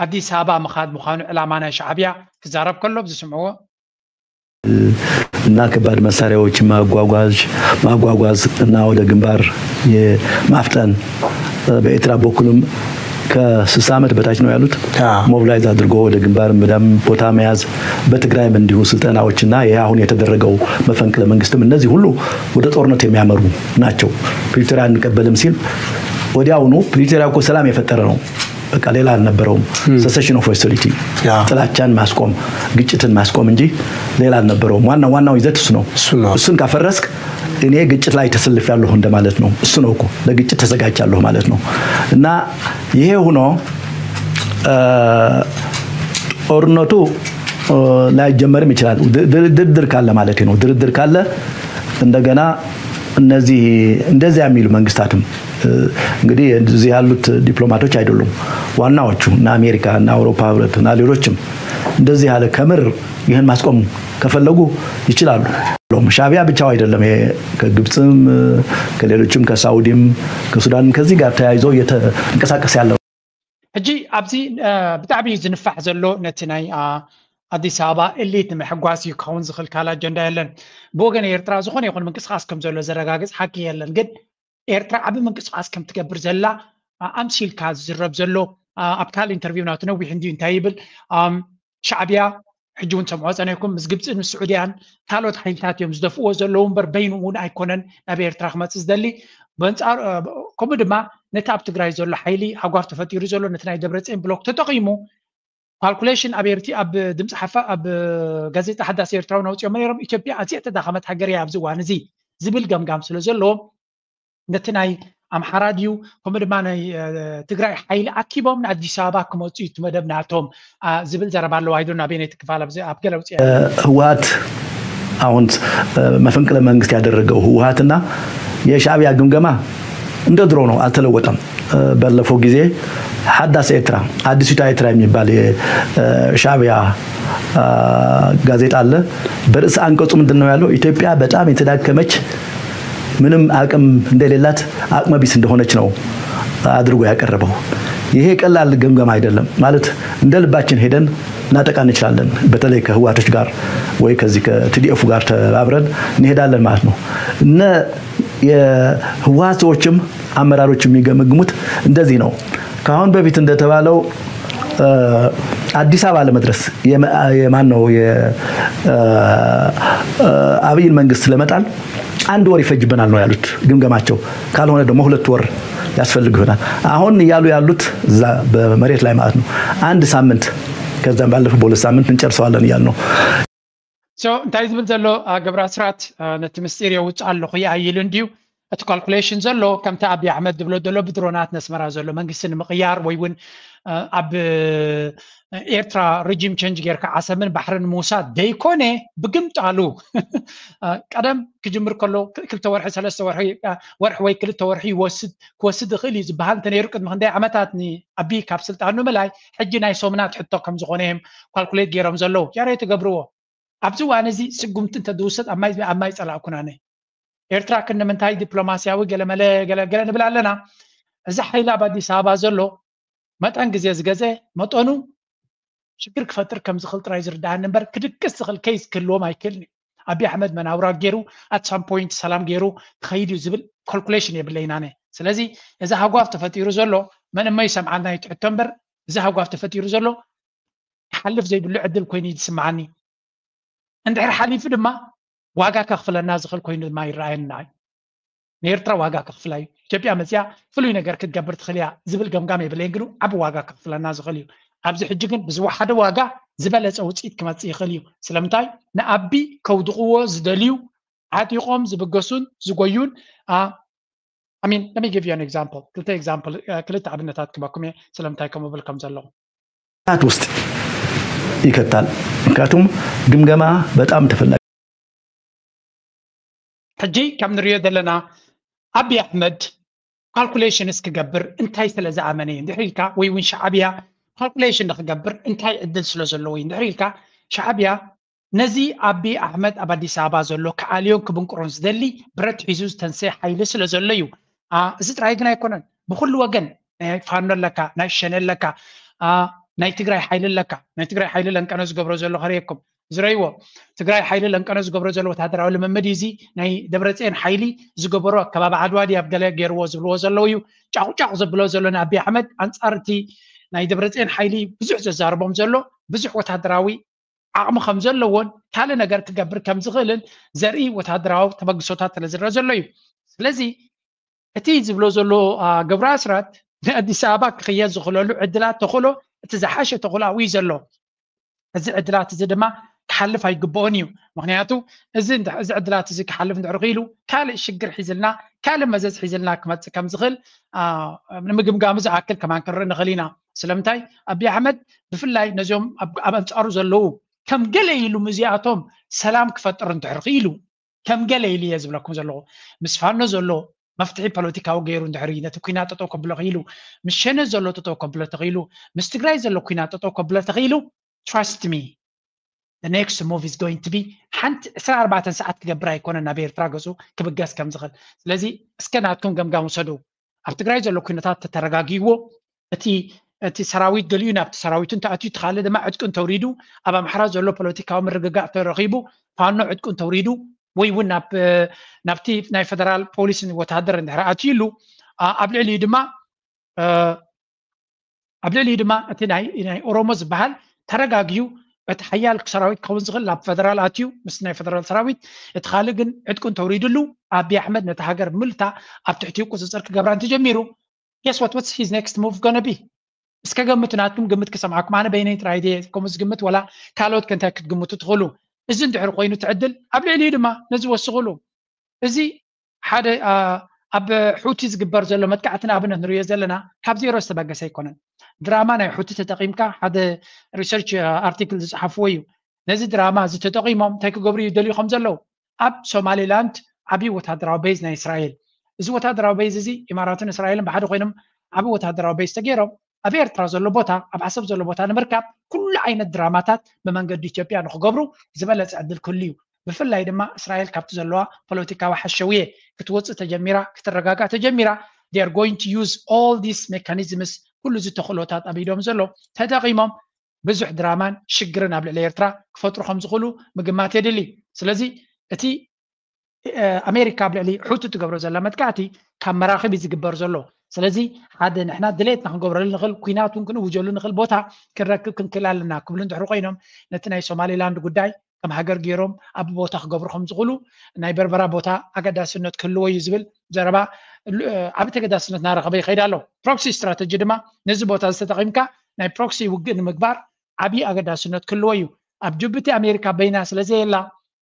ኣዲስ ኣበባ ምኻድ ምዃኑ ዕላማ ናይ ሻዕብያ ክዛረብ ከሎ ዝስምዕዎ እና ከባድ መሳሪያዎች ማጓጓዝ ማጓጓዝ እና ወደ ግንባር የማፍጠን በኤርትራ በኩልም ከስልሳ ዓመት በታች ነው ያሉት። ሞብላይዝ አድርጎ ወደ ግንባር ምዳም ቦታ መያዝ፣ በትግራይም እንዲሁ ስልጠናዎችና ይህ አሁን የተደረገው መፈንቅለ መንግስትም እነዚህ ሁሉ ወደ ጦርነት የሚያመሩ ናቸው። ፕሪቶሪያ አንቀበልም ሲል ወዲያውኑ ፕሪቶሪያ እኮ ሰላም የፈጠረ ነው። በቃ ሌላ አልነበረውም። cessation of hostility ጥላቻን ማስቆም ግጭትን ማስቆም እንጂ ሌላ አልነበረውም። ዋና ዋናው ይዘት እሱ ነው። እሱን ካፈረስክ እኔ ግጭት ላይ ተሰልፍ ያለሁ እንደማለት ነው። እሱ ነው እኮ ለግጭት ተዘጋጅቻለሁ ማለት ነው። እና ይሄ ሆኖ ጦርነቱ ላይጀመርም ይችላል። ድርድር ካለ ማለት ነው። ድርድር ካለ እንደገና እነዚህ እንደዚያ የሚሉ መንግስታትም እንግዲህ እዚህ ያሉት ዲፕሎማቶች አይደሉም ዋናዎቹ እና አሜሪካ እና አውሮፓ ህብረት እና ሌሎችም እንደዚህ ያለ ከምር ይህን ማስቆም ከፈለጉ ይችላሉ። ሻዕቢያ ብቻው አይደለም። ይሄ ከግብፅም ከሌሎችም ከሳውዲም ከሱዳንም ከዚህ ጋር ተያይዞ እየተንቀሳቀስ ያለው ሕጂ ኣብዚ ብጣዕሚ እዩ ዝንፋሕ ዘሎ ነቲ ናይ ኣዲስ ኣበባ ኤሊት ንምሕጓስ እዩ ክኸውን ዝኽእል ካልእ ኣጀንዳ የለን። ብወገን ኤርትራ ዝኾነ ይኹን ምንቅስቃስ ከም ዘሎ ዘረጋግጽ ሓቂ የለን። ግን ኤርትራ ዓቢ ምንቅስቃስ ከም ትገብር ዘላ ኣምሲልካ ዝዝረብ ዘሎ ኣብ ካልእ ኢንተርቪው ናቱ ነዊሕ እንድዩ እንታይ ይብል ሻዕብያ ሕጂ እውን ሰምዖ ጸኒሕኩም ምስ ግብፅን ምስ ስዑድያን ካልኦት ሓይልታት እዮም ዝደፍእዎ ዘለዉ እምበር በይኑ እውን ኣይኮነን ናብ ኤርትራ ክመፅእ ዝደሊ። በንፃር ከምኡ ድማ ነቲ ኣብ ትግራይ ዘሎ ሓይሊ ሃጓፍ ተፈጢሩ ዘሎ ነቲ ናይ ደብረፅን ብሎክ ተጠቒሙ ካልኩሌሽን ኣብ ኤርቲ ኣብ ድምፂ ሓፋ ኣብ ጋዜጣ ሓዳስ ኤርትራዊ ነውፅኦም ነይሮም። ኢትዮጵያ ኣዝያ ተዳኸመት ሃገር እያ ኣብዚ እዋን እዚ ዝብል ገምጋም ስለ ዘለዎም ነቲ ናይ ኣምሓራ ድዩ ከምኡ ድማ ናይ ትግራይ ሓይሊ ኣኪቦም ንኣዲስ ኣበባ ክመፁ እዩ እቲ መደብ ናቶም ዝብል ዘረባ ኣለዋ። ኣይዶ ናበይ ነቲ ክፋል ኣብዚ ኣብ ገለ ውፅያ ህወሀት አሁን መፈንቅለ መንግስት ያደረገው ህወሀትና የሻዕቢያ ግምገማ እንደ ድሮ ነው፣ አልተለወጠም። ባለፈው ጊዜ ሀዳስ ኤርትራ አዲሲቷ ኤርትራ የሚባል የሻዕቢያ ጋዜጣ አለ። በርዕሰ አንቀጹ ምንድን ነው ያለው? ኢትዮጵያ በጣም የተዳከመች ምንም አቅም እንደሌላት አቅመ ቢስ እንደሆነች ነው አድርጎ ያቀረበው። ይሄ ቀላል ግምገማ አይደለም። ማለት እንደ ልባችን ሄደን እናጠቃ እንችላለን። በተለይ ከህዋቶች ጋር ወይ ከዚህ ከቲዲኤፉ ጋር ተባብረን እንሄዳለን ማለት ነው። እነ የህወሓት ሰዎችም አመራሮች የሚገመግሙት እንደዚህ ነው። ከአሁን በፊት እንደተባለው አዲስ አበባ ለመድረስ የማን ነው የአብይን መንግስት ለመጣል አንድ ወር ይፈጅብናል ነው ያሉት ግምገማቸው። ካልሆነ ደግሞ ሁለት ወር ያስፈልግ ይሆናል። አሁን እያሉ ያሉት እዛ በመሬት ላይ ማለት ነው አንድ ሳምንት ከዛም ባለፈ በሁለት ሳምንት እንጨርሰዋለን እያሉ ነው። እንታይ ዝብል ዘሎ ገብረ ኣስራት ነቲ ምስጢር የውፅእ ኣለኹ ይኣይል እንድዩ። እቲ ካልኩሌሽን ዘሎ ከምቲ ኣብይ ኣሕመድ ዝብሎ ዘሎ ብድሮናት ነስመራ ዘሎ መንግስቲ ንምቕያር ወይ እውን ኣብ ኤርትራ ሪጂም ቸንጅ ጌርካ ዓሰብን ባሕርን ምውሳድ ደይኮነ፣ ብግምጣሉ ቀደም ክጅምር ከሎ ክልተ ወርሒ ሰለስተ ወርሒ ወርሒ ወይ ክልተ ወርሒ ይወስድ ክወስድ ይኽእል እዩ ዝበሃል እንተነይሩ ቅድሚ ክንደይ ዓመታት ንኣቢ ካብ ስልጣኑ ምላይ ሕጂ ናይ ሰሙናት ሕቶ ከም ዝኾነ እዮም ካልኩሌት ገይሮም ዘለዉ። ያሬ ትገብርዎ ኣብዚ እዋን እዚ ስጉምቲ እንተዝውሰድ ኣብ ማይ ኣብ ማይ ጸላእኩን ኣነ። ኤርትራ ክንምንታይ ዲፕሎማስያዊ ገለመለ ገለገለ ንብል ኣለና። እዚ ሓይሊ ኣብ ኣዲስ ኣበባ ዘሎ መጠን ግዜ ዝገዘ መጠኑ ሽግር ክፈጥር ከም ዝኽእል ጥራይ ዝርዳኣኒ እምበር ክድቅስ ዝኽእል ኬስ ክህልዎም ኣይክእልን እዩ። ኣቢ ኣሕመድ መናውራ ገይሩ ኣት ሳም ፖይንት ሰላም ገይሩ ክኸይድ እዩ ዝብል ኮልኩሌሽን የብለይን ኣነ። ስለዚ እዚ ሃጓፍ ተፈጢሩ ዘሎ መን እሞ ይሰምዓልና እዩ ትሕቶ እምበር እዚ ሃጓፍ ተፈጢሩ ዘሎ ክሓልፍ ዘይብሉ ዕድል ኮይኑ እዩ ዝስምዓኒ። እንድሕር ሓሊፉ ድማ ዋጋ ከኽፍለና ዝኽእል ኮይኑ ድማ ይረኣየና እዩ። ንኤርትራ ዋጋ ከኽፍላ እዩ። ኢትዮጵያ መፅያ ፍሉይ ነገር ክትገብር ትኽእል እያ ዝብል ገምጋም የብለይን፣ ግን ዓቢ ዋጋ ከኽፍለና ዝኽእል እዩ። ኣብዚ ሕጂ ግን ብዝወሓደ ዋጋ ዝበለፀ ውፅኢት ክመፅእ ይኽእል እዩ። ስለምንታይ ንኣቢ ከውድቕዎ ዝደልዩ ዓጢቖም ዝብገሱን ዝጎዩን ኣሚን ለሚ ጊቭ ዩ ኤግዛምፕል ክልተ ኤግዛምፕል ክልተ ኣብነታት ክበኩም እየ ስለምንታይ ከምኡ ብል ከም ዘለኹ ት ውስጥ ይከታል። ምክንያቱም ግምገማ በጣም ተፈላጊ ሕጂ ከም ንሪኦ ዘለና ኣቢ ኣሕመድ ካልኩሌሽንስ ክገብር እንታይ ስለ ዝኣመነ እዩ እንድሕር ኢልካ ወይ እውን ሻዕብያ ካልኩሌሽን ንክገብር እንታይ ዕድል ስለ ዘለዎ እዩ እንድሕር ኢልካ ሻዕብያ ነዚ ኣቢ ኣሕመድ ኣብ ኣዲስ ኣበባ ዘሎ ክኣልዮን ክብንቅሮን ዝደሊ ብረት ሒዙ ዝተንሰ ሓይሊ ስለ ዘሎ እዩ። እዚ ጥራይ ግን ኣይኮነን። ብኩሉ ወገን ናይ ፋኖ ኣለካ፣ ናይ ሸኔ ኣለካ፣ ናይ ትግራይ ሓይሊ ኣለካ። ናይ ትግራይ ሓይሊ ለንቀነ ዝገብሮ ዘሎ ከርእየኩም ዝረይዎ ትግራይ ሓይሊ ለንቀነ ዝገብሮ ዘሎ ወታደራዊ ልምምድ እዩ። እዚ ናይ ደብረፅኤን ሓይሊ ዝገበሮ ከባቢ ዓድዋ ድዩ ኣብ ገለ ገይርዎ ዝብልዎ ዘለዉ እዩ። ጫቑጫቑ ዘብሎ ዘሎ ንኣቢ ኣሕመድ ኣንፃር እቲ ናይ ደብረፅኤን ሓይሊ ብዙሕ ዘዛርቦም ዘሎ ብዙሕ ወታደራዊ ዓቕሚ ከም ዘለዎን ካልእ ነገር ክገብር ከም ዝኽእልን ዘርኢ ወታደራዊ ተበግሶታት ስለ ዝረአ ዘሎ እዩ። ስለዚ እቲ ዝብሎ ዘሎ ግብረ ኣስራት ንኣዲስ ኣበባ ክኽየድ ዝኽእለሉ ዕድላት ተኽእሎ እቲ ዝሓሸ ተኽእሎ ኣብኡ እዩ ዘሎ። እዚ ዕድላት እዚ ድማ ክሓልፍ ኣይግብኦን እዩ። ምክንያቱ እዚ እዚ ዕድላት እዚ ክሓልፍ እንድሕር ክኢሉ ካልእ ሽግር ሒዝልና ካልእ መዘዝ ሒዝልና ክመፅእ ከም ዝኽእል ንምግምጋሙ ዝኣክል ከማን ክንርኢ ንኽእል ኢና። ስለምንታይ ኣቢ ኣሕመድ ብፍላይ ነዚኦም ኣብ ኣንፃሩ ዘለዉ ከም ገለ ኢሉ ምስዚኣቶም ሰላም ክፈጥር እንድሕር ክኢሉ ከም ገለ ኢሉ እየ ዝብለኩም ዘለኹ ምስ ፋኖ ዘሎ መፍትሒ ፖለቲካዊ ገይሩ እንድሕር ነቲ ኩናት ጠጠው ከብሎ ክኢሉ ምስ ሸነ ዘሎ ጠጠው ከብሎ ተኽኢሉ ምስ ትግራይ ዘሎ ኩናት ጠጠው ከብሎ ተኽኢሉ trust me the next move is going to be ሓንቲ ዕስራ ኣርባዕተ ሰዓት ክገብር ኣይኮነን ናብ ኤርትራ ገፁ ክብገስ ከም ዝኽእል። ስለዚ እስከ ናትኩም ገምጋም ውሰዱ። ኣብ ትግራይ ዘሎ ኩነታት ተተረጋጊዎ እቲ እቲ ሰራዊት ገሊኡ ናብቲ ሰራዊቱ እንተኣትዩ እቲ ካልእ ድማ ዕጥቁ እንተውሪዱ ኣብ ኣምሓራ ዘሎ ፖለቲካዊ ምርግጋእ ተረኺቡ ፋኖ ዕጥቁ እንተውሪዱ ወይ እውን ናብቲ ናይ ፈደራል ፖሊስ ወታደር እንድሕር ኣትዩሉ ኣብ ልዕሊኡ ድማ ኣብ ልዕሊኡ ድማ እቲ ናይ ኦሮሞ ዝበሃል ተረጋጊዩ እቲ ሓያል ሰራዊት ክኸውን ዝኽእል ናብ ፈደራል ኣትዩ ምስ ናይ ፈደራል ሰራዊት እቲ ካልእ ግን ዕጥቁ እንተውሪድሉ ኣቢ ኣሕመድ ነቲ ሃገር ምልታ ኣብ ትሕቲኡ ቁፅፅር ክገብራ እንተጀሚሩ guess what what's his next move gonna be እስከ ገምቱ ናትኩም ግምት ክሰምዓኩም ኣነ በይነይ ጥራይ ድየ ከምኡ ዝግምት ወላ ካልኦት ከንታይ ክትግምቱ ትኽእሉ እዚ እንድሕር ኮይኑ ትዕድል ኣብ ልዕሊኡ ድማ ነዚ ወስኽሉ እዚ ሓደ ኣብ ሑቲ ዝግበር ዘሎ መጥቃዕቲ ንኣብነት ንሪኦ ዘለና ካብ ዜሮ ዝተበገሰ ኣይኮነን። ድራማ ናይ ሑቲ ተጠቒምካ ሓደ ሪሰርች ኣርቲክል ዝፀሓፍዎ እዩ። ነዚ ድራማ እዚ ተጠቒሞም እንታይ ክገብሩ ይደልዩ ከም ዘለዉ ኣብ ሶማሊላንድ ዓብዪ ወታደራዊ ቤዝ ናይ እስራኤል እዚ ወታደራዊ ቤዝ እዚ ኢማራትን እስራኤልን ብሓደ ኮይኖም ዓብዪ ወታደራዊ ቤዝ ተገይሮም ኣብ ኤርትራ ዘሎ ቦታ ኣብ ዓሰብ ዘሎ ቦታ ንምርካብ ኩሉ ዓይነት ድራማታት ብመንገዲ ኢትዮጵያ ንክገብሩ ዝበለፀ ዕድል ክህሉ እዩ። ብፍላይ ድማ እስራኤል ካብቲ ዘለዋ ፖለቲካዊ ሓሸውየ ክትወፅእ ተጀሚራ ክትረጋጋእ ተጀሚራ they are going to use all these mechanisms ኩሉ እዚ ተኽእሎታት ኣብ ኢዶም ዘሎ ተጠቒሞም ብዙሕ ድራማን ሽግርን ኣብ ልዕሊ ኤርትራ ክፈጥሩ ከም ዝኽእሉ ምግማት የድሊ። ስለዚ እቲ ኣሜሪካ ኣብ ልዕሊ ሑቲ ትገብሮ ዘላ መጥቃዕቲ ካብ መራኽብ እዩ ዝግበር ዘሎ። ስለዚ ሓደ ንሕና ድሌትና ክንገብረሉ ንኽእል ኩናት እውን ክንእውጀሉ ንኽእል ቦታ ክንረክብ ክንክእል ኣለና ክብሉ እንድሕር ኮይኖም ነቲ ናይ ሶማሊላንድ ጉዳይ ከም ሃገር ገይሮም ኣብ ቦታ ክገብሩ ከም ዝኽእሉ ናይ በርበራ ቦታ ኣገዳስነት ክህልዎ እዩ ዝብል ዘረባ ዓብዪ ተገዳስነት እናረኸበ ይኸይድ ኣሎ። ፕሮክሲ ስትራተጂ ድማ ነዚ ቦታ ዝተጠቒምካ ናይ ፕሮክሲ ውግእ ንምግባር ዓብዪ ኣገዳስነት ክህልዎ እዩ። ኣብ ጅቡቲ ኣሜሪካ በይና ስለ ዘየላ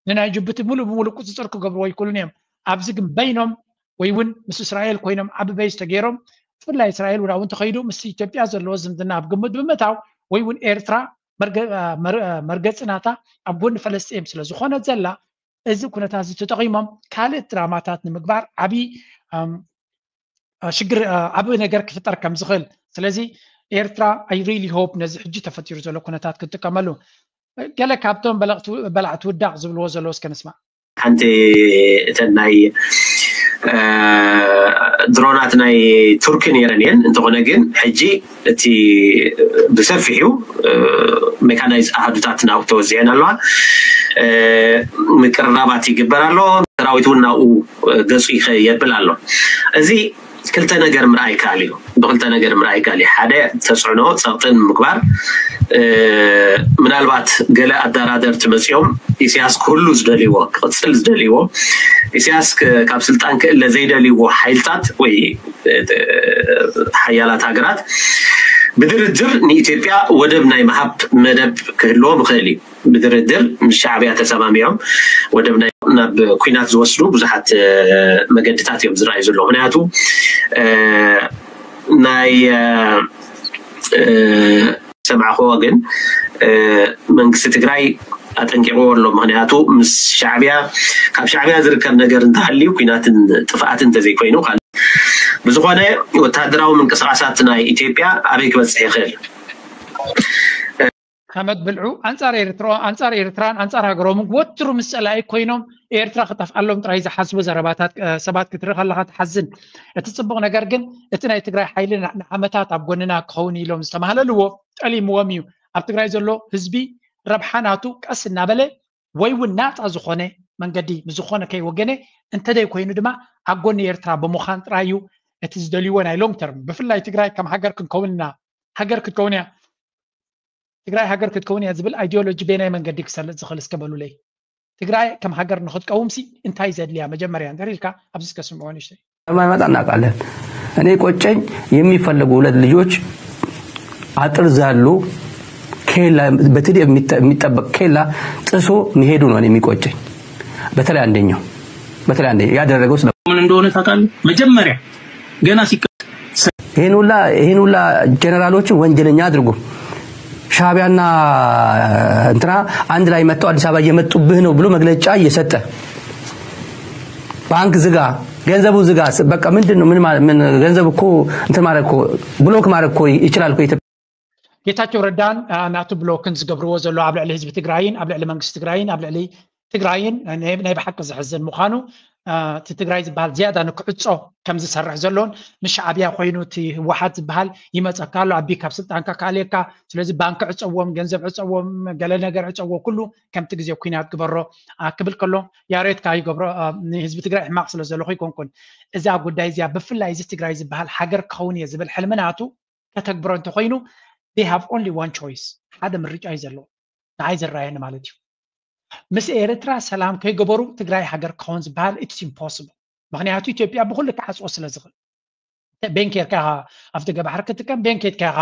ንናይ ጅቡቲ ሙሉእ ብሙሉእ ቁፅፅር ክገብርዎ ኣይክእሉን እዮም። ኣብዚ ግን በይኖም ወይ እውን ምስ እስራኤል ኮይኖም ዓቢ በይስ ተገይሮም ብፍላይ እስራኤል እውን ኣብኡ እንተኸይዱ ምስ ኢትዮጵያ ዘለዎ ዝምድና ኣብ ግምት ብምእታው ወይ እውን ኤርትራ መርገ- መር- መርገፂ ናታ ኣብ ጎኒ ፈለስጢን ስለ ዝኾነት ዘላ እዚ ኩነታት እዚ ተጠቒሞም ካልእ ድራማታት ንምግባር ዓብዪ ሽግር ዓብዪ ነገር ክፍጠር ከም ዝኽእል። ስለዚ ኤርትራ I really hope ነዚ ሕጂ ተፈጢሩ ዘሎ ኩነታት ክትጥቀመሉ። ገለ ካብቶም በላዕቲ ውዳቕ ዝብልዎ ዘለዉ እስከ ንስማዕ። ሓንቲ እተን ናይ ድሮናት ናይ ቱርኪ ነይረን እየን። እንተኾነ ግን ሕጂ እቲ ብሰፊሑ ሜካናይዝ ኣሃዱታት ናብ ተወዚዐን ኣለዋ። ምቅርራባት ይግበር ኣሎ። ሰራዊት እውን ናብኡ ገፁ ይኸ- የብል ኣሎ። እዚ ክልተ ነገር ምርኣይ ይከኣል እዩ። ብክልተ ነገር ምርኣይ ይከኣል እዩ። ሓደ ተፅዕኖ ፀቕጥን ምግባር ምናልባት ገለ ኣደራደርቲ መፂኦም ኢሳያስ ክህሉ ዝደልይዎ ክቕፅል ዝደልይዎ ኢሳያስ ካብ ስልጣን ክእለ ዘይደልይዎ ሓይልታት ወይ ሓያላት ሃገራት ብድርድር ንኢትዮጵያ ወደብ ናይ ምሃብ መደብ ክህልዎም ይኽእል እዩ። ብድርድር ምስ ሻዕብያ ተሰማሚዖም ወደብ ናብ ኩናት ዝወስዱ ብዙሓት መገድታት እዮም ዝረኣዩ ዘለዉ። ምክንያቱ ናይ ሰማዕክዎ ግን መንግስቲ ትግራይ ኣጠንቂቕዎ ኣሎ። ምክንያቱ ምስ ሻዕብያ ካብ ሻዕብያ ዝርከብ ነገር እንተሃልዩ ኩናትን ጥፍኣትን እንተዘይኮይኑ ካልእ ብዝኾነ ወታደራዊ ምንቅስቃሳት ናይ ኢትዮጵያ ኣበይ ክበፅሕ ይኽእል? ሓመድ ብልዑ ኣንፃር ኤርትራ ኣንፃር ኤርትራን ኣንፃር ሃገሮምን ወትሩ ምስ ፀላኢ ኮይኖም ኤርትራ ክጠፍኣሎም ጥራይ ዝሓስቡ ዘረባታት ሰባት ክትርኢ ከለካ ትሓዝን። እቲ ፅቡቅ ነገር ግን እቲ ናይ ትግራይ ሓይሊ ንዓመታት ኣብ ጎንና ክኸውን ኢሎም ዝተማህለልዎ ጠሊምዎም እዩ። ኣብ ትግራይ ዘሎ ህዝቢ ረብሓ ናቱ ቀስ እናበለ ወይ እውን ናፃ ዝኾነ መንገዲ ምስ ዝኾነ ከይወገነ እንተደይ ኮይኑ ድማ ኣብ ጎኒ ኤርትራ ብምዃን ጥራይ እዩ እቲ ዝደልይዎ ናይ long term። ብፍላይ ትግራይ ከም ሃገር ክንከውን ኢና ሃገር ክትከውን እያ ትግራይ ሃገር ክትከውን እያ ዝብል ideology በየናይ መንገዲ ክሰልጥ ዝኽእል እስከ በሉለይ። ትግራይ ከም ሃገር ንክትቀውም ሲ እንታይ ዘድልያ መጀመርያ እንድሕር ኢልካ ኣብዚ እስከ ስምዕዎ ንእሽተይ። ማይመጣ እናውቃለን። እኔ ቆጨኝ የሚፈለጉ ሁለት ልጆች አጥር ዘሎ ኬላ በትዲ የሚጠበቅ ኬላ ጥሶ መሄዱ ነው የሚቆጨኝ። በተለይ አንደኛው በተለይ አንደኛው ያደረገው ስለ ምን እንደሆነ ታውቃለህ? መጀመሪያ ገና ሲቀ ይህን ሁላ ይህን ሁላ ጀነራሎችን ወንጀለኛ አድርጎ ሻቢያና እንትና አንድ ላይ መጥተው አዲስ አበባ እየመጡብህ ነው ብሎ መግለጫ እየሰጠ ባንክ ዝጋ፣ ገንዘቡ ዝጋ። በቃ ምንድን ነው ምን ገንዘብ እኮ እንትን ማድረግ እኮ ብሎክ ማድረግ እኮ ይችላል እኮ። ጌታቸው ረዳን ናቱ ብሎክን ዝገብርዎ ዘሎ ኣብ ልዕሊ ህዝቢ ትግራይን ኣብ ልዕሊ መንግስቲ ትግራይን ኣብ ልዕሊ ትግራይን ናይ ብሓቂ ዘሕዝን ምዃኑ እቲ ትግራይ ዝበሃል ዝያዳ ንክዕፆ ከም ዝሰርሕ ዘሎን ምስ ሻዕብያ ኮይኑ እቲ ህወሓት ዝበሃል ይመፀካ ኣሎ ኣቢ ካብ ስልጣንካ ካልየካ ስለዚ ባንክ ዕፀዎም ገንዘብ ዕፀዎም ገለ ነገር ዕፀዎ ኩሉ ከምቲ ግዜ ኩናት ግበሮ ክብል ከሎ ያሬት ካ ይገብሮ ንህዝቢ ትግራይ ሕማቕ ስለ ዘለኹ ይኮንኩን እዛ ጉዳይ እዚኣ ብፍላይ እዚ ትግራይ ዝበሃል ሃገር ክኸውን እየ ዝብል ሕልሚ ናቱ ከተግብሮ እንተኮይኑ they have only one choice ሓደ ምርጫ እዩ ዘለዎ ንዓይ ዝረኣየኒ ማለት እዩ ምስ ኤርትራ ሰላም ከይገበሩ ትግራይ ሃገር ክኸውን ዝበሃል it's impossible ምክንያቱ ኢትዮጵያ ብኩሉ ክዓፅዎ ስለ ዝኽእል ቤንክ ጌርካ ኢኻ ኣብ ደገ ባሕሪ ክትጥቀም ቤንክ ጌርካ ኢኻ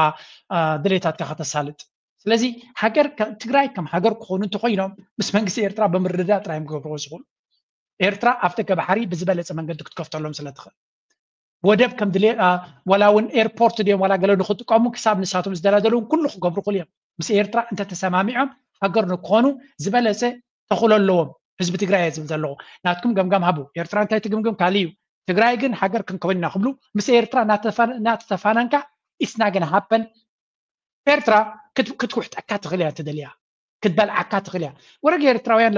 ድሌታትካ ከተሳልጥ ስለዚ ሃገር ትግራይ ከም ሃገር ክኾኑ እንተኮይኖም ምስ መንግስቲ ኤርትራ ብምርድዳእ ጥራይ እዮም ክገብርዎ ዝኽእሉ ኤርትራ ኣብ ደገ ባሕሪ ብዝበለፀ መንገዲ ክትከፍተሎም ስለ ትኽእል ወደብ ከም ድሌ ዋላ እውን ኤርፖርት ድዮም ዋላ ገለ ንክጥቀሙ ክሳብ ንሳቶም ዝደላደሉ እውን ኩሉ ክገብሩ ክእሉ እዮም ምስ ኤርትራ እንተተሰማሚዖም ሃገር ንክኾኑ ዝበለፀ ተኽእሎ ኣለዎም ህዝቢ ትግራይ እየ ዝብል ዘለኹ ናትኩም ገምጋም ሃቡ ኤርትራ እንታይ ትግምግም ካልእ እዩ ትግራይ ግን ሃገር ክንከውን ኢና ክብሉ ምስ ኤርትራ እናተተፋነንካ it's not gonna happen ኤርትራ ክትውሕጠካ ትኽእል እያ እንተደልያ ክትበልዓካ ትኽእል እያ ወረግ ኤርትራውያን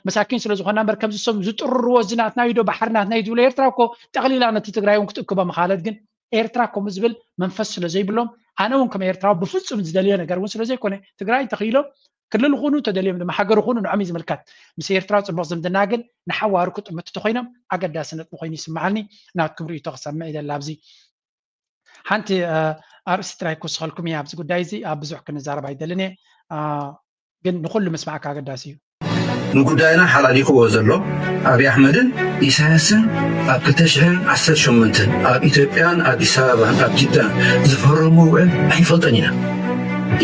መሳኪን ስለ ዝኾና እምበር ከምዚ ሰም ዝጥርርዎ እዚ ናትና እዩ ዶ ባሕሪ ናትና እዩ ዝብሎ ኤርትራ እኮ ጠቕሊላ ነቲ ትግራይ እውን ክትእክቦ ምኻለት ግን ኤርትራ ከምኡ ዝብል መንፈስ ስለ ዘይብሎም ኣነ እውን ከም ኤርትራዊ ብፍፁም ዝደልዮ ነገር እውን ስለ ዘይኮነ ትግራይ ተኽኢሎም ክልል ኹኑ ተደልዮም ድማ ሃገር ኹኑ ንዖም እዩ ዝምልከት ምስ ኤርትራ ፅቡቅ ዝምድና ግን ንሓዋሩ ክጥምቱ ተኮይኖም ኣገዳሲ ነጥቢ ኮይኑ ይስምዓኒ ናትኩም ርእቶ ክሰምዕ ይደላ ኣብዚ ሓንቲ ኣርእስቲ ጥራይ ክውስኸልኩም እየ ኣብዚ ጉዳይ እዚ ኣብ ብዙሕ ክንዛረብ ኣይደልን እየ ግን ንኩሉ ምስማዕካ ኣገዳሲ እዩ ንጉዳይና ሓላሊኽዎ ዘሎ ኣብይ ኣሕመድን ኢሳያስን ኣብ ክልተ ሽሕን ዓሰርተ ሸሞንተን ኣብ ኢትዮጵያን ኣዲስ ኣበባን ኣብ ጅዳን ዝፈረሞ ውዕል ኣይንፈልጦን ኢና።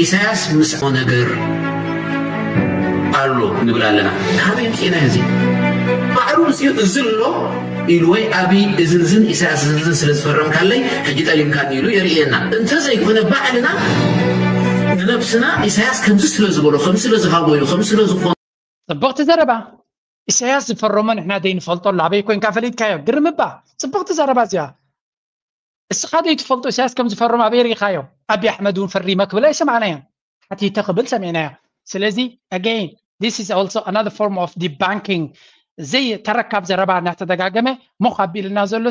ኢሳያስ ምስ ነገር ኣሎ ንብል ኣለና። ካበይ ኣምፂእና እዚ? ሩስዮ እዚ ኣሎ ኢሉ ወይ ኣብይ እዝንዝን ኢሳያስ እዝንዝን ስለ ዝፈረምካለይ ሕጂ ጠሊምካኒ ኢሉ የርእየና። እንተዘይኮነ ባዕልና ንነብስና ኢሳያስ ከምዚ ስለ ዝበሎ፣ ከምዚ ስለ ዝሃቦ ኢሉ፣ ከምዚ ስለ ዝኾነ። ጽብቕቲ ዘረባ። ኢሳያስ ዝፈረሞ ንሕና ዘይንፈልጦ ኣሎ። ኣበይ ኮንካ ፈሊጥካዮ? ግርም እባ። ጽብቕቲ ዘረባ እዚኣ። እስኻ ዘይትፈልጦ ኢሳያስ ከም ዝፈረሞ ኣበይ ርኢኻዮ? ኣቢ ኣሕመድ እውን ፈሪመ ክብል ኣይሰማዕናዮን። ሓቲተ ክብል ሰሚዕናዮ። ስለዚ again this is also another form of debunking። ዘይተረካብ ዘረባ እናተደጋገመ ሞኽ ኣቢልና ዘሎ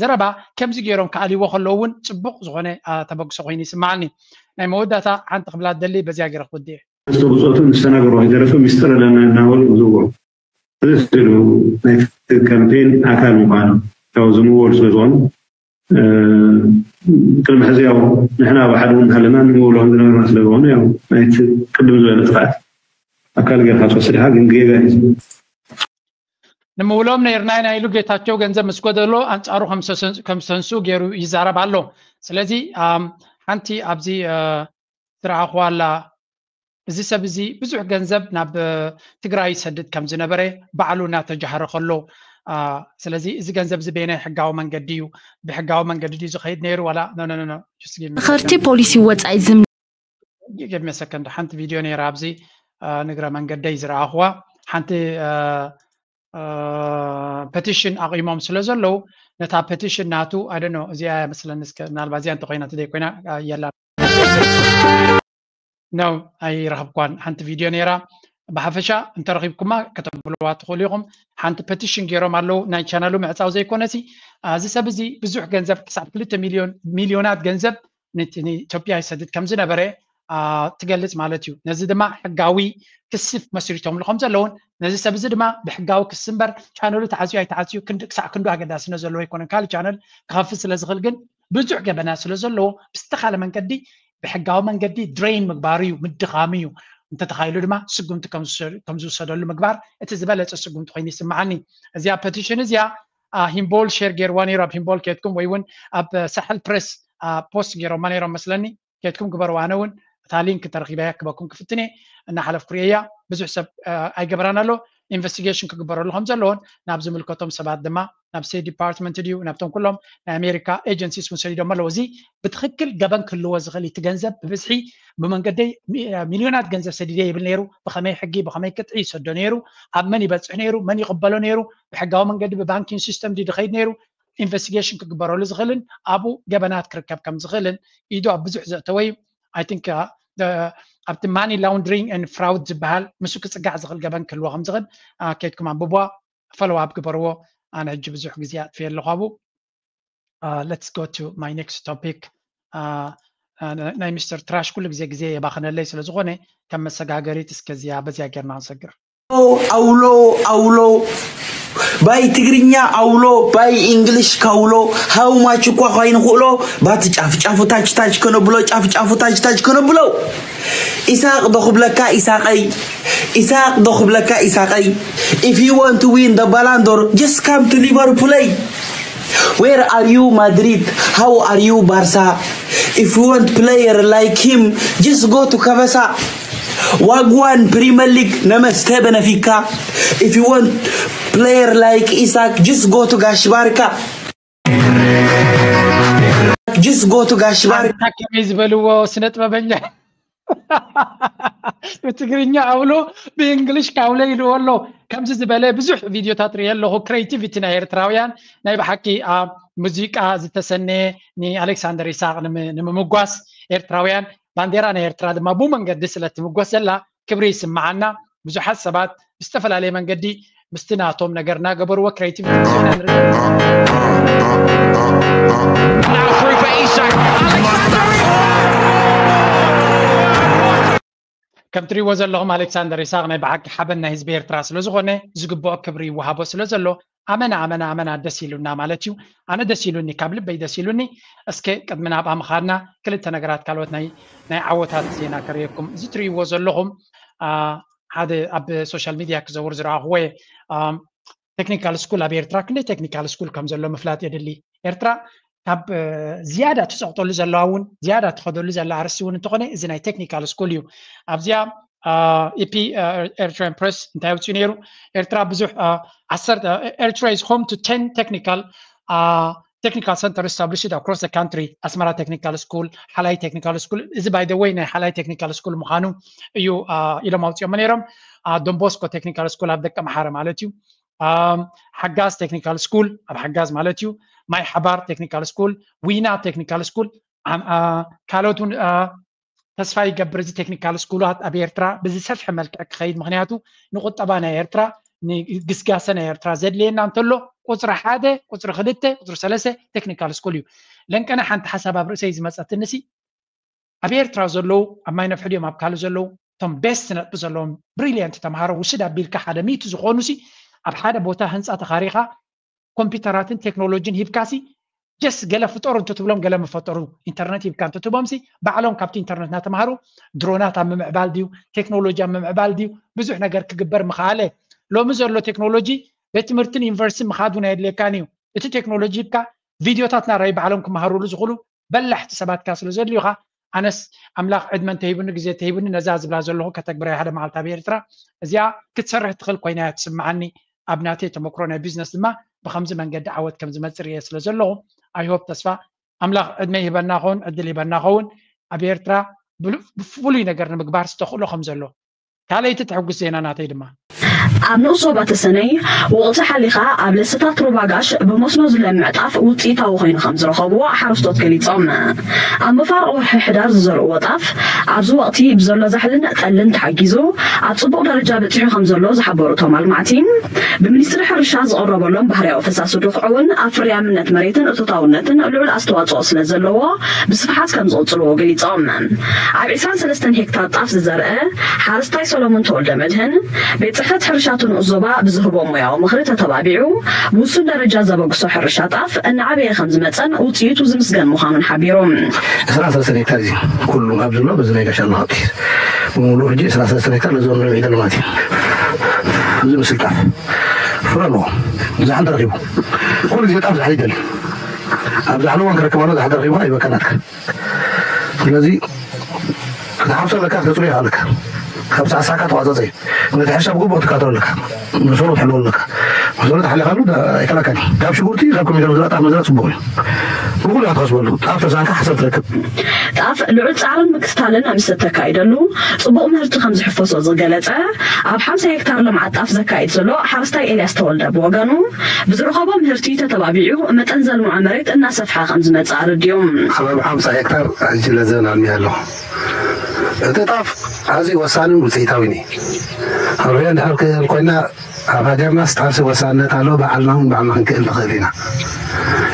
ዘረባ ከምዚ ገይሮም ክኣልይዎ ከለዉ እውን ፅቡቕ ዝኾነ ተበግሶ ኮይኑ ይስማዓኒ። ናይ መወዳእታ ሓንቲ ክብላ ደሊ በዚያ ገይረ ክውድእ። ብፆቱ ዝተናገሩ ከይተረፈ ሚስጥር ኣለና እናበሉ ዝዎ እዚ ስሉ ናይ ካምፔን ኣካል ምዃኑ ካብ ዝምወል ስለ ዝኾኑ ቅድሚ ሕዚ ያው ንሕና ኣብ ሓደ እውን ሃለና ንምውሎም ዝነበርና ስለ ዝኾኑ ያው ናይቲ ቅድም ዝበለ ጥፍኣት ኣካል ጌርካ ትወስድካ ግን ጌጋ እዩ። ንምውሎም ነይርና ኢና ኢሉ ጌታቸው ገንዘብ ምስ ጎደሎ ኣንጻሩ ከም ዝተንስኡ ገይሩ ይዛረብ ኣሎ። ስለዚ ሓንቲ ኣብዚ ዝረኣኹዋ ኣላ። እዚ ሰብ እዚ ብዙሕ ገንዘብ ናብ ትግራይ ይሰድድ ከም ዝነበረ ባዕሉ እናተጃህረ ከሎ፣ ስለዚ እዚ ገንዘብ እዚ በየናይ ሕጋዊ መንገዲ እዩ? ብሕጋዊ መንገዲ ድዩ ዝኸይድ ነይሩ ዋላ? ኸርቲ ፖሊሲ ወፃኢ ዝም ጊቭ ሚ ሰከንድ ሓንቲ ቪድዮ ነይራ ኣብዚ ንግረ መንገደይ ዝረኣኽዋ ሓንቲ ፐቲሽን ኣቂሞም ስለ ዘለዉ ነታ ፐቲሽን ናቱ ኣደኖ እዚኣ መስለኒ እስከ ምናልባት እዚኣ እንተኮይና እንተዘይኮይና የላ ነው ኣይረኸብኳን ሓንቲ ቪድዮ ነይራ ብሓፈሻ እንተረኺብኩማ ከተብልዋ ትኽእሉ ኢኹም ሓንቲ ፐቲሽን ገይሮም ኣለዉ ናይ ቻናሉ ምዕፃው ዘይኮነሲ እዚ ሰብ እዚ ብዙሕ ገንዘብ ክሳብ ክልተ ሚልዮን ሚልዮናት ገንዘብ ንኢትዮጵያ ይሰድድ ከም ዝነበረ ትገልጽ ማለት እዩ። ነዚ ድማ ሕጋዊ ክሲ መስሪቶምሉ ከም ዘለውን ነዚ ሰብ እዚ ድማ ብሕጋዊ ክሲ እምበር ቻነሉ ተዓፅዩ ኣይተዓፅዩ ክንዲ ክሳዕ ክንዱ ኣገዳስነት ዘለዎ ኣይኮነን። ካልእ ቻነል ክኸፍት ስለ ዝኽእል ግን ብዙሕ ገበናት ስለ ዘለዎ ብዝተኻለ መንገዲ ብሕጋዊ መንገዲ ድሬን ምግባሩ እዩ ምድኻሙ እዩ እንተተኻኢሉ ድማ ስጉምቲ ከም ዝውሰደሉ ምግባር እቲ ዝበለፀ ስጉምቲ ኮይኑ ይስምዓኒ። እዚኣ ፐቲሽን እዚኣ ሂምቦል ሼር ገይርዋ ነይሩ ኣብ ሂምቦል ኬድኩም ወይ እውን ኣብ ሳሕል ፕሬስ ፖስት ገይሮማ ነይሮም መስለኒ። ኬድኩም ግበርዋ። ኣነ እውን እታ ሊንክ ተረኪበያ ክበኩም ክፍትን እየ። እናሓለፍኩ ርእየያ ብዙሕ ሰብ ኣይገበራን ኣሎ። ኢንቨስቲጌሽን ክግበረሉ ከም ዘለዎን ናብ ዝምልከቶም ሰባት ድማ ናብ ስቴት ዲፓርትመንት ድዩ ናብቶም ኩሎም ናይ ኣሜሪካ ኤጀንሲስ እውን ሰዲዶም ኣለዉ። እዚ ብትክክል ገበን ክህልዎ ዝኽእል እቲ ገንዘብ ብብዝሒ ብመንገደይ ሚልዮናት ገንዘብ ሰዲደ ይብል ነይሩ። ብኸመይ ሕጊ ብኸመይ ቅጥዒ ይሰዶ ነይሩ? ኣብ መን ይበፅሕ ነይሩ? መን ይቕበሎ ነይሩ? ብሕጋዊ መንገዲ ብባንኪንግ ሲስተም ድዩ ዝኸይድ ነይሩ? ኢንቨስቲጌሽን ክግበረሉ ዝኽእልን ኣብኡ ገበናት ክርከብ ከም ዝኽእልን ኢዱ ኣብ ብዙሕ ዘእተወ እዩ። I think ኣብቲ ማኒ ላውንድሪንግ ን ፍራውድ ዝበሃል ምስ ክፅጋዕ ዝኽእል ገበን ክህልዎ ከም ዝኽእል ኬድኩም ኣንብብዋ፣ ፎሎው ኣፕ ግበርዎ። ኣነ ሕጂ ብዙሕ ግዜ ኣጥፍየ ኣለኹ ኣብኡ። Let's go to my next topic. ናይ ሚስተር ትራሽ ኩሉ ግዜ ግዜ የባኽነለይ ስለ ዝኾነ ከም መሰጋገሪት እስከዚያ በዚያ ጌርና ንሰግር። ኣውሎ ኣውሎ ባይ ትግርኛ ኣውሎ ባይ እንግሊሽ ካውሎ ሃው ማች እኳ ኳይንኽእሎ ባቲ ጫፍ ጫፉ ታች ታች ከነብሎ ጫፍ ጫፉ ታች ታች ከነብሎ ኢሳቅ ዶ ክብለካ ኢሳቀይ ኢሳቅ ዶ ክብለካ ኢሳቀይ if you want to win the Ballon d'Or just come to Liverpool. Where are you Madrid? How are you Barca? If you want player like him, just go to Kabasa. Wagwan Premier League, Namaste Benfica. If you want player like Isaac, just go to Gashbarka. Just go to Gashbarka. ከመይ ዝበልዎ ስነ ጥበበኛ ብትግርኛ ኣውሎ ብእንግሊሽ ካውሎ ኢልዎ ኣሎ። ከምዚ ዝበለ ብዙሕ ቪድዮታት ሪኤ ኣለኹ። ክሬቲቪቲ ናይ ኤርትራውያን ናይ ብሓቂ ኣብ ሙዚቃ ዝተሰነየ ንኣሌክሳንደር ይስሐቅ ንምምጓስ ኤርትራውያን ባንዴራ ናይ ኤርትራ ድማ ብኡ መንገዲ ስለ ትምጎስ ዘላ ክብሪ ይስምዓና። ብዙሓት ሰባት ብዝተፈላለየ መንገዲ ምስቲ ናቶም ነገር እናገበርዎ ክሬቲቪቲ ከም ትሪእዎ ዘለኹም ኣሌክሳንደር ይስሐቅ ናይ ብሓቂ ሓበን ናይ ህዝቢ ኤርትራ ስለ ዝኾነ ዝግብኦ ክብሪ ይወሃቦ ስለ ዘሎ ኣመና ኣመና ኣመና ደስ ኢሉና ማለት እዩ። ኣነ ደስ ኢሉኒ፣ ካብ ልበይ ደስ ኢሉኒ። እስከ ቅድሚ ናብኣ ምኻድና ክልተ ነገራት ካልኦት ናይ ናይ ዓወታት ዜና ከርእየኩም። እዚ ትርእይዎ ዘለኹም ሓደ ኣብ ሶሻል ሚድያ ክዘውር ዝረኣኽዎ እየ። ቴክኒካል ስኩል ኣብ ኤርትራ ክንደይ ቴክኒካል ስኩል ከም ዘሎ ምፍላጥ የድሊ። ኤርትራ ካብ ዝያዳ ትፀቕጠሉ ዘለዋ እውን ዝያዳ ትኸደሉ ዘላ ኣርእስቲ እውን እንተኾነ እዚ ናይ ቴክኒካል ስኩል እዩ። ኣብዚኣ ኢፒ ኤርትራን ፕረስ እንታይ ኣውፅኡ ነይሩ? ኤርትራ ብዙሕ ዓሰርተ ኤርትራ is home to ten technical technical center established across the country. ኣስመራ ቴክኒካል ስኩል፣ ሓላይ ቴክኒካል ስኩል፣ እዚ by the way ናይ ሓላይ ቴክኒካል ስኩል ምዃኑ እዩ ኢሎም ኣውፅኦሞ ነይሮም። ዶንቦስኮ ቴክኒካል ስኩል ኣብ ደቀ መሓረ ማለት እዩ። ሓጋዝ ቴክኒካል ስኩል ኣብ ሓጋዝ ማለት እዩ። ማይ ሓባር ቴክኒካል ስኩል፣ ዊና ቴክኒካል ስኩል፣ ካልኦት እውን ተስፋ ይገብር። እዚ ቴክኒካል ስኩላት ኣብ ኤርትራ ብዝሰፍሐ መልክዕ ክኸይድ፣ ምክንያቱ ንቁጠባ ናይ ኤርትራ፣ ንግስጋሰ ናይ ኤርትራ ዘድልየና እንተሎ ቁፅሪ ሓደ፣ ቁፅሪ ክልተ፣ ቁፅሪ ሰለስተ ቴክኒካል ስኩል እዩ። ለንቀነ ሓንቲ ሓሳብ ኣብ ርእሰይ ዝመፀትንሲ ኣብ ኤርትራ ዘለዉ ኣብ ማይ ነፍሒ ድዮም ኣብ ካልእ ዘለዉ እቶም ቤስት ነጥቢ ዘለዎም ብሪልየንት ተምሃሮ ውስድ ኣቢልካ ሓደ ሚእቲ ዝኾኑ ሲ ኣብ ሓደ ቦታ ህንፃ ተኻሪኻ ኮምፒውተራትን ቴክኖሎጂን ሂብካሲ ጀስ ገለ ፍጠሩ እንትትብሎም ገለ መፈጠሩ ኢንተርነት ሂብካ እንትትቦምሲ ባዕሎም ካብቲ ኢንተርነት እናተምሃሩ ድሮናት ኣብ ምምዕባል ድዩ ቴክኖሎጂ ኣብ ምምዕባል ድዩ ብዙሕ ነገር ክግበር ምኽኣለ። ሎሚ ዘሎ ቴክኖሎጂ ቤት ትምህርትን ዩኒቨርሲቲ ምኻድ እውን ኣየድልየካን እዩ። እቲ ቴክኖሎጂ ሂብካ ቪድዮታት ናራይ ባዕሎም ክመሃሩሉ ዝኽእሉ በላሕቲ ሰባት ካ ስለ ዘድልዩኻ ኣነስ ኣምላኽ ዕድመ እንተሂቡኒ ግዜ እንተሂቡኒ ነዛ ዝብላ ዘለኹ ከተግብራ ሓደ መዓልቲ ኣብ ኤርትራ እዚኣ ክትሰርሕ ትኽእል ኮይና እያ ትስምዓኒ። ኣብ ናተይ ተመክሮ ናይ ቢዝነስ ድማ ብከምዚ መንገዲ ዓወት ከም ዝመፅእ ርእየ ስለ ዘለኹ ኣይሆፕ ተስፋ ኣምላኽ ዕድመ ይህበና ኸውን ዕድል ይህበና ኸውን ኣብ ኤርትራ ብፍሉይ ነገር ንምግባር ዝተኽእሎ ከም ዘሎ ካልኣይቲ ተሐጉስ ዜና ናተይ ድማ ኣብ ንኡስ ዞባ ተሰነይ ወቕቲ ሓሊኻ ኣብ ለሰታት ሩባ ጋሽ ብመስኖ ዝለምዕ ጣፍ ውፅኢታዊ ኮይኑ ከም ዝረኸብዎ ሓረስቶት ገሊፆም። ኣብ መፋርቕ ወርሒ ሕዳር ዝዘርእዎ ጣፍ ኣብዚ ወቕቲ ብዘሎ ዛሕልን ጠልን ተሓጊዙ ኣብ ፅቡቕ ደረጃ በፂሑ ከም ዘሎ ዝሓበሩ እቶም ኣልማዕቲ ብሚኒስትሪ ሕርሻ ዝቐረበሎም ባህርያዊ ፈሳሲ ዱኽዒ እውን ኣብ ፍርያምነት መሬትን እቶታውነትን ልዑል ኣስተዋፅኦ ስለ ዘለዎ ብስፍሓት ከም ዝቕፅልዎ ገሊፆም። ኣብ ዕስራን ሰለስተን ሄክታር ጣፍ ዝዘርአ ሓረስታይ ሰሎሞን ተወልደ መድህን ቤት ፅሕፈት ሕርሻ እቲ ንኡስ ዞባ ብዝህቦ ሞያዊ ምኽሪ ተተባቢዑ ብውሱን ደረጃ ዘበግሶ ሕርሻ ጣፍ እናዓበየ ከም ዝመፀን ውፅኢቱ ዝምስገን ምዃኑን ሓቢሩ። ዕስራን ሰለስተን ሄክታር እዩ ኩሉ ኣብ ዘሎ በዚ ናይ ጋሻ ኣሎ ሃብቲ ብምሉኡ ሕጂ ዕስራን ሰለስተን ሄክታር ነዞም ንሪኦ ዘለና ማለት እዩ። እዚ ምስል ጣፍ ፍረ ኣለዎ። ዛሕሊ ተረኺቡ ኩሉ ግዜ ጣፍ ዛሕሊ ይደሊ ኣብ ዛሕሊ እዋን ክረክብ ኣሎ ዛሕሊ ተረኺቡ ኣይበቀናትካ ስለዚ ክትሓፍሶ ኣለካ ክተፅርዮ ኣለካ ካብ ሳዕሳዕካ ተቋፀፀ እዩ ነቲ ሕርሻ ብግቡእ ክትካተሎ ኣለካ መሰሉ ትሕልወሉ ኣለካ መሰሉ ተሓሊኻሉ ኣይከላካን እዩ ካብ ሽጉርቲ ካብ ኮሚደር ዝረጣፍ መዝራ ፅቡቅ እዩ ብኩሉ ክትኸስበሉ ጣፍ ተሳንካ ሓሰር ትረክብ ጣፍ ልዑል ፃዕርን ምክትታልን ኣብ ምሰ ተካይደሉ ፅቡቕ ምህርቲ ከም ዝሕፈሶ ዝገለፀ ኣብ ሓምሳ ሄክታር ልምዓት ጣፍ ዘካይድ ዘሎ ሓረስታይ ኤልያስ ተወልደ ብወገኑ ብዝረኸቦ ምህርቲ ተተባቢዑ መጠን ዘልምዖ መሬት እናሰፍሐ ከም ዝመፅእ ኣረዲኡ። ከባቢ ሓምሳ ሄክታር ሕጂ ለዘን ኣልሚያ ኣለኹ። እቲ ጣፍ ኣዝዩ ወሳንን ውፅኢታዊን እዩ። ክንሪኦ እንድሕር ክእል ኮይና ኣብ ሃገርናስ ጣፍሲ ወሳንነት ኣሎ፣ ባዕልና እውን ባዕልና ክንክእል ንኽእል ኢና።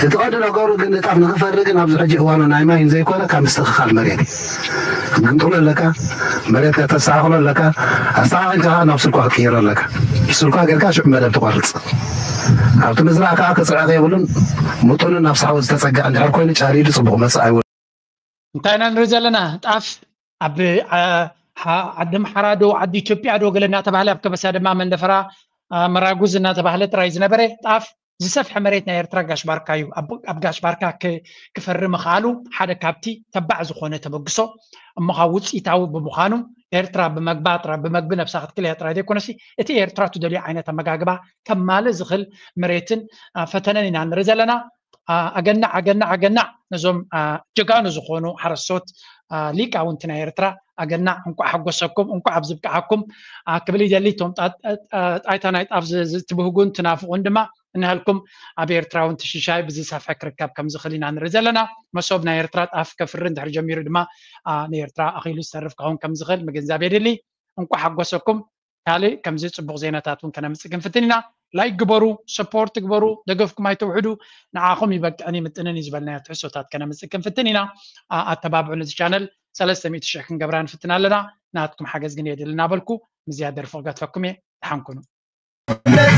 እቲ ቀንዲ ነገሩ ግን ንጣፍ ንኽፈሪ ግን ኣብዚ ሕጂ እዋኑ ናይ ማይ ዘይኮነ ካብ ምስትኽኻል መሬት እዩ። ክትግምጥሎ ኣለካ፣ መሬት ከተስተኻኽሎ ኣለካ፣ ኣስተኻኺልካ ከዓ ናብ ስልኳ ክትቅይሮ ኣለካ። ስልኳ ጌርካ ሽዑ መደብ ትቆርፅ። ኣብቲ ምዝራእ ከዓ ክፅዕቕ የብሉን። ምጡንን ናብ ሳዕዊ ዝተፀግዐ እንድሕር ኮይኑ ጫሪዱ ፅቡቕ መፅእ ኣይብሉን። እንታይ ኢና ንርኢ ዘለና? ጣፍ ኣብ ዓዲ ኣምሓራ ዶ ዓዲ ኢትዮጵያ ዶ ገለ እናተባህለ ኣብ ከበሳ ድማ መንደፈራ መራጉዝ እናተባህለ ጥራይ ዝነበረ ጣፍ ዝሰፍሐ መሬት ናይ ኤርትራ ጋሽ ባርካ እዩ። ኣብ ጋሽ ባርካ ክፈሪ ምኽኣሉ ሓደ ካብቲ ተባዕ ዝኾነ ተበግሶ እሞ ካብ ውፅኢታዊ ብምዃኑ ኤርትራ ብመግባ ጥራይ ብመግቢ ነብሳ ክትክል እያ ጥራይ ዘይኮነሲ እቲ ኤርትራ ትደልዮ ዓይነት ኣመጋግባ ከማልእ ዝኽእል መሬትን ፈተነን ኢና ንርኢ ዘለና። ኣገናዕ ኣገናዕ ኣገናዕ ነዞም ጀጋኑ ዝኾኑ ሓረስቶት ሊቃውንቲ ናይ ኤርትራ ኣገናዕ እንቋዕ ሓጎሰኩም እንቋዕ ኣብ ዝብቅዓኩም ክብል ይደሊ። እቶም ጣይታ ናይ ጣፍ ትብህጉን ትናፍቑን ድማ እንሀልኩም ኣብ ኤርትራ እውን ትሽሻይ ብዝሰፍሐ ክርከብ ከም ዝኽእል ኢና ንርኢ ዘለና። መሶብ ናይ ኤርትራ ጣፍ ከፍሪ እንድሕር ጀሚሩ ድማ ንኤርትራ ኣኺሉ ዝተርፍ ክኸውን ከም ዝኽእል ምግንዛብ የድሊ። እንቋዕ ሓጎሰኩም። ካልእ ከምዚ ጽቡቕ ዜናታት እውን ከነምጽእ ክንፍትን ኢና። ላይክ ግበሩ፣ ሰፖርት ግበሩ፣ ደገፍኩም ኣይተውሕዱ። ንዓኹም ይበቅዕን ይምጥንን እዩ ዝበልናዮ ትሕዝቶታት ከነምጽእ ክንፍትን ኢና። ኣተባብዑ ነዚ ቻነል ሰለስተ ሚእቲ ሽሕ ክንገብራ ንፍትን ኣለና። ናትኩም ሓገዝ ግን የድልና በልኩ። ምዝያ ደርፊ ክገትፈኩም እየ። ደሓን ኩኑ።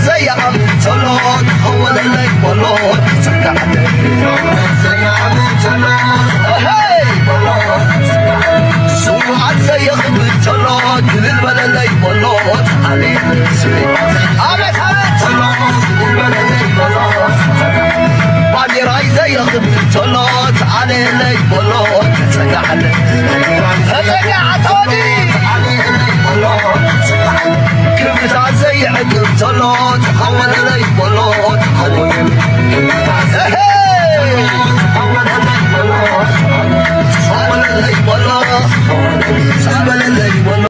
ዘይኣምን ዘሎ ክኸወለለይ ከሎ ስውኣት ዘየኽብር ዘሎ ክብል በለለይ ከሎ ኣቤት ኣቤት ዘሎ ክብል በለለይ ከሎ ባንዴራይ ዘየኽብር ዘሎ ተኣለለይ ከሎ ተጸጋዕለ